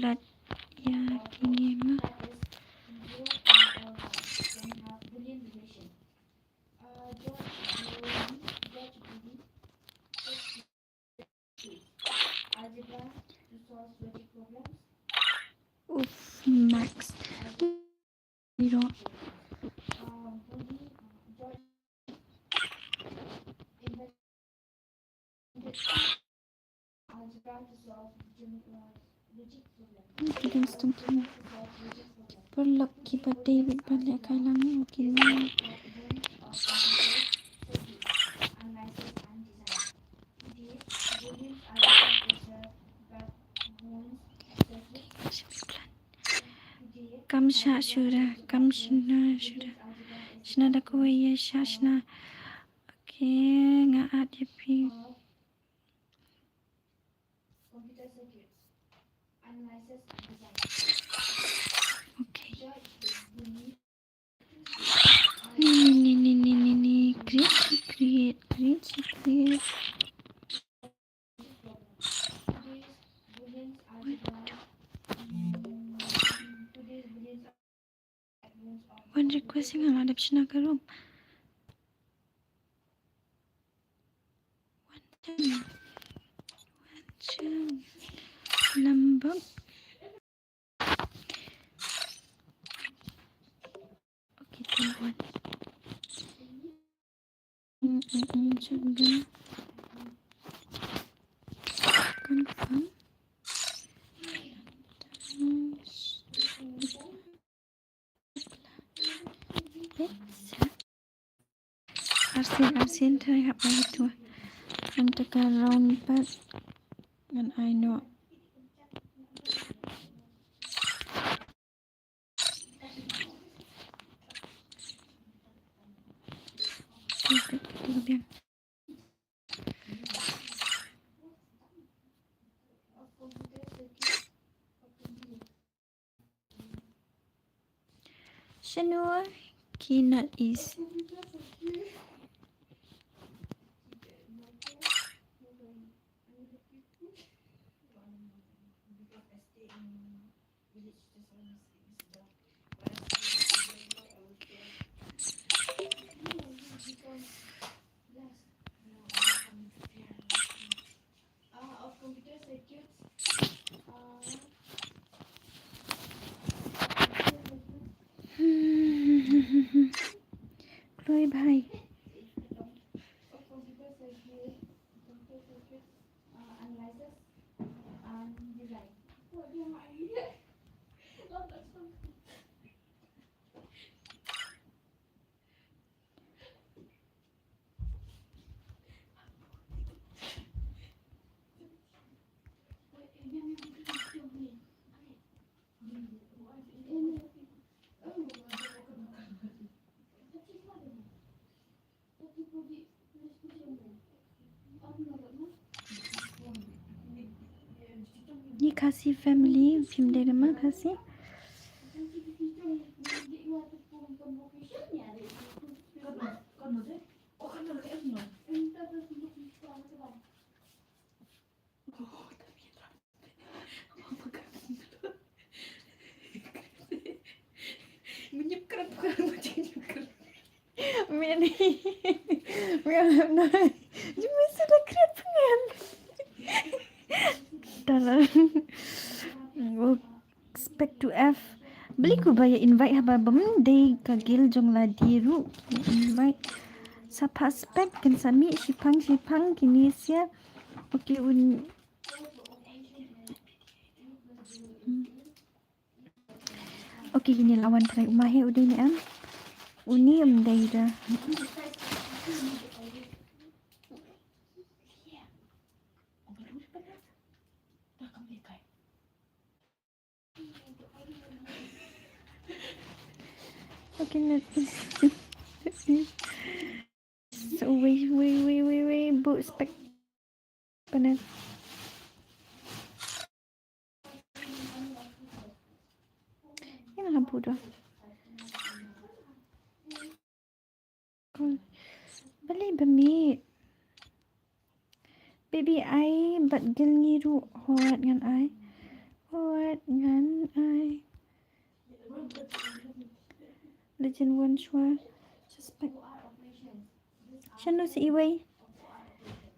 lat ïa kine ma. Uf, Max. Zero. Kidding, stung tum. Paralok kiba dei bad ban lehkai lang, okay. Kam shah shuh, kam shna shuh. Shna da kawei ïa shah shna. Okay, nga add ïa phi. Okay. Ni, ni, ni, ni, ni, ni, ni. Create, create, create, create. One request nga la dep shna ka room. One time. One time. Number. Okay, twenty-one. Mm, mm, mm, check again. Confirm. Arsien, arsien, te hap ai tu. Ngan teka round pat. Ngan ai noh. Shano ki nut is. Chloe bhai. Ni Khasi family, phim dei ma Khasi. Mini. Mini sudah kerap pengen. Dalam. Expect to F. Beli ku ba ïa invite haba bym dei ka guild jong lade ruh. Invite. Sa pha spek kan sa mih shiphang shiphang kine sia. Okay, un. Okay, kine la wan trai uma he u dei ne em. Uni um dei da. Okay, let's see. So, wait, wait, wait, wait, wait. Boot spek. Panel. Ïa la boot. Balei ba mih? Baby, ai bad Gil ngi ruh. Hot ngan ai. Hot ngan ai. Legend one shuwa. Suspect. Shano sa iwei?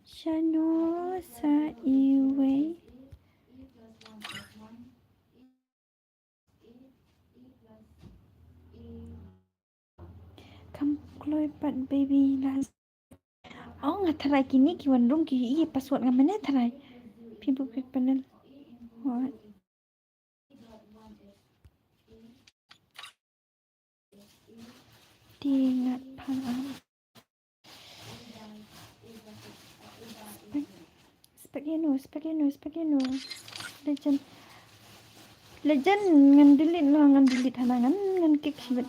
Shano sa iwei? Kam kloi pat baby la. Oh, nga tharai kine ki wan rung ki i password nga mane tharai. Phi buk phi panel. What? Ti ngat pha. Spek ïa no, spek ïa no, spek ïa no. Legend. Legend ngan delete no, ngan delete hana ngan, ngan kick shibit.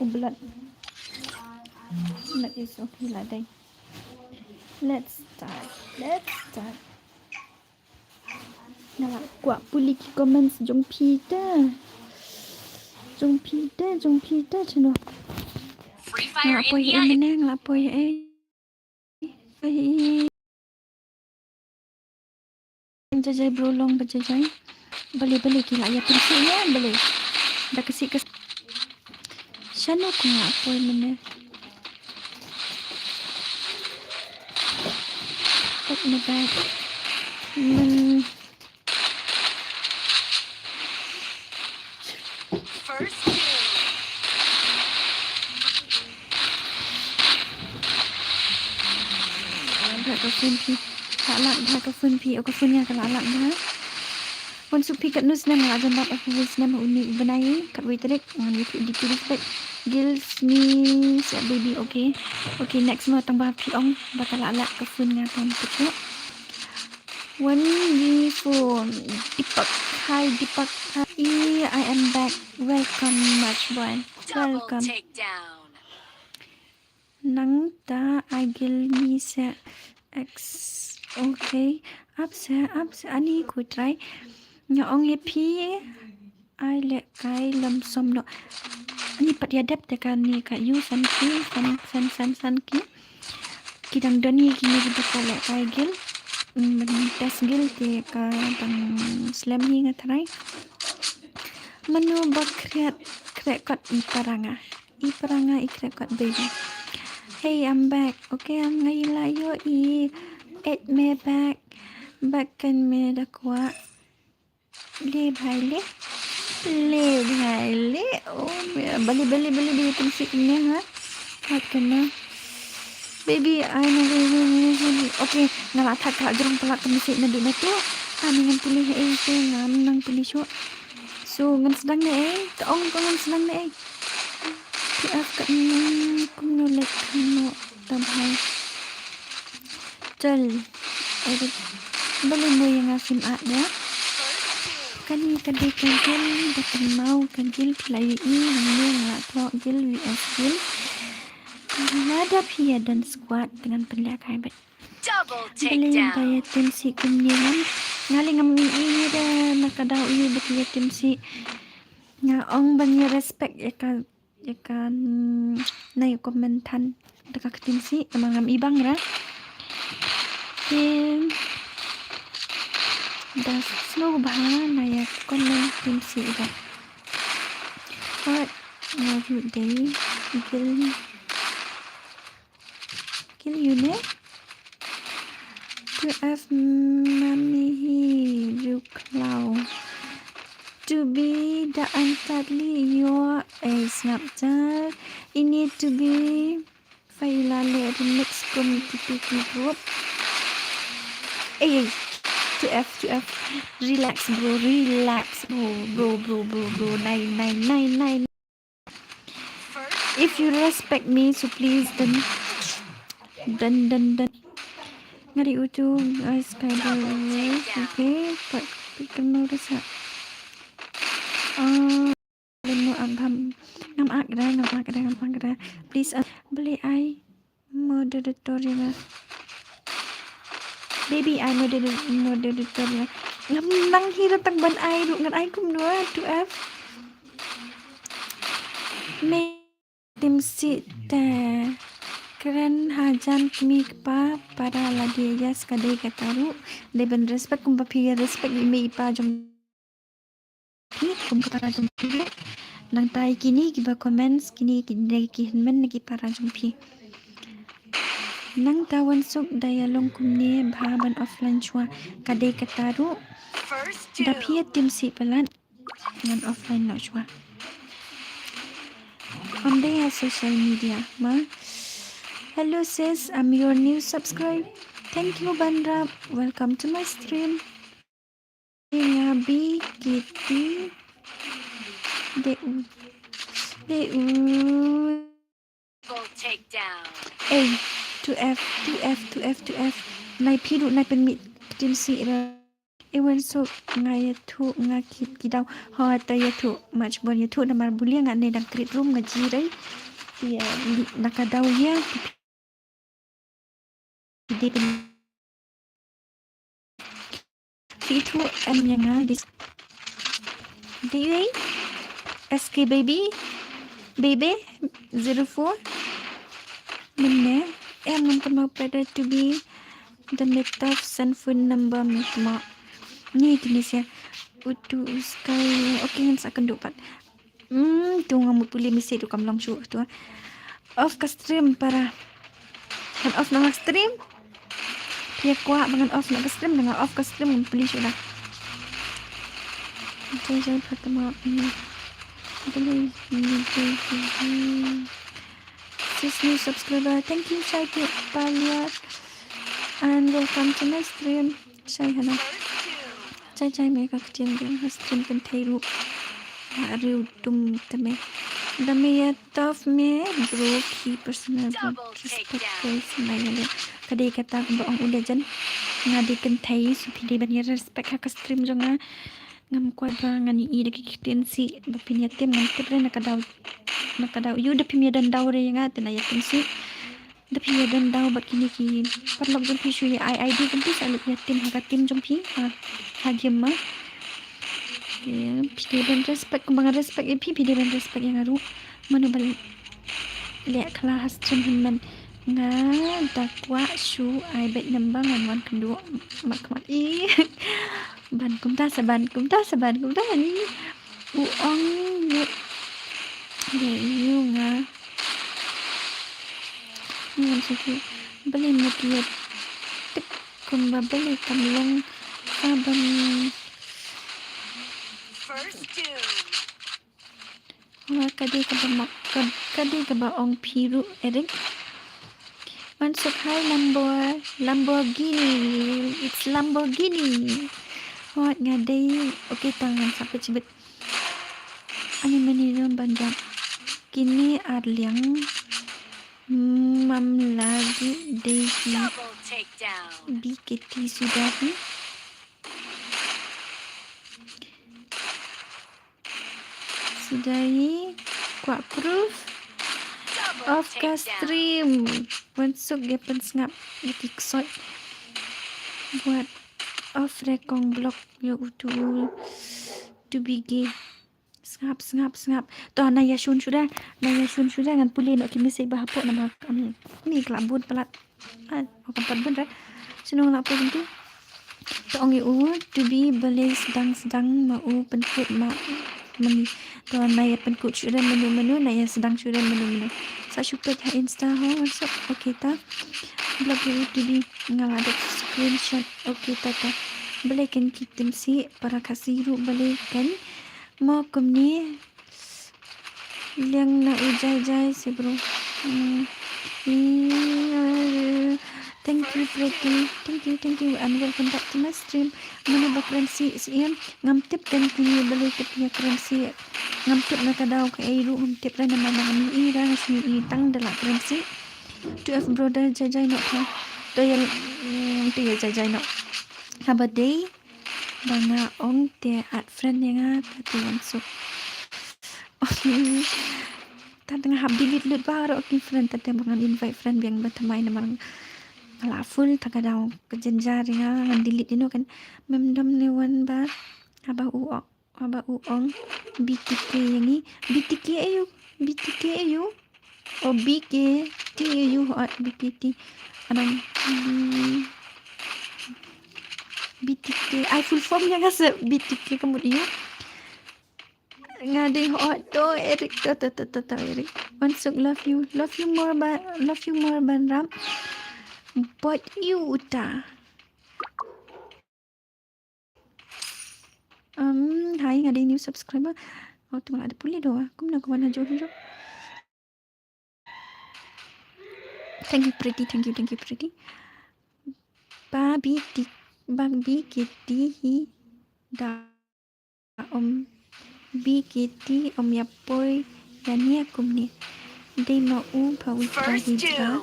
Oh, blood. Blood is okay la dai. Let's start. Let's start. Nga la kwah pule ki comments jong phi te. Jong phi te, jong phi te, chano. Free Fire. Nga la poi eh, mane, nga la poi eh. Ai. Jajai bro long ba jajai. Bale, bale ki la ïa pynsi ïa, bale. Da ka si ka. Shano ko nga poi mane. Pat na bad. Men. First kill. Bha ka phone phi. Ka lak bha ka phone phi. O ka phone nga ka lak lak bha. Wan suk phi katno snem nga la jan lap, aku snem ha uni u bnai, katwei tarik ngan ïathuh details bad. Gil Smi sa baby, okay. Okay, next mo tang ba phi ong ba ka lak lak ka phone nga tang pyrshah. One V four, Deepak. Hi Deepak. Hi, I am back. Welcome, much boy. Double takedown. Welcome. Nangta a Gil ngi sa ex. Okay. Ap sa, ap sa ani ku try. Nga ong ïa phi. Ai lehkai lem som noh. Ani pat ïa dep te kane ka ïu san ki, san, san, san, san ki. Ki dang don hi kine ki ba ka lehkai Gil. Mm, ban test Gil te ka dang slem hi nga tharai. Mano ba khreh, khreh kot i para nga. I para nga i khreh kot baby. Hey, I'm back. Okay, I'm nga i la ïohi. Add me back. Back kan me da kwah. Le bhai le. Le bhai le. Oh, bale, bale, bale, bale, pynsi kumne ha. Hat kana. Baby, I know, baby, baby, baby. Okay, nga la thak ka la jrong pala pynsi na du na tu. Ani ngan pule he, eh, te ngam nang pule shuh. So, ngan sdang ne, eh. Ka ong ko ngan sdang ne, eh. Ki ap ka, mm, kumno lek kumno. Tam hai. Chal. Ai, bale mo ïa nga sim ah da. Kane ka dei ka Gil, da ka mau ka Gil phi la ïohi hangne nga la thoh Gil V S Gil. Lada phi ïa don squad te ngan pynlehkai bad. Double takedown. Bale ba ïa team sih kumne ngam. Nga lei ngam ïohi da na ka daw ïohi ba ki ïa team sih. Nga ong ban ïa respect ïa ka Ïa ka, mm, na ïa comment than da ka ktien sih, namar ngam i bang ra. Te da sngewbha na ïa comment ktien sih da. Hot nga ruh dei Gil. Gil ïu ne? Tu F mami hi ju khlaw. To be da an tat li ïoh ei sngap jar. I need to be. Faila le remix kum ki P T group. Ei, ei, two F, two F. Relax, bro, relax, bro, bro, bro, bro, bro. Nine, nine, nine, nine. If you respect me, so please done. Done, done, done. Ngari utu, guys, kai dai. Okay, pat pikir mau rasa. Ah, lemu abam. Ngam ak da, ngam ak da, ngam ak da. Please, ah, beli ai. Moderator ïa nga. Baby ai moderator, moderator ïa nga. Ngam nang hi da tang ban ai ruh ngan ai kumno, two F. Me tim sih te kren hajan kmie kpa para lade ïa ska dei kata ruh. Dei ban respect kumba phi ïa respect ïa i mei i pa jong phi kum ka para jong phi. Nangta ïa kine kiba comments kine ki dei ki hynmen na ki para jong phi. Nangta wan suk da ïa long kumne bha ban offline shuwa ka dei kata ruh. Da phi ïa tim sih palat ngan offline noh shuwa. Ym dei ha social media ma. Hello sis, I'm your new subscribe. Thank you Banrap. Welcome to my stream. Nga B K T. De u. De u. Double takedown. Ei, two F, two F, two F, two F. Nai phi ruh nai pynmih tim sih ra. Ewan so nga ïathuh nga kit ki daw. Ho ta ïathuh mach bon ïathuh namar buli nga ne dang create room nga ji rai. Ïa na ka daw ïa. Phi dei pyn-, phi ithuh em ïa nga dis-, dei wei? S K baby, baby zero four. Mynne em ngam kynmaw pat da to be da me tough send phone number me kynmaw. Ni kine sia utu uskai. Okay ngan sa kynduh pat. Hmm, tu nga mut pule message tu kam long shuh tu. Off ka stream para. Ngan off na nga stream. Phi kwah ba ngan off na ka stream, ngan off ka stream ngan pule shuh dah. Jai jai Fatima. Hmm. Sis new subscriber. Thank you Shaikh Paliat. And welcome to my stream. Shai hana. Chai chai me ka ktien ka ha stream kynthei ruh. Ha riew dum te me. Da me ïa tough me bro ki personal bro ki spot guys ma ïa le. Ka dei kata kumba ong u legend. Nga dei kynthei so phi dei ban ïa respect ha ka stream jong nga. Ngam kwah ba ngan ïohi da ki ktien sih ba phin ïa tim ngam tip re na ka daw. Na ka daw ïoh da phim ïa don daw re ïa nga te na ïa tim sih. Da phi ïa don daw bad kine ki paralok jong phi shu ïa ai I D jong phi sa leit ïa tim ha ka tim jong phi ha, ha game ma. Phi dei ban respect kumba nga respect ïa phi, phi dei ban respect ïa nga ruh. Mano ba leh khlad ha stream hynmen nga da kwah shu ai beit number ngan wan kynduh mat mat i. Ban kumta sa ban kumta sa ban kumta ni. U ong ïa ïa nga. Ngam sngewthuh balei mut ïa tip kumba balei kam long ka ban. First doom. Wa ka dei kaba mak ka, ka dei kaba ong phi ruh Eric. Mansuk hai Lambo-, Lamborghini. It's Lamborghini. Wa nga dei. Okay tang ngan sa peit shibit. Ani mani rum ban jam. Kine ar liang. Mam la ruh dei ki. Double takedown. B K T sudah hi. Sudah hi. Kwah proof. Double takedown. Off ka stream. Wan suk ïa pynsngap ïa ki ksoit. Buat off re kong block ïa utu. To be gay. Sngap, sngap, sngap. To na ïa shun shuda. Na ïa shun shuda ngan pule noh ki message ba hapoh namar kane. Ni ka la bun palat. Ah, oh, kam pat bun re. Shnong la pule tu. To ong ïa u to be balei sdang sdang ma u pynkut ma ma ngi. To na ïa pynkut shuda mano mano na ïa sdang shuda mano mano. Sa shu peit ha Insta ho WhatsApp. Okay ta. Block ïa u to be nga la dep screenshot. Okay ta ta. Balei kan ki tim sih para Khasi ruh balei kan Mo kumne. Liang na u Jai Jai si bro. Hmm. Thank you, Pretty. Thank you, thank you. And welcome back to my stream. Mano ba kren si si em. Ngam tip kan kini balei tip ïa kren si. Ngam tip na ka daw kaei ruh ngam tip, namar ngam i ra, nga sngew i tang da la kren si. To F brother Jai Jai noh ka. To ïa, mm, to ïa Jai Jai noh. Haba dei ba nga ong te add friend ïa nga, te te wan suk. Te nga hap delete lut baroh ki friend, te te ba ngan invite friend biang ba thymmai namar nga la full, te ka daw ka jynjar ïa nga, ngan delete ïa no kan. Mem dom ne wan ba haba u ong, haba u ong B T K ïa ngi. B T K aïu? B T K aïu? O B K T aïu, hooid, B K T. Anang, mm, B T K, ai full form ïa nga se B T K ka mut ïa u. Nga dei hooid to, Eric, to, to, to, to, to, Eric. Wan suk, love you, love you more ba, love you more Ban Rap. But you uta. Um, hai, nga dei new subscriber. Oh, tu malah ada pule doh. Kumno ka wan hajuh hajuh. Thank you, Pretty. Thank you, thank you, Pretty. Ba B T, ba B K T hi da ong, B K T ong ïa poi ïa nia kumne. Dei ma u ba u ta hi da.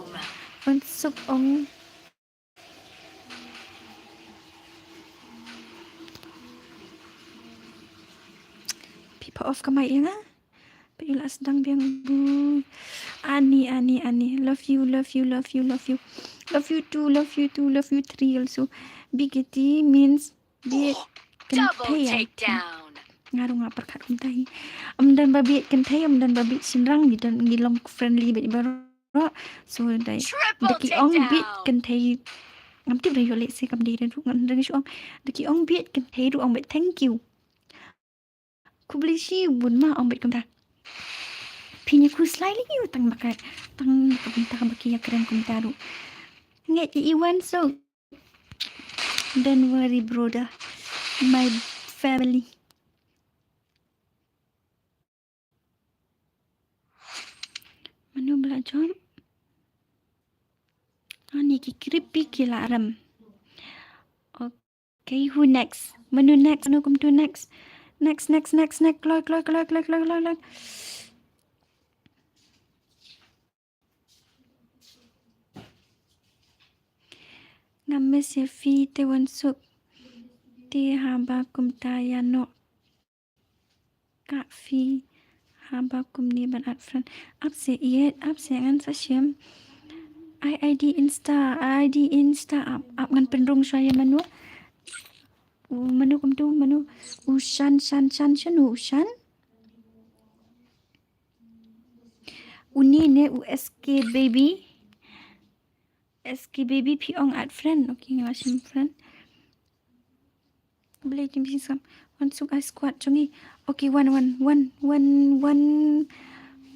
Wan suk ong. Phi pha off ka mic ïa nga. Phi la sdang biang bu. Ani, Ani, Ani. Love you, love you, love you, love you. Love you too, love you too, love you three also. B K T means Bieit kynthei. Nga ruh nga pyrkhat kumta hi. Ym don ba bieit kynthei, ym don ba bieit shynrang, ngi don, ngi long friendly bad baroh. So dei, da ki ong bieit kynthei. Ngam tip da ïoh lehse kam dei da ruh, ngan da shu ong. Da ki ong bieit kynthei ruh ong beit thank you. Khublei shibun ma, ong beit kumta. Phi ïa khuslai lei ïa u tang ba ka, tang ba ka bynta ba ki ïa kren kumta ruh. Ngeit ïa i Wan Suk. Don't worry, brother. My family. Mano ba la jump? Ani ki creepy ki la rem. Okay, who next? Mano next? Mano kumto next? Next, next, next, next. Kloi, kloi, kloi. Nga miss ïa phi te Wan Suk. Te haba kumta ïa noh ka phi haba kumne ban add friend. Ap se ïeit, ap se ngan sa shim. Ai ID Insta, ai ID Insta ap, ap ngan pynrung shuwa ïa mano. U mano kumto, mano. U Shan, Shan, Shan, Shan, u Shan. Uni ne u S K baby. S K baby phi ong add friend. Okay, nga la shim friend. Blei tim phi sam. Wan Suk ai squad jong ngi. Okay, wan, wan, wan, wan, wan.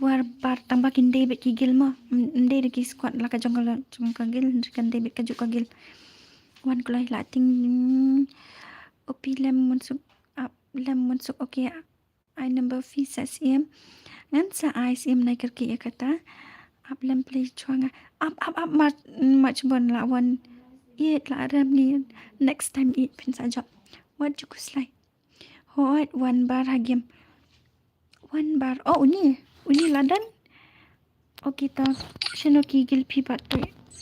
War bar tang ba kin dei beit ki guild mo. Ym dei da ki squad la ka jong ka, jong ka guild, kan dei beit ka juk ka guild. Wan kloi la ting. O phi lem Wan Suk, ap lem Wan Suk. Okay. Ai number phi sa siem. Ngan sa ai siem nai kyrkieh ïa kata. Ap lem Play shuwa nga. Ap, ap, ap, mat, mat shibun la wan. Ïeit la rem ni. Next time ïeit phin sa jop. Wat ju khuslai. Hooid, wan bar ha game. Wan bar. Oh, uni. Uni la done. Okay, ta shano ki guild phi bat to?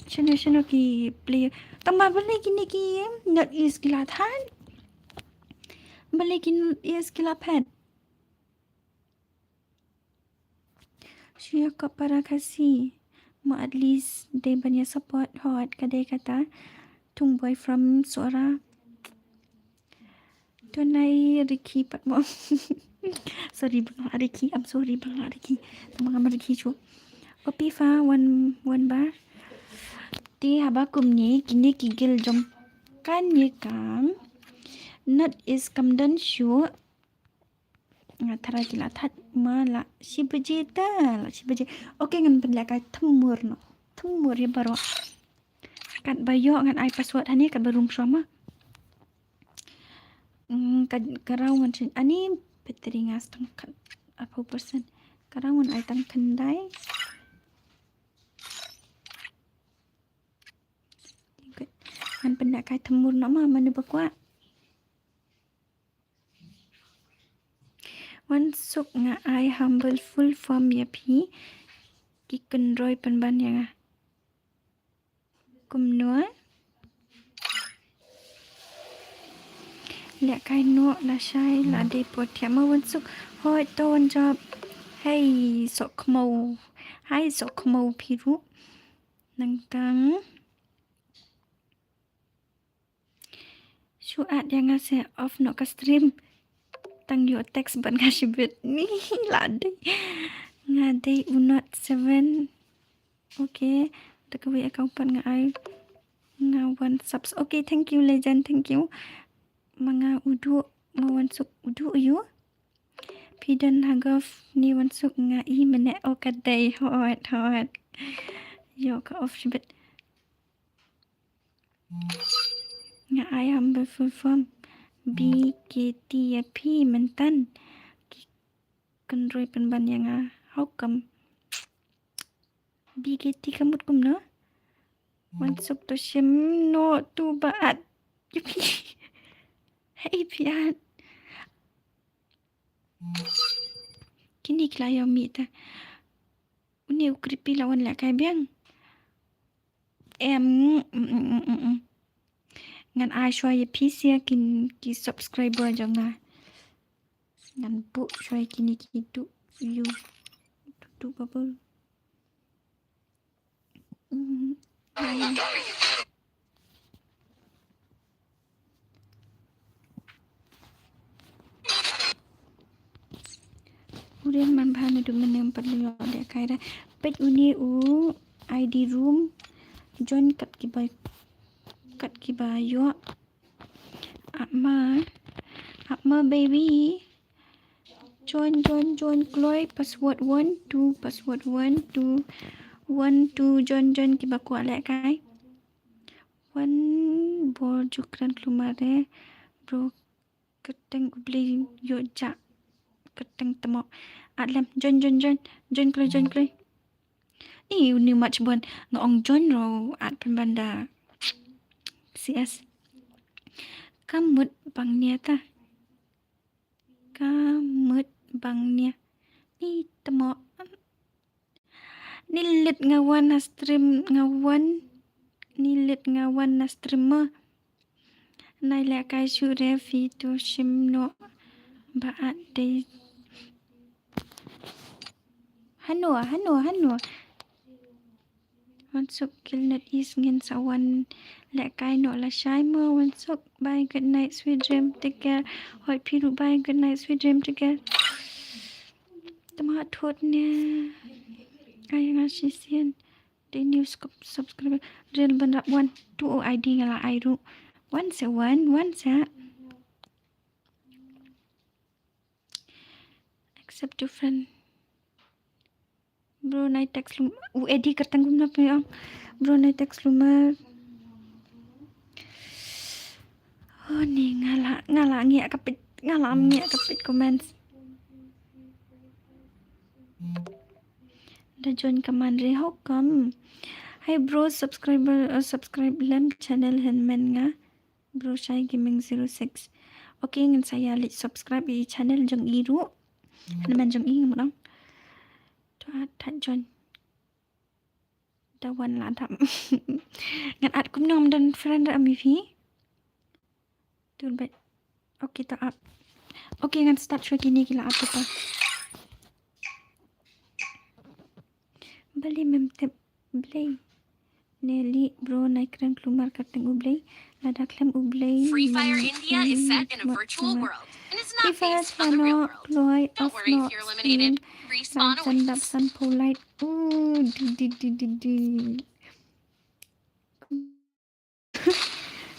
Shano, shano ki player? Tang ba balei kine ki North East ki la thad? Balei ki North East ki la phet? Shu ïa kop para Khasi. Ma at least dei ban ïa support hot ka dei kata. Thung Boy from Sohra. To nai Ricky pat mo. Sorry Bangla Ricky, I'm sorry Bangla Ricky. Tang ba ngam Ricky shuh. Copy fa wan, wan bar. Te haba kumne kine ki guild jong kane kam. North East kam don shuh. Nga tharai ki la thad ma la shi baje ta, la shi baje. Okay, ngan pynlehkai thymur noh. Thymur ïa baroh. Katba ïoh ngan ai password hangne katba rung shuwa ma. Mm, ka, ka raw ngan shu, ani Battery nga tang khat, arphew percent. Ka rang un ai tang khyndai. Good. Ngan pynda kai thymmur noh ma, mano ba kwah. Wan suk nga ai humble full form ïa phi. Ki kynroi pynban ïa nga. Kumno? Lehkai noh lashai la dei por thiah ma wan suk. Hooid to wan jop. Hei sohkhmaw. Hai sohkhmaw phi ruh. Nangtang. Shu add ïa nga se off noh ka stream. Tang ïoh text bad nga shibit. Ni la dei. Nga dei u Note seven. Okay. Da kawei account pat nga ai. Nga wan subs. Okay, thank you legend, thank you. Ma nga u duh, ma wan suk u duh ïu. Phi don ha golf ni wan suk nga i mene o ka dei hot hot. Ïoh ka off shibit. Nga ai humble full form. B K T ïa phi myntan. Ki kynroi pynban ïa nga. How come? B K T ka mut kumno? Wan suk to shim noh to ba add ïa phi. Hei phi add. Kine ki la ïoh mih ta. Une u creepy la wan lehkai biang. Em, mm, mm, mm, mm, mm. Ngan ai shuwa ïa phi sha ki, ki subscriber jong nga. Ngan buh shuwa ïa kine ki duh view. Duh, duh bubble. Mm. U riang man bha naduh mynne ym pat leh ïoh lehkai re. Peit une u I D room. Join kat kiba, kat kiba ïoh. Ap ma. Ap ma baby. Join, join, join kloi. Password one two, password one two, one two. Join, join kiba kwah lehkai. Wan bor ju kren klumar re bro. Kyrteng U Blei ïoh jah. Kyrteng tymok. Add lem, join, join, join. Join kloi, join kloi. Ni uni mach bon nga ong join ro add pynban da C S. Ka mut bang nia ta. Ka mut bang nia. Ni tymok. Ni lit nga wan na stream nga wan. Ni lit nga wan na stream ma. Nai lehkai shuh re phi to shim noh ba add dei. Hano, hano, hano. Wan suk Gilnet East ngin sa wan lehkai noh lashai mo wan suk. Bye, good night, sweet dream, take care. Hoi phi ruh bye, good night, sweet dream, take care. Tama thot ne. Ai nga shisien. Dei new sub-, subscriber. Rel ban rap wan. Tu o I D nga la ai ruh. Wan se wan, wan se. Accept your friend. Bro nai text lum. U Eddie kyrteng kumno phi ong. Bro nai text lumar. Oh ni nga la, nga la ngiah ka peit, nga la ngiah ka peit comments. Da join ka man re, how come? Hi bro, subscriber, uh, subscribe lem channel hynmen nga. Bro Shai Gaming zero six. Okay, ngin sa ïa leit subscribe ïa i channel jong i ruh. Hynmen jong i ngam dang. To add, add join. Da wan la dap. Ngan add kumno, ngam don friend ra mi phi. Tur bet. Okay, to add. Okay, ngan start shuwa kine ki la add to. Bali mem tip Blei. Nelly bro nai kren klumar kyrteng U Blei. Lada khlem U Blei. Free Fire India is set in a virtual world and is not based on the real world. Don't worry if you're eliminated. Respawn awaits. San polite. Ooh, di di di di di.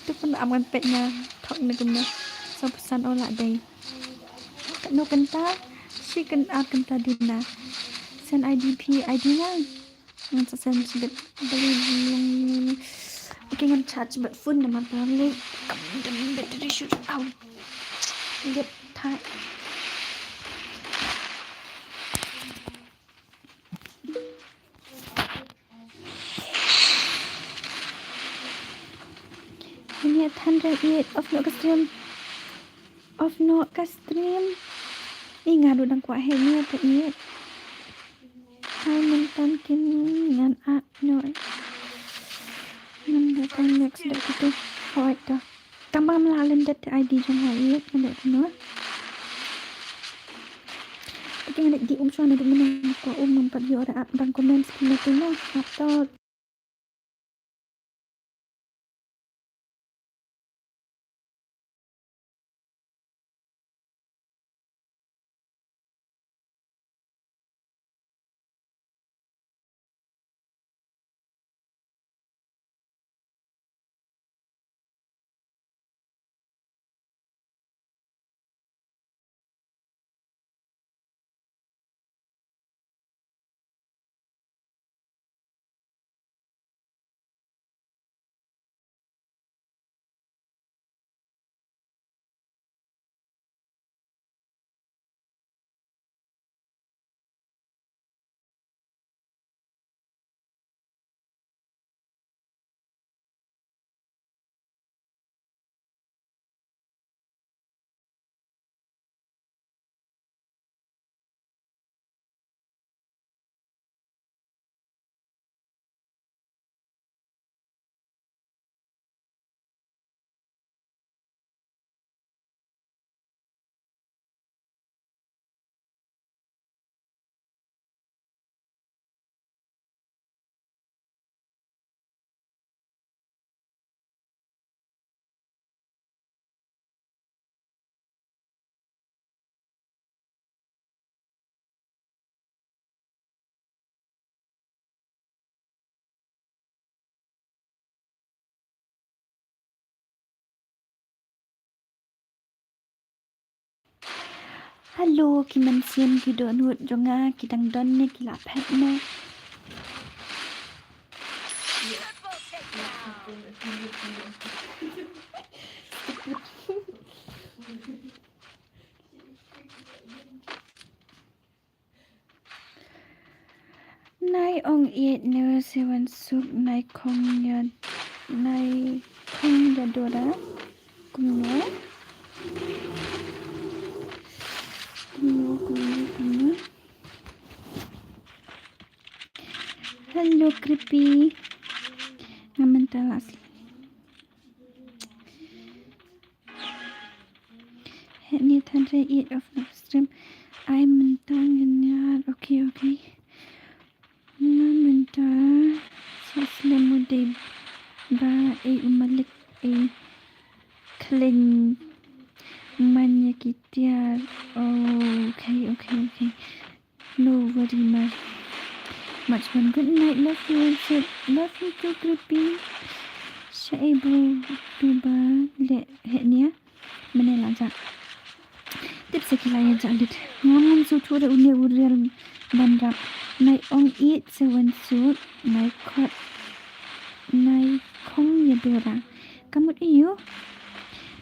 Tu pun am ngan peit nga thok ne kumne. Sa pesan o la dei. Katno kynta, shi kyn-, ar kynta duna. Send I D phi, I D nga. Ngan sa send bit beli. Okay, ngan charge bit phone namar ka lei kam dem battery shut out. Lip thai. Than re ïeit, off noh ka stream. Off noh ka stream. Ih, nga ruh dang kwah heh ïa ka ïeit. Hai mynta kin ngan ah noh. Ngan da tang next da kitu. Hooid to. Tang ba ngam lah lyndet te I D jong nga ïeit ngan da kumno. Te ngan da dih um shuwa naduh mynne nga kwah um ngam pat ïoh da ap dang comments phi na tu na. Ap to. Hello, ki mynsiem ki dohnud jong nga, ki dang don ne ki la phet ne? Nai ong ïeit ne seven suk nai khong ïa, nai khong ïa Dora. Kumno? Kumno, kumno, kumno? Hello, Creepy. Nga mynta la slem. Heh ne than re ïeit, off noh stream. Ai mynta ngin ïaid. Okay, okay. Nga mynta sa slem u dei ba ei u malik ei khlem man ïa ki tiar. Okay, okay, okay. No worry, Mar. Much fun. Good night. Love you and sweet. Love you too, Creepy. Shaei bro, tu ba leh heh nia. Mane la ja. Tip sa ki la ïa ja lit. Ngam ngam suthu re une u riel ban rap. Nai ong ïeit seven suk. Nai khot. Nai khong ïa Dora. Ka mut aiu?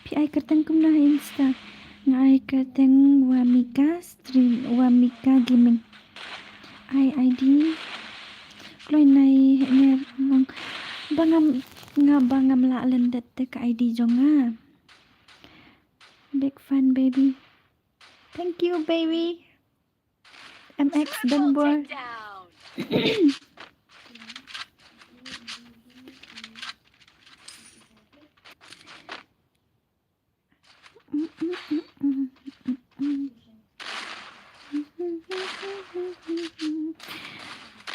Phi ai kyrteng kumno ha Insta? Nga ai kyrteng Wamika Stream, Wamika Gaming. Ai I D. Kloi nai heh ner ngong. Ba ngam, nga ba ngam lah lyndet te ka I D jong nga. Big fan, baby. Thank you, baby. M X Dunbar.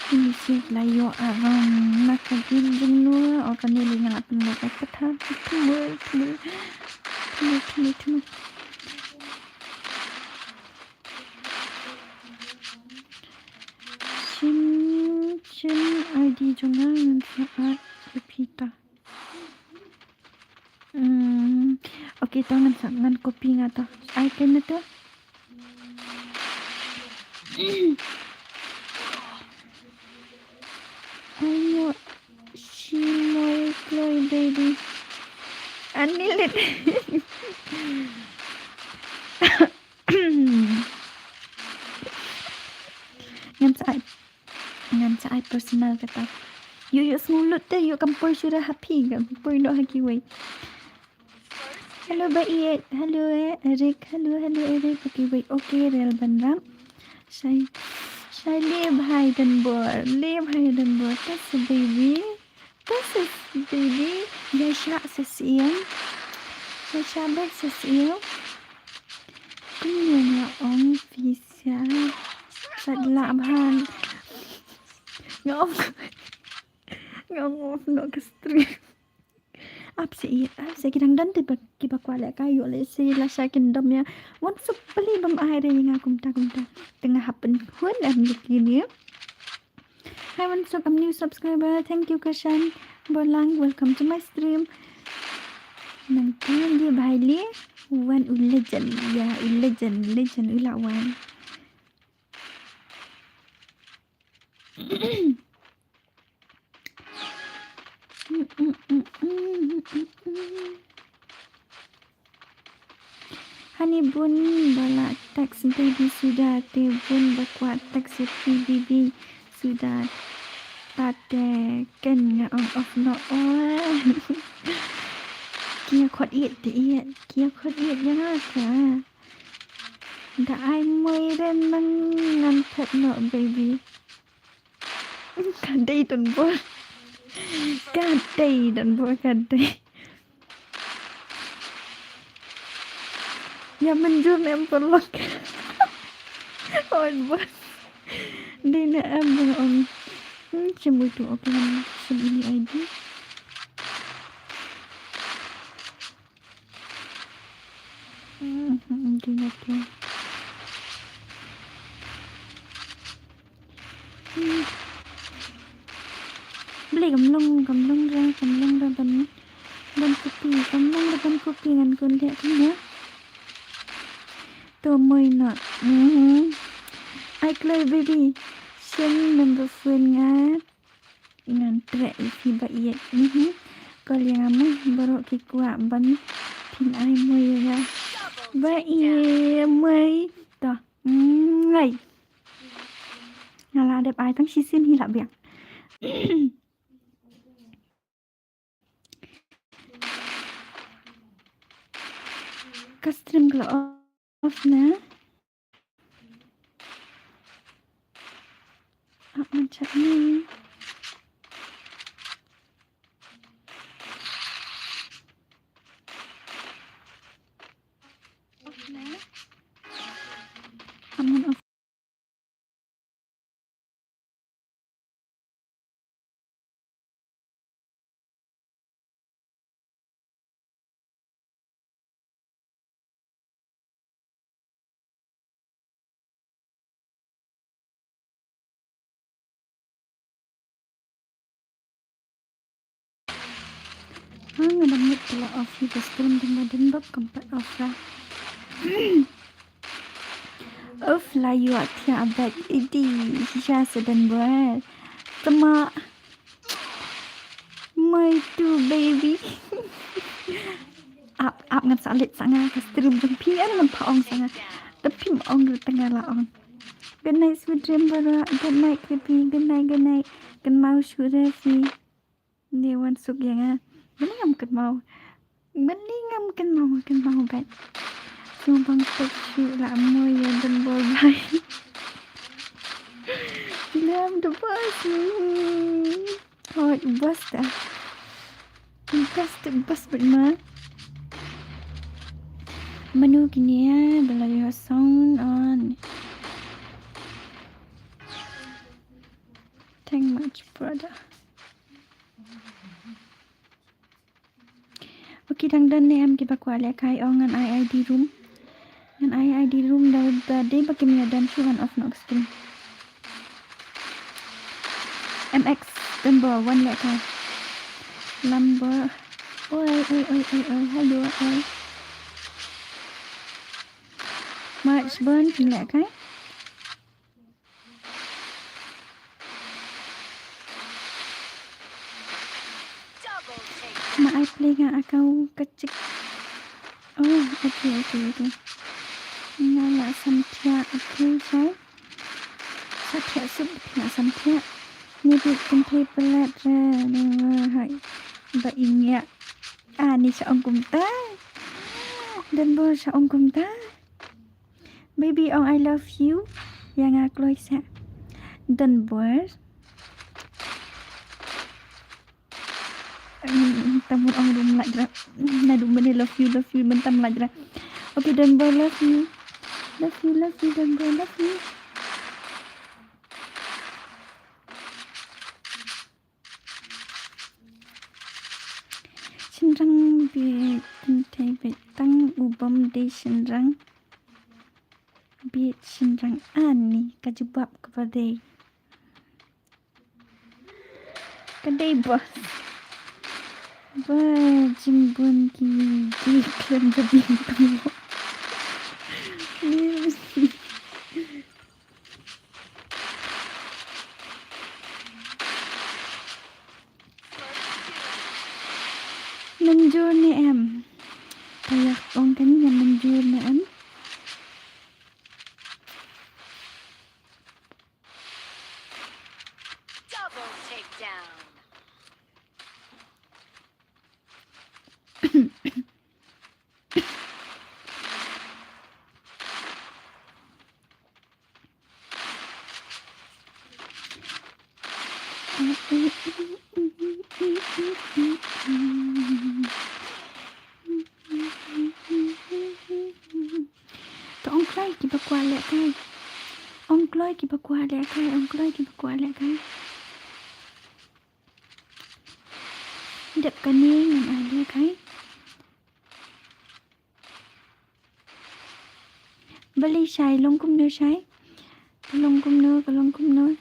Kine sik la ïoh arong na ka gin jingnu o kane li nga la pynlong ka kata. Tmul, tmul, tmul, tmul, tmul. Shin, shin I D jong nga ngan sa add ïa phi ta. Hmm. Okay, to ngan sa, ngan copy nga to. Ai kane to. Ayo, shi moi kloi baby. Ani lit. Ngan sa ai, ngan sa ai personal kata. Ïoh, ïoh sngewlut te, ïoh kam poi shuh ha phi, kam poi noh ha kiwei. Hello, ba ïeit. Hello, eh, Eric. Hello, hello, Eric. Okay, wait. Okay, rel ban rap. Shai, shai le bhai Danbor. Le bhai Danbor. That's a baby. That's a baby. Yasha sa siang. Yasha bet sa siang. Kumne nga ong phi sa. Sat la bhan. Nga ong. Nga ong off noh ka stream. Ap se i, ap se ki dang don te ba, ki ba kwah lehkai ïoh lehse la sha kin dom ïa. Wan suk pali bam ai re nga kumta kumta. Te nga hap pynhun em liki ni. Hi, wan suk, I'm new subscriber. Thank you, Kashan Borlang. Welcome to my stream. Nang ka li bhai li. Wan u legend. Ya, u legend, legend u la wan. Hani bun ba la text baby suda te bun ba kwah text ïa phi baby suda. Tate ken nga ong off noh. Ki ïa khot ïeit te ïeit, ki ïa khot ïeit ïa nga ka. Da ai moi re nang ngan phet noh baby. Ka dei Danbor. Ka dei Danbor, ka dei. Ïa mynjur ne em paralok. Oi bos. Dei ne em bang ong. Hmm, shim utu, okay, shim ini I D. Hmm, hmm, okay, okay. Hmm. Balei kam long, kam long re, kam long re ban, ban copy, kam long re ban copy ngan kun leh kumne. To moi not. Mhm. Ai kloi baby. Send number phone nga. Ngan treh ïa phi ba ïeit. Mhm. Call ïa nga mo, baroh ki kwah ban pynai moi ïa nga. Ba ïeit moi. To. Ngai. Nga la dep ai tang shisien hi la biang. Ka stream ka la off na. Ah, macam ni. Off na. Aman off. Hang, nga dang mut pala off hi, ka stream dang ba dang bak kam pat off ra. Uff, la ïoh thiah bad idi shisha sa Danbor. Tama. My two baby. Ap, ap ngan sa leit sa nga ka stream jong phi, ngan pha ong sa nga. Te phim ong ruh te nga la ong. Good night, sweet dream baroh. Good night, creepy. Good night, good night. Kynmaw shuh re phi. Ni wan suk ïa nga. Mane ngam kynmaw. Mane ngam kynmaw, kynmaw bad. Sngewbha peit shuh la moi ïa Danbor bhai. Lem the bus. Hot bus ta. Bus ta bus bad ma. Manu kine ba la ïoh sound on. Thank much, brother. Okay, dang don ne em kiba kwah lehkai, ong ngan ai I D room. Ngan ai I D room da, da dei ba kim ïa don shuh ngan off noh stream. M X Danbor wan lehkai. Lambor. Oi, oi, oi, oi, oi. Hello, oi. March Burn kim lehkai. Ma ai play nga account ka chik. Oh, okay, okay, okay. Nga la sam thiah, okay, sai. Sa thiah suk, nga sam thiah. Ni bit kin phi pelat re, ni ma hai. Ba ingia. Ah, ni sa ong kumta. Don bor sha ong kumta. Baby ong I love you. Ïa nga kloi sa. Don bor. Hmm, tam ong dum lajra. Naduh mynne love you, love you, mynta lajra. Okay, don bor love you. Love you, love you, don bor love you. Shynrang bieit kynthei bieit tang u bym dei shynrang. Bieit shynrang ani ka jubab kaba dei. Ka dei bos. Ba jingbun ki ki khlem jabi. Mynjur ne em? Ka ïa ong kane ïa mynjur ne em? Double takedown. To ong kloi kiba kwah lehkai. Ong kloi kiba kwah lehkai, ong kloi kiba kwah lehkai. Dep kane ngan ai lehkai. Balei shai, long kumno shai? Ka long kumno, ka long kumno?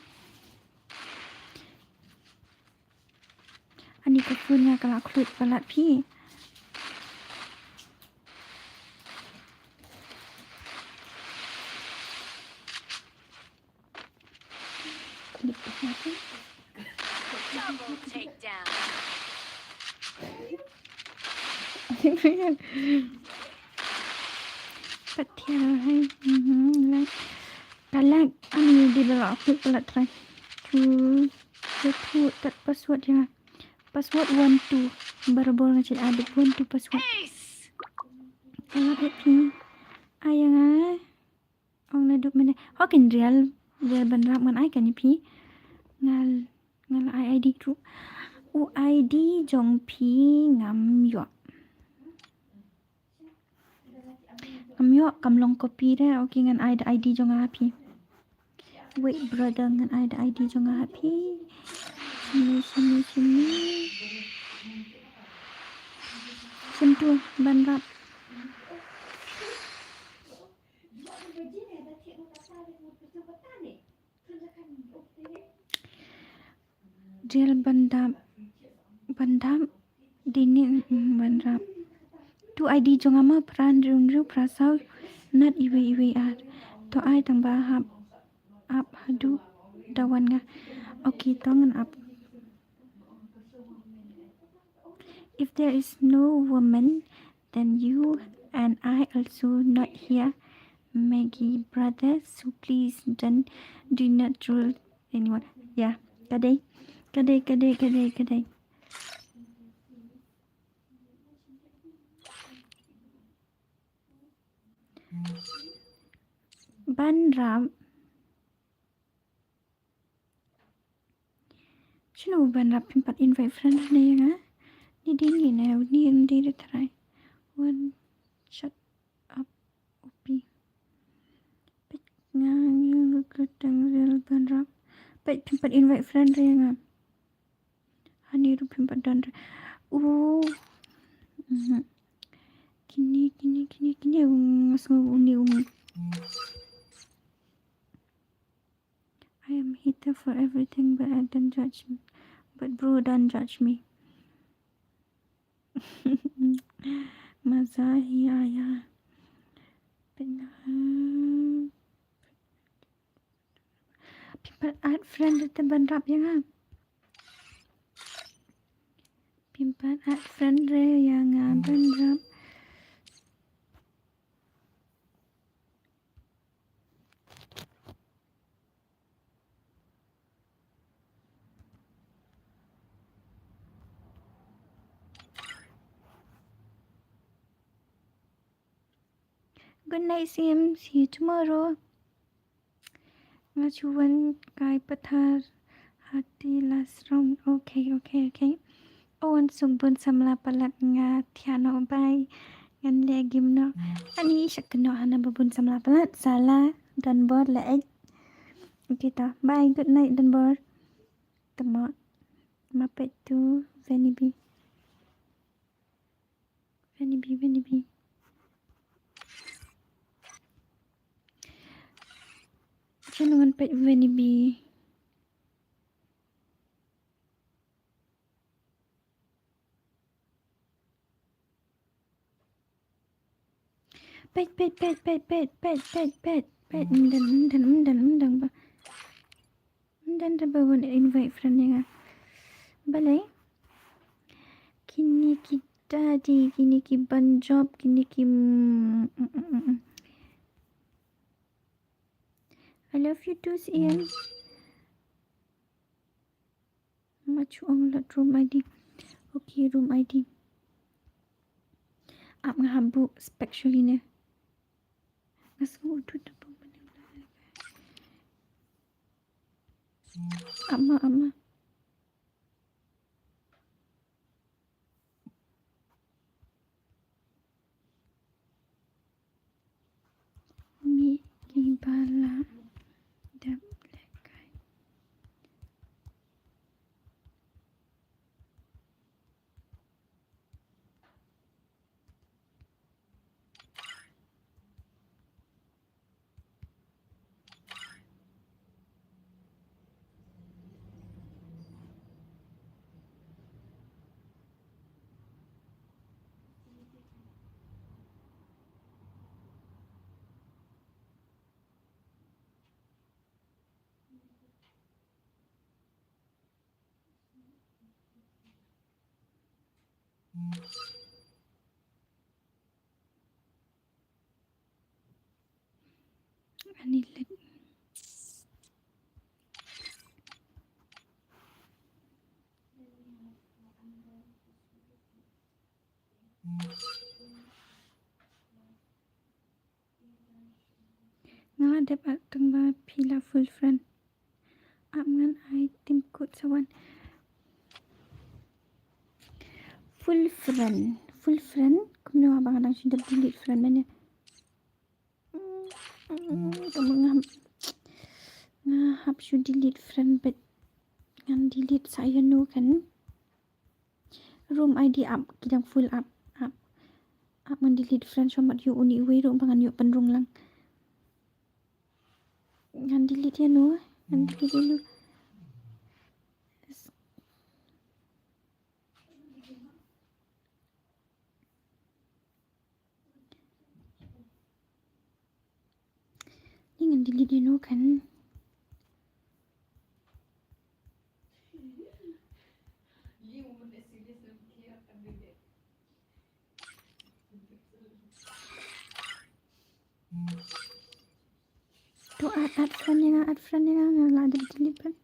Ani ka phone nga ka la khluit palat phi. Double takedown. Pat thiah hai. Mhm, lak. Ka lak ani dei ba la khluit palat trai. Chu, chu, chu, tat password ïa. Password one two. Barabor nga chet aduh one two password. Ace. Ka lak phi. Ai ïa nga. Ong naduh mynne. Ho kin rial, rial ban rap ngan ai kane phi. Ngal, ngal ai I D tu. U I D jong phi ngam ïoh. Ngam ïoh, kam long copy de. Okay, ngan ai da I D jong nga ha phi. Wait, brother, ngan ai da I D jong nga ha phi. Sini, sini, sini. Sim tu, ban rap. Jel ban dap, ban dap, dini, mm, ban rap. Tu I D jong nga ma phra hynriew hynriew phra saw nat iwei iwei ar. To ai tang ba hap, ap haduh da wan nga. Okay, to ngan ap. If there is no woman, then you and I also not here, Maggie brother. So please don't, do not troll anyone. Yeah, ka dei, ka dei, ka dei, ka dei, ka dei. Ban rap. Shano ban rap, phim pat invite friend ne ïa nga. Ni dei ni ne, ni dei da trai. One shut up, O P. Peit nga ngi ngi ka tang rel ban rap. Peit phim pat invite friend ïa nga. Hani ruh phim pat don re. Oh. Mhm. Kine, kine, kine, kine. Nga sngew uni uni. I am hater for everything, but I don't judge me. But bro, don't judge me. Maza hi aya. Pynah. Phim pat add friend te ban rap ïa nga. Phim pat add friend re ïa nga ban rap. Good night, Sim. See you tomorrow. Nga shu wan kai pathar hati last round. Okay, okay, okay. Wan suk bun samla palat nga thiah noh, bye. Ngan leh game noh. Ani shak noh hana ba bun samla palat. Sala, don bor la ek. Okay ta. Bye, good night, don bor. Tama. Ma pet tu, Venibi. Venibi, Venibi. Jangan pet Venibi. Pet, pet, pet, pet, pet, pet, pet, pet, pet. Mendang, mendang, mendang, mendang ba. Mendang da ba wan invite friend ïa nga. Balei? Kine ki daddy, kine ki ban job, kine ki, mm, mm, mm, mm. I love you too, Ian. Machu ong lot room I D. Okay, room I D. Ap nga habu spek shuli ne. Nga sngew utut da pung. Ama, ama. Mi ki bala dep lekai. Ani lit. Nga dep ap tang ba phi la full friend. Ap ngan ai tim kut sa wan. Full friend, full friend. Kumno ba nga dang shu dep delete friend mane. Mm, mm, mm, nga hap, nga hap shu delete friend bad ngan delete sa ïa no kan. Room I D ap, ki dang full ap, ap. Ap ngan delete friend, shu mat ïoh uni uwei ruh ba ngan ïoh pynrung lang. Ngan delete ïa no, ngan delete ïa no. Ni ngan delete ïa no kan. To add, add friend ïa nga, add friend ïa nga, nga la dep delete pat.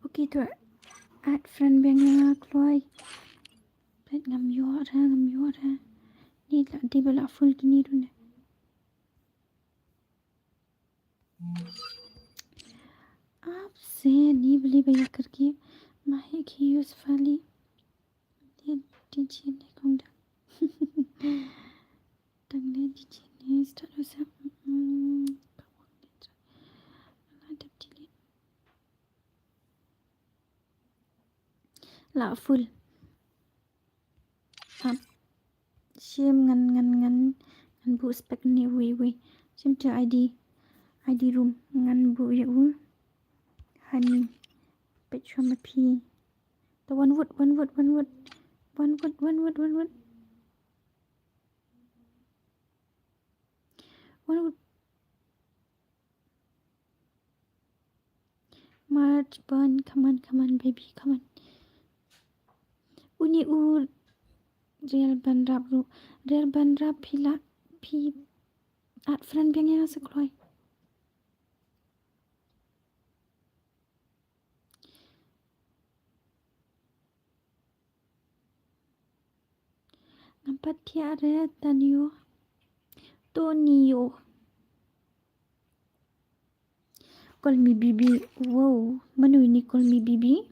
Okay, to add friend biang ïa nga kloi. Peit ngam ïoh re, ngam ïoh re. Ni la dei ba la full kine ruh ne. Ap se ni beli ba ïa kyrkieh. Ma hi ki use fali. Di, di ji ne kong da. Tang ne di ji ne start usa. Mm, ka wang ne tra. Ala dep delete. La full. Ap. Shim ngan, ngan, ngan, ngan buh spek ne wei, wei. Shim te I D. I D room. Ngan buh ïa u. Hani. Peit shuwa ma phi. To one wood, one wood, one wood. One wood, one wood, one wood. March, Bun, come on, come on, baby, come on. Uni u Real Banrap ruh. Real Banrap phi la, phi add friend biang ïa nga se kloi. Ngam pat thiah re, Tanio. Tonio. Call me baby. Wow. Mano ini call me baby?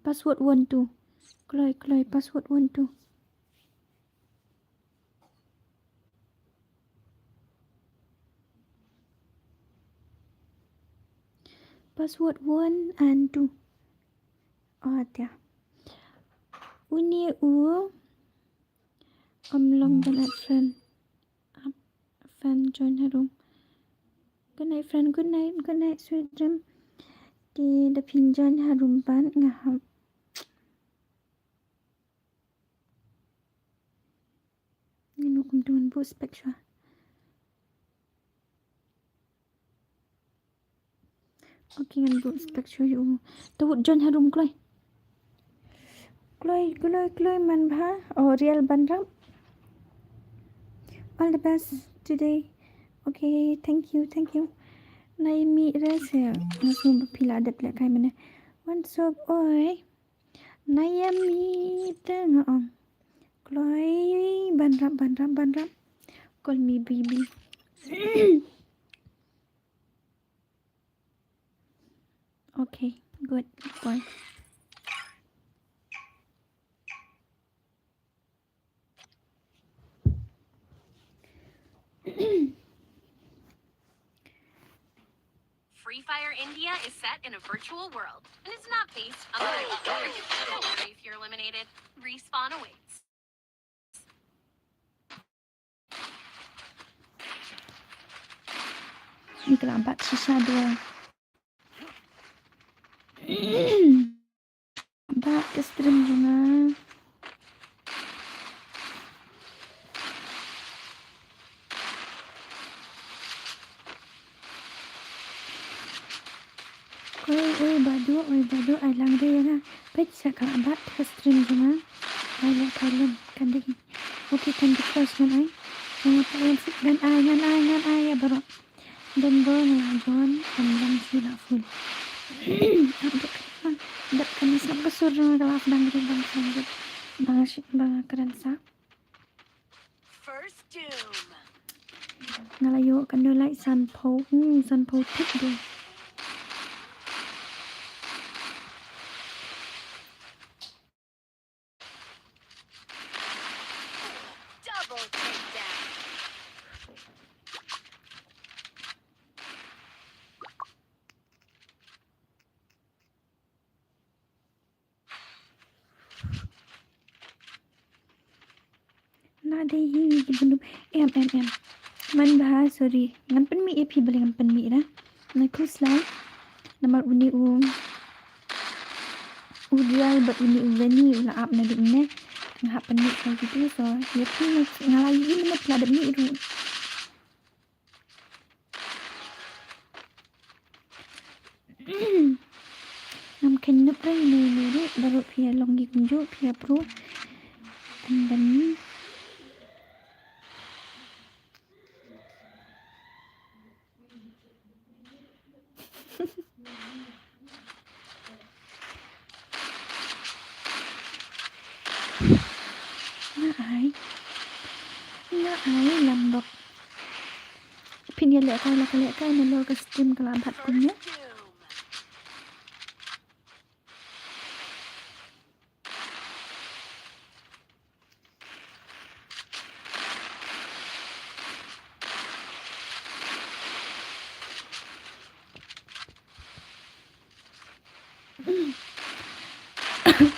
Password one two. Kloi, kloi, password one two. Password one and two. Oh, tia. Uni u. Ym long ban add friend. Add friend, join ha room. Good night, friend. Good night. Good night, sweet dream. Te da phin join ha room pat nga hap. Ngan kum tu ngan buh spek shuwa. Okay, ngan buh spek shuwa ïa u. Te wut join ha room kloi. Kloi, kloi, kloi man bha. Oh, Real Banrap. All the best today. Okay, thank you, thank you. Nai mih re se. Nga sngew ba phi la dep lehkai mynne. Wan sop oi. Nai ïa mih te nga ong. Kloi, Banrap, Banrap, Banrap. Call me baby. Okay, good boy. Free Fire India is set in a virtual world and is not based on the real world. Don't worry if you're eliminated. Respawn awaits. Ni ka la bat shisha dua. Bat ka stream jong nga. Oi, oi, Badu, oi, Badu, ai lang re ïa nga. Peit sa ka la bat ka stream jong nga. Ai la ka lem Candy. Okay, Candy Crush ngan ai. Ngan ai, ngan ai, ngan ai ïa baroh. Don bor nga la join, ym long shu la full. Ap dep ka, dep ka ni sngap ka sur jong nga ka la dang ring bang sngap. Bang shi, bang kren sa. First doom. Nga la ïoh ka no like sanphew, hmm, sanphew thik de. Double takedown. Na dei hi ngi ki bun. Em, em, em. Man bha, sorry. Ngan pynmih ïa phi balei ngan pynmih da. Nga khuslai. Namar une u, u Real bad une u Veni u la ap naduh mynne. Nga hap pynmih sa kito, so ïa phi nga la ïohi mynne phi la dep mih ruh. Ngam kheiñ nop re ine ine ruh, baroh phi ïa long ki kumjuh, phi ïa pro. And then Nga ai. Nga ai lam bok. Phin ïa lehkai la ka lehkai nalor ka stream ka la bat kumne.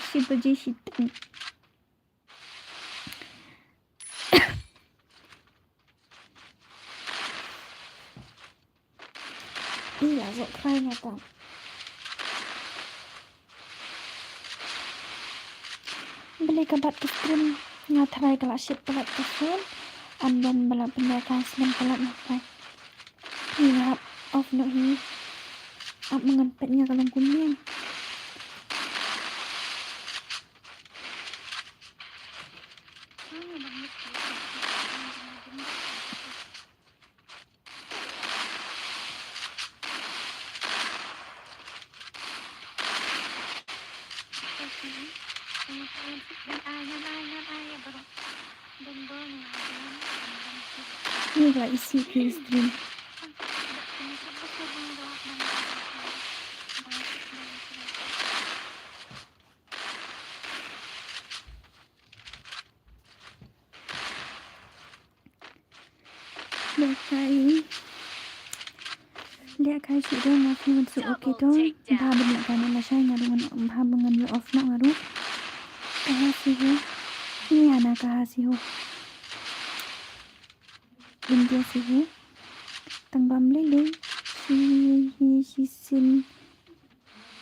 Shi baje shiteng. Ïa, zok try nga tang. Balei ka bat ka stream, nga try ka la shit palat ka phone. An don ba la pynlehkai snem palat na kai. Ngi hap off noh hi. Ap ma ngan peit nga ka long kumne. Ni la isi ki stream. Lehkai. Lehkai shuh de nga phi wan suk, okay to. Bha ban lehkai na lashai nga ruh ngan bha ban ngan ïoh off noh nga ruh. Kaha si ho. Ni ana kaha si ho. India si ho. Tang bam lei lei. Shi hi shi sin.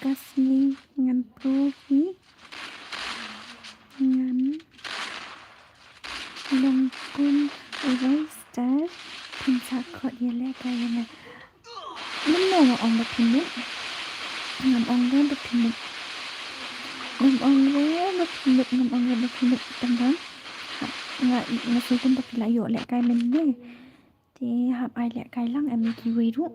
Ka sngi ngan pyrkhat hi ngan long kum u roister. Phin sa khot ïalehkai ïa nga. Ngam ong, ngam ong ba phin mut. Ngam ong re ba phin mut. Ngam ong re ba phin mut. Ngam ong re ba phin mut. Tang ba nga, nga sngewthuh ba phi la ïoh lehkai mynne. Te hap ai lehkai lang em ïa kiwei ruh.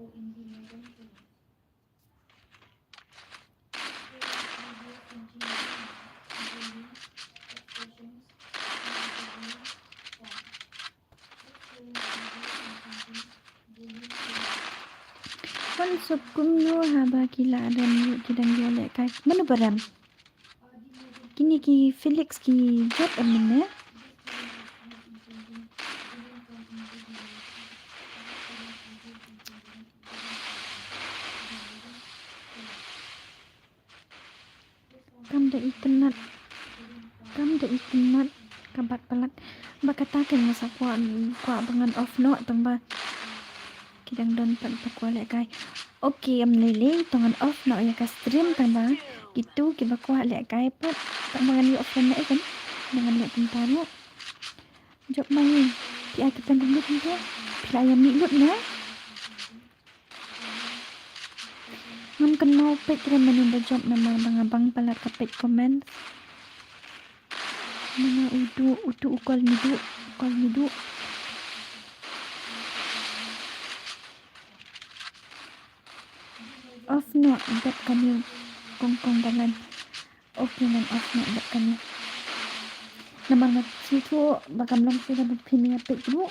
Wan suk kumno haba ki la rem ïa ki dang ïoh lehkai. Mano ba rem? Kine ki Felix ki jot em ne? Kam da itynnat. Kam da itynnat. Ka bat palat. Ba kata ka nga sa kwah, kwah ba ngan off noh tang ba ki dang don pat ba kwah lehkai. Okay, em lei lei to ngan off noh ïa ka stream tang ba kito kiba kwah lehkai pat tang ba ngan ïoh off noh ïa kan. Ba ngan leh kumta ruh. Jop mai. Phi ai ki pen lut ne? Phi la ïa mih lut ne? Ngam kynmaw peit re mano ba jop namar ba nga bang palat ka peit comment. Mano utu, utu u kol ngi duh, u kol ngi duh. Off noh dep kane kong kong dalan. Okay, ngan off noh dep kane. Namar nga sngewthuh ba kam long shuh da ba phin ïa peit ruh.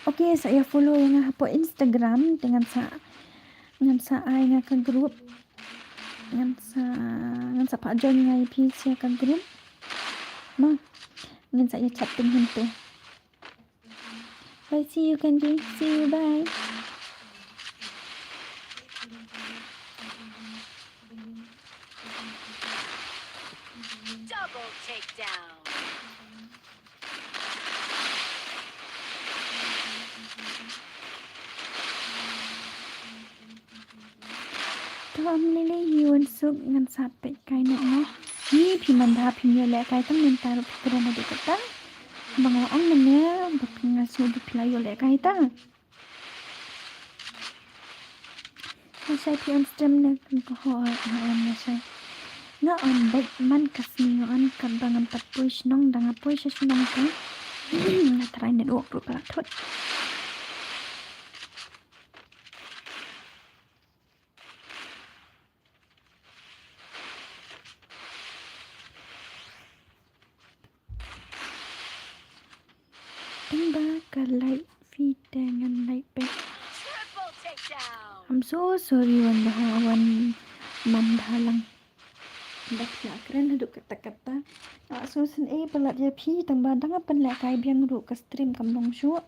Okay, sa ïa follow ïa nga hapoh Instagram te ngan sa, ngan sa ai nga ka group. Ngan sa, ngan sa phah join nga ïa phi sha ka group. Mo. Ngan sa ïa chatting hangto. Bye, see you, Kanji. See you, bye. Double takedown. To, ym lei lei hi, wan suk, ngan sa peit kai noh noh. Hi phi man bha phi ïoh lehkai tang mynta ruh phi kren haduh katta. Ba nga ong mynne ba phi, nga sngewthuh ba phi la ïoh lehkai tang. Nga shai phi on stream ne, ka hoi, nga on, nga shai. Nga on beit man ka sngi, nga on katba ngam pat poi shnong, da nga poi sha shnong te nga tharai network ruh ka la thut. Tang ba ka live feed te ngan live peit. Triple takedown. I'm so sorry, wan bha, wan man bha lang. Ba phi la kren haduh katta katta. Nga sngewsynei palat ïa phi tang ba dang nga pynlehkai biang ruh ka stream kam long shuh.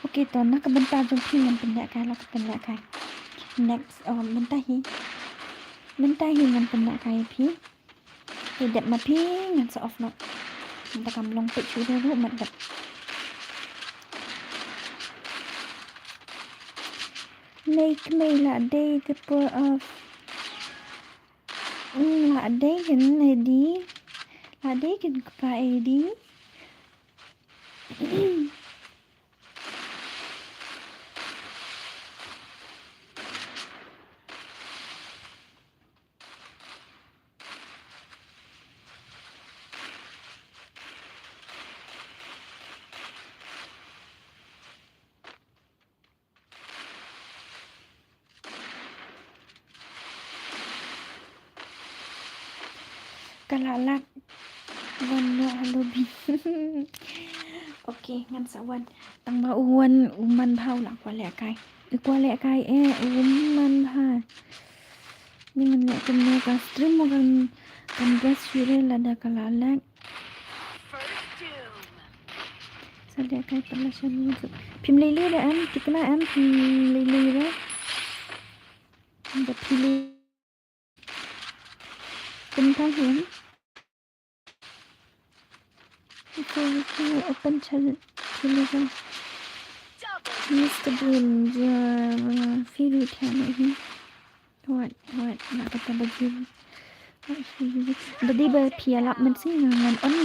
Okay, to na ka bynta jong phi ngan pynlehkai, la ka pynlehkai. Next, oh, mynta hi. Mynta hi ngan pynlehkai ïa phi. Te dep ma phi ngan sa off noh. Mynta kam long peit shuh ruh mat dep. Nei kmei la dei te por off. Mm, la dei hin ne di. Ade kin kpa edi. Ka la lak wan noh ha lobby. Okay, ngan sa wan. Tang ba u wan u man bha u la kwah lehkai. U kwah lehkai eh u man bha. Ni ngan leh kumno ka stream mo kan kan best shuh re lada ka la lak. Sa lehkai pat la shan YouTube. Phim lei lei re em, tikna em, phim lei lei re. Da phi lei. Kumta hi em. Ito, ito, open challenge. Mister Bean, ja, phi ruh thiah noh hi. Wat, wat, na kata ba jin. Ba dei ba phi ïalap mynsngi, ngan on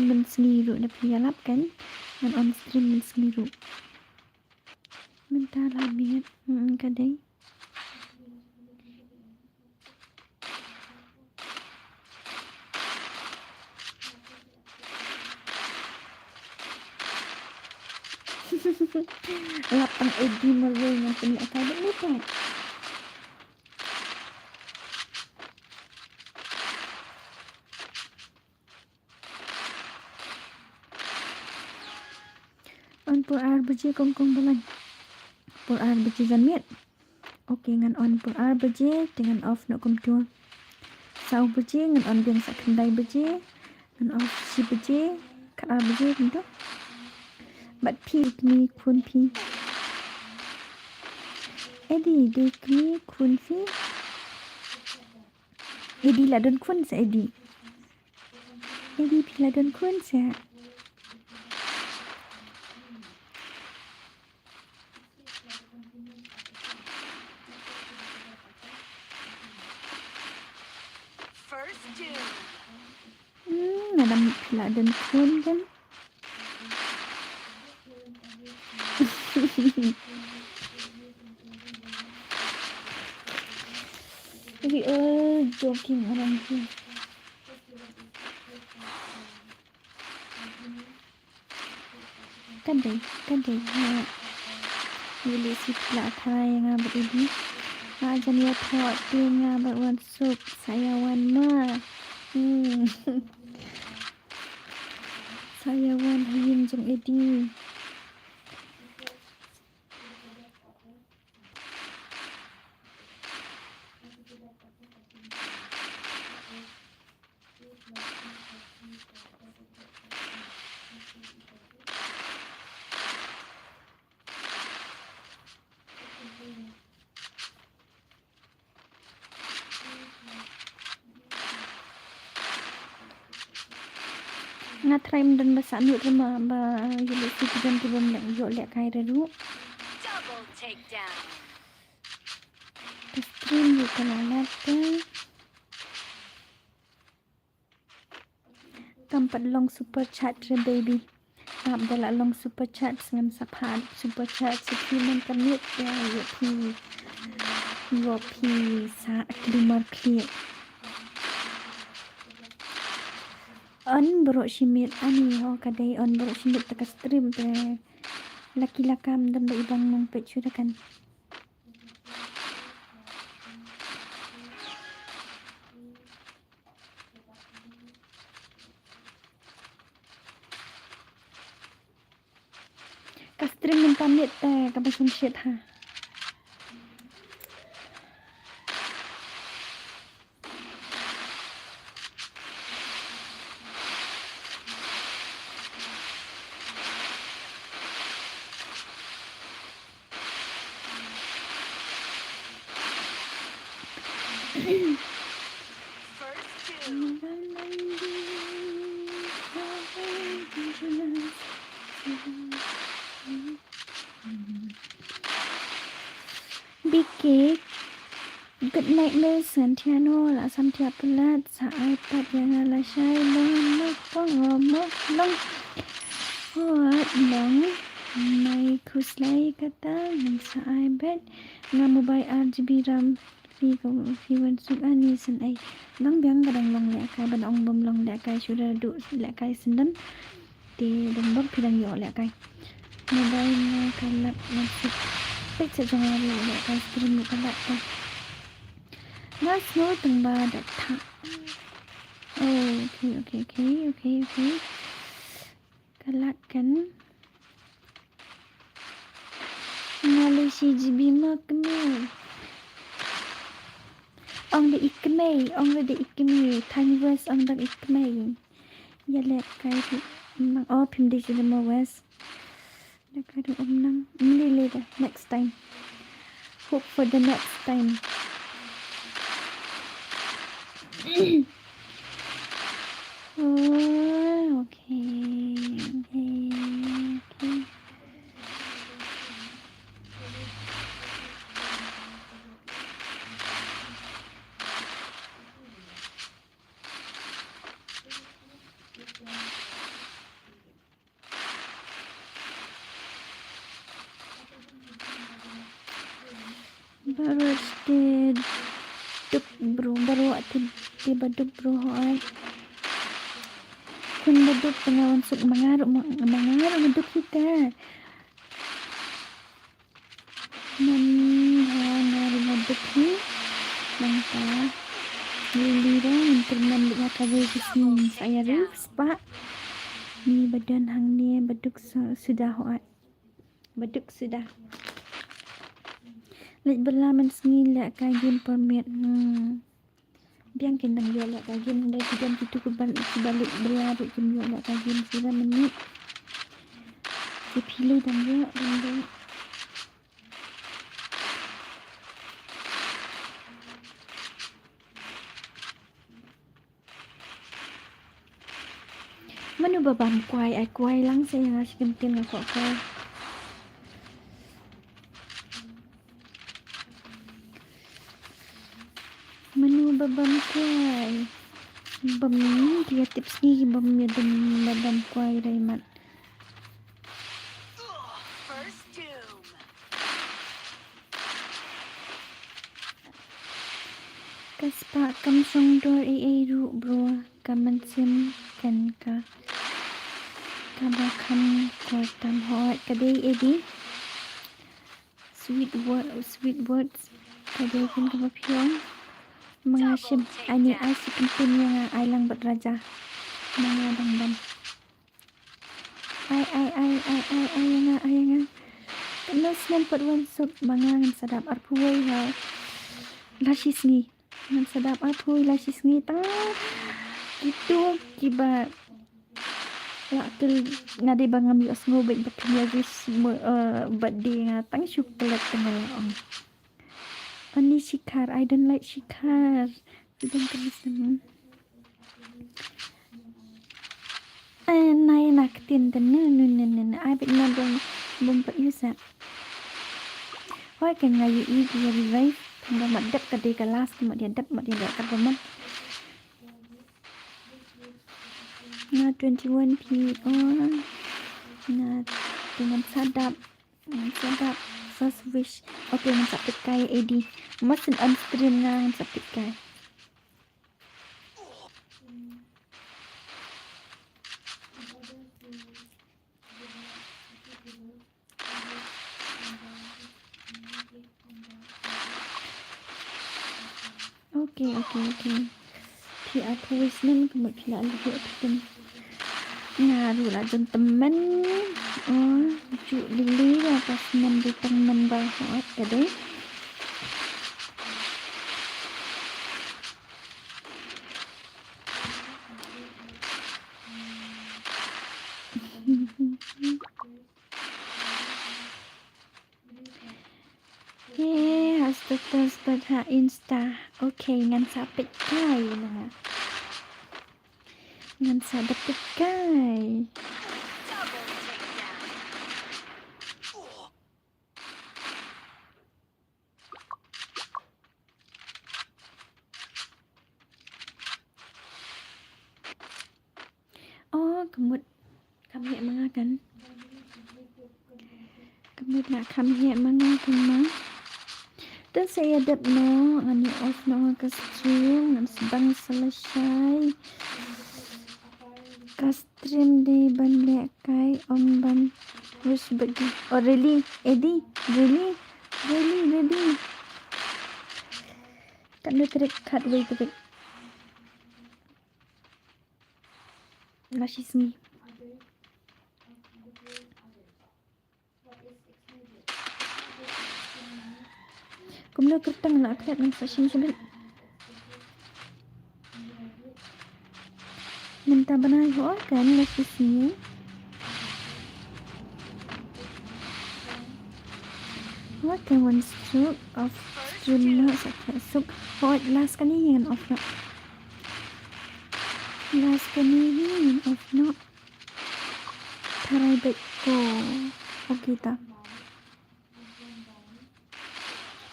mynsngi ruh da phi ïalap kan. Ngan on stream mynsngi ruh. Mynta la miet, mm, ka dei. Lap tang Eddie Murray ngan pynlehkai bad ni pat. On por ar baje kong kong balang. Por ar baje janmiet. Okay, ngan on por ar baje, te ngan off noh kumto. Saw baje, ngan on biang sa khyndai baje, ngan off shi baje, khatar baje kumto. Bad phi kni khun phi. Eddie, dei kni khun phi. Eddie la don khun sa Eddie. Eddie phi la don khun sa. First doom. Hmm, nadam phi la don khun kan. We are joking around here. Ka dei, ka dei, ha. Ïa leh sweet la tharai ïa nga bad Eddie. Nga jan ïathoh te nga bad wan suk sa ïa wan ma. Hmm. Sa ïa wan ha ïing jong Eddie. Nga try ym don ba sah nud re ma ba ïoh lehse ki don ki bym leh ïoh lehkai re ruh. Double takedown. Ka stream ruh ka la lag te. Kam pat long super chat re baby. Ap da la long super chat ngam sa phah super chat sa phi man ka miet te ïoh phi. Ïoh phi sa klimar khlieh. On baroh shi miet ani ho ka dei on baroh shi miet te ka stream te. Laki la kam don ba i bang nang peit shuh da kan. Ka stream mynta miet te kaba shongshit ha. B K. Good night, Miss. Ngan thiah noh, la sam thiah palat, sa ai pat ïa nga lashai, long, long, long, long, long. Hooid, long. Mai khuslai kata, ngan sa ai beit. Nga mobile R G B RAM. Phi ko, phi wan suk ani san ai. Long biang ka dang long lehkai, ban ong bym long lehkai, shu da duh lehkai syndon. Te dang bok phi dang ïoh lehkai. Mobile nga ka lap nga suk. Peit sa jong nga ruh lehkai, stream ruh ka lap ka. Nga sngew tang ba da thah. Oh, okay, okay, okay, okay, okay. Ka lak kan. Nga leh shi G B ma kmie. Ong da i kmie, ong da i kmie. Thank you, ong da i kmie. Ïa lehkai ruh. Nang, oh, phim dei shuh da ma West. Lehkai ruh ym nang. Ym lei lei da. Next time. Hope for the next time. Oh, okay. Okay, okay. Baroh te duk bro, baroh te, te ba duk bro hooid. Khun ba duk te nga wan suk ma nga ruh, ma, ma nga ruh ba duk hi te. Ngan ha nga ruh ba duk hi. Nangta lili ruh ngan kyrmen beit ha kawei ka sngi sa ïa ri spah. Ni ba don hangne ba duk su-, suda hooid. Ba duk suda. Leit bylla mynsngi lehkai game permit. Hmm. Biang kin dang ïoh lehkai game, dei ki don kitu kiba, kiba leit bylla ruh kim ïoh lehkai game shuwa mynmiet. Ki phi lei dang ïoh, dang ïoh. Mano ba bam kwai, ai kwai lang sa ïa nga shi kyntien nga kwah kwai. Mano ba bam kwai. Bam ni ki ïa tip sngi ki bam ïa dum ba bam kwai dei mat. First doom. Ka spah kam shong dor ei ei ruh bro, ka mynsiem kan ka, kaba kham kordor tam hooid ka dei Eddie. Sweet word, sweet words ka dei kan kaba phi ong. Ma nga shim, ani ai shi kyntien ïa nga, ai lang bad Raja. Ma nga dang dang. Ai, ai, ai, ai, ai, ai, ïa nga, ai, ïa nga. Katno snem pat wan suk ma nga ngan sa dap arphew wei ha la shi sngi. Ngan sa dap arphew wei la shi sngi tang. Kitu kiba la kil nga dei ba ngam ïohsngew bad ba pynïaid wish mo, eh, birthday nga tang shu klet tang la ong. Ani shikhar, I don't like shikhar. Bidang ka listen. Eh, nai na ktien te ne, ne, ne, ne, ne. Ai bit na dong bum pat use. Hoi ka ngai i ki revive. Ba mat dep ka dei ka last, mat dia dep, mat dia dep ka ba mat. Na twenty-one P O. Na dengan sadap. Ngan sa dap first wish. Okay, ngan sa peit kai A D. Must on stream nga ngan sa peit kai. Okay, okay, okay. Phi arphew wei snem ka mut phi la leh arphew snem. Nga ruh la don tymmen. Oh, ju lili la ka snem dei tang number hooid ka dei. He ha status bad ha Insta. Okay, ngan sa peit kai na nga. Ngan sa da peit kai. Double takedown. Mut kham heh ma nga kan. Ka mut la kham heh ma nga kan ma. Te sa ïa dep noh, ngan ïa off noh ka stream, ngan sdang sa lashai. Ka stream dei ban leh kai, ym ban wish birthday. Oh, really? Eddie? Really? Really? Really? Katno tarik? Khatwei tarik. Lashi sngi. Kumno kyrteng la klet ngan sa shim shim. Mynta bnai ho kan lashi sngi. Ho kan wan suk off stream noh sa klet suk. Ho last kane ngan off noh. Last kane ngan off noh. Tharai bad ko. Okay ta.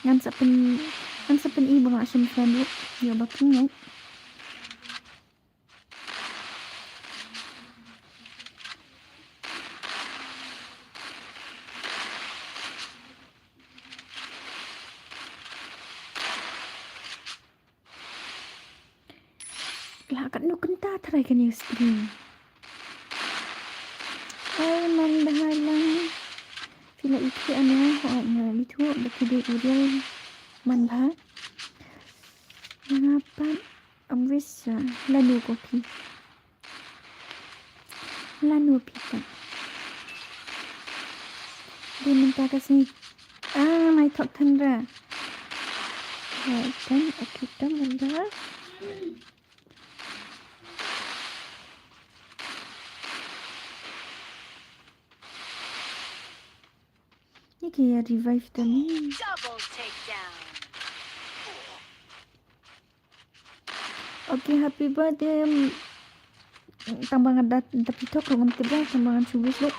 Ngan sa pyn, ngan sa pyni ba nga shim friend ruh. Ïoh ba pynngeit. Lah katno kynta tharai kane ka stream. Ai man bha lang. Phi la ithuh ane, hooid nga la ithuh ba phi dei u real man bha. Nga pat ym wish, ah, lano ko phi. Lano phi pat. Dei mynta ka sngi. Ah, mai thok than ra. Hooid, than, okay, than mynta. Ni ki ïa revive ta ni. Double takedown. Okay, happy birthday. Tang ba nga da, da phi thok ruh ngam tip ba, tang ba ngan shu wish ruh.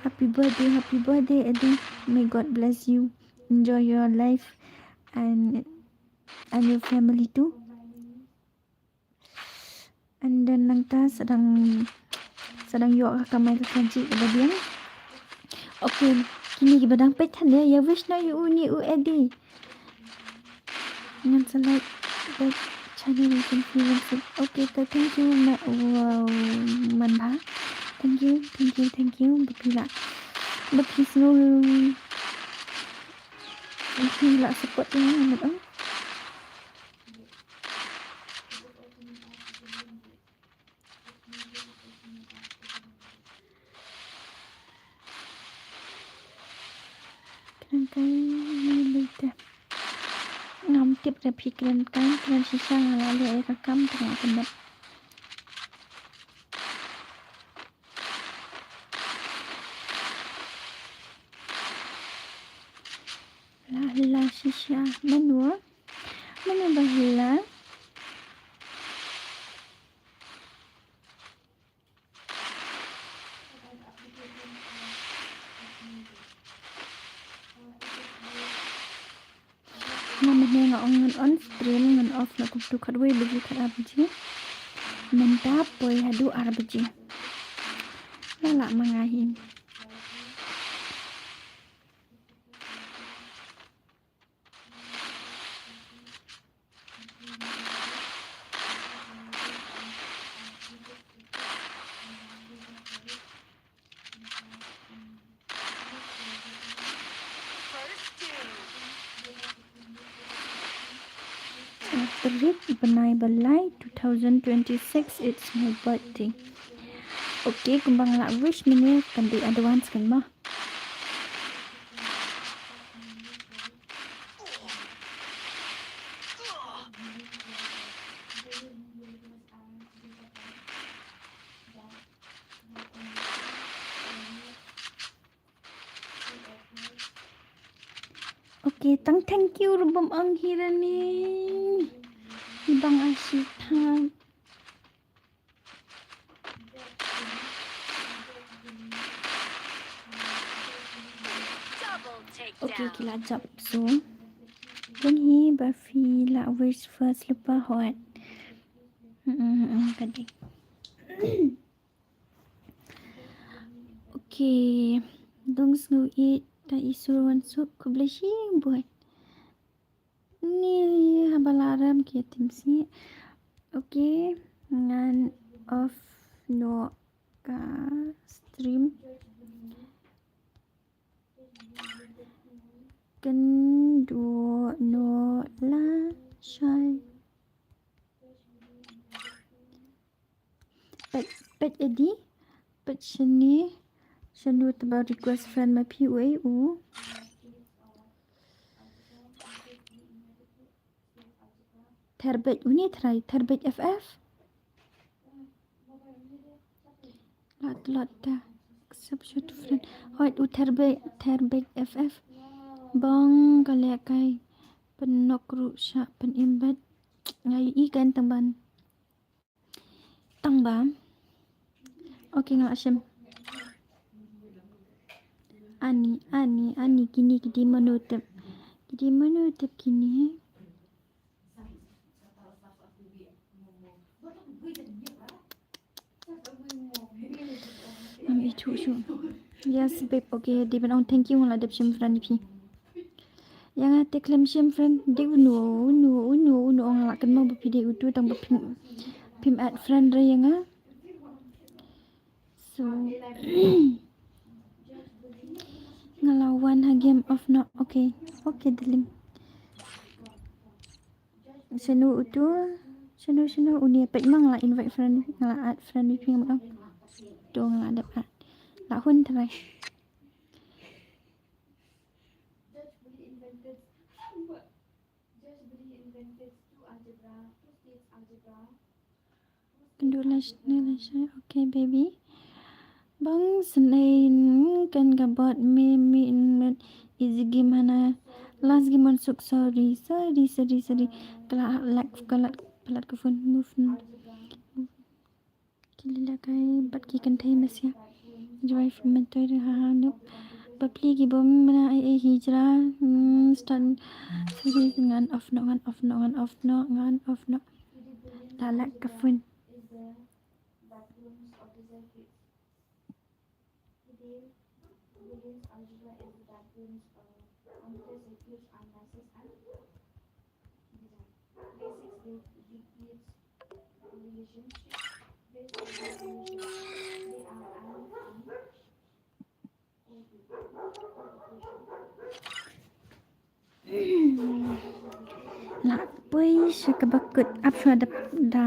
Happy birthday, happy birthday, Eddie. May God bless you. Enjoy your life and, and your family too. And then nangta sa dang, sa dang ïoh ka kamai ka kajih kaba biang. Okay, kine kiba dang peit hangne, ïa wish noh ïa une u Eddie. Ngan sa like that channel, you can feel it. Okay, ta, thank you, ma, wow, man bha. Thank you, thank you, thank you. Ba phi la, ba phi sngew, ba phi la support ïa nga, mat ong. Kren kai ni lui te. Ngam tip re phi kren kai, kren shisha nga la leh ïa ka kam te nga kyndup. La la shisha mano. Mano ba la. Nga mynne nga ong ngan on stream, ngan off na kumtu khatwei baje, khatar baje. Mynta poi haduh ar baje. La lah ma nga hi. Tarik bnai ba lai two thousand twenty-six, it's my birthday. Okay, kumba nga la wish mynne kan dei advance kan ma. Okay, tang thank you ruh bym ong hi ra ni. Bang ashi thank. Okay, ki la jop. So, wen hi ba phi la wish first lypa, hooid. Mm, mm, mm, ka dei. Okay. Dong sngewbha ta isur wan suk khublei shibun. Ni haba la ram ki tim sngi. Okay. Ngan off noh ka stream. Kan duh noh lashai. Peit, peit edi, peit shane, shano te ba request friend ma phi, uei u. Therbeit, une trai, Therbeit F F. Lat, lat ta. Accept you to friend. Hooid u Therbeit, Therbeit F F. Bang ka leh kai. Pynnoh ruh sha pyn-im bad. Nga ïohi kan tang ban. Tang ba. Okay, nga la shim. Ani, ani, ani, kine ki dei mano tip. Ki dei mano tip kine. Ngam ithuh shuh. Yes, babe, okay, dei ban ong thank you, nga la dep shim friend phi. Ïa nga te khlem shim friend, dei uno, uno, uno, uno, nga la kynmaw ba phi dei utu tang ba phim, phim add friend re ïa nga. So, nga la wan ha game off noh, okay, okay, darling. Shano utu, shano, shano, une peit ma nga la invite friend, nga la add friend phi nga ma. To nga la dep add. La hun trai. Kan duh lashai, lashai. Okay, baby. Bang sngewbha kan ka bot me me met easy game hana. Last game wan suk, sorry, sorry, sorry, sorry. Ka la lag, ka la palat ka phone, move. Ki lila kai bad ki kynthei Masia. Jwai from Mentoi ha ha nup. Bapli ki bom mana ai ai hijra. Hmm, start. Sorry, ngan off noh, ngan off noh, ngan off noh, ngan off noh. La lag ka phone. La poi sha kaba kut, ap shuwa da, da,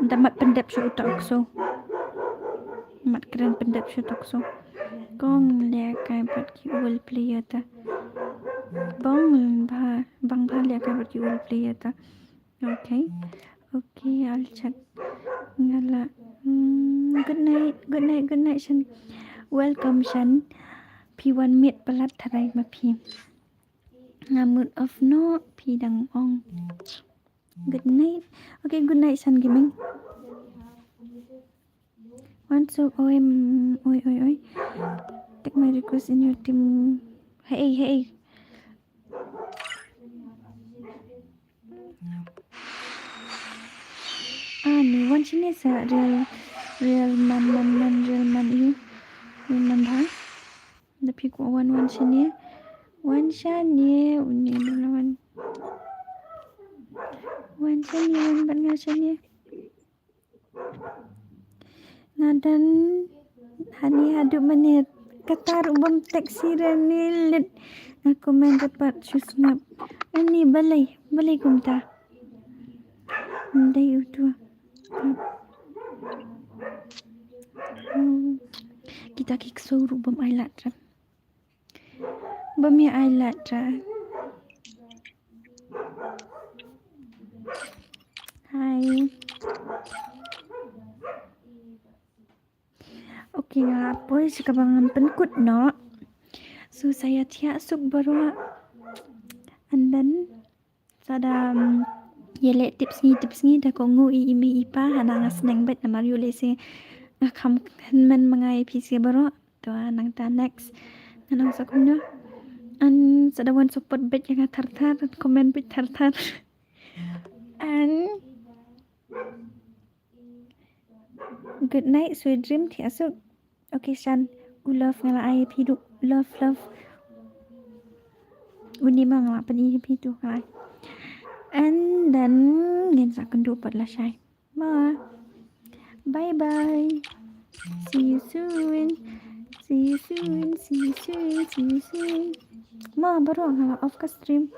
da mat pyndep sha uta u ksew. Mat kren pyndep sha uta u ksew. Kong leh kai bad ki ul player ta. Bang bha, bang bha leh kai bad ki ul player ta. Okay. Okay, I'll check. Nga la. Hmm, good night, good night, good night, Shan. Welcome, Shan. Phi wan miet palat tharai ma phi. Nga mut off noh, phi dang ong. Good night. Okay, good night, Shan Gaming. Wan suk, oi, mm, oi, oi, oi. Take my request in your team. Hey, hey. Ani, wan shane sa real, real man, man, man, real man ïa u. Real man bha. Da phi kwah wan, wan shane. Wan shane, une, wan. Wan shane, wan bad nga shane. Nga don hani haduh mynne, kata ruh bym text ïa nga ne leit. Nga comment pat shu sngap. Ani balei, balei kumta? Ndei utu. Kita ki ksew ruh bym ai lad ra. Bym ïa ai lad ra. Hi. Okay, nga poi sha kaba ngan pynkut noh. So sa ïa thiah suk baroh. And then Sa da, mm, ïaleh tipsngi, tipsngi da kohnguh ïa i mei i pa, hana nga sneng beit namar ïoh lehse nga kham hynmen ma nga ïa phi sha baroh. To nangta next. Ngan ong sa kumno. An sa da wan support beit ïa nga thar thar, comment beit thar thar. And good night, sweet dream, thiah suk. Okay Shan, u love nga la ai phi tu, love love. Uni ma nga la pyni phi tu nga la ai. And then ngin sa kynduh pat lashai. Ma. Bye bye. See you soon. See you soon. See you soon. See you soon. Ma baroh nga la off ka stream.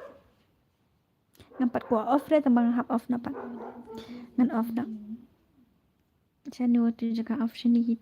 Ngam pat kwah off re tang ba nga hap off noh pat. Ngan off noh. Shano tu jaka off shini kita.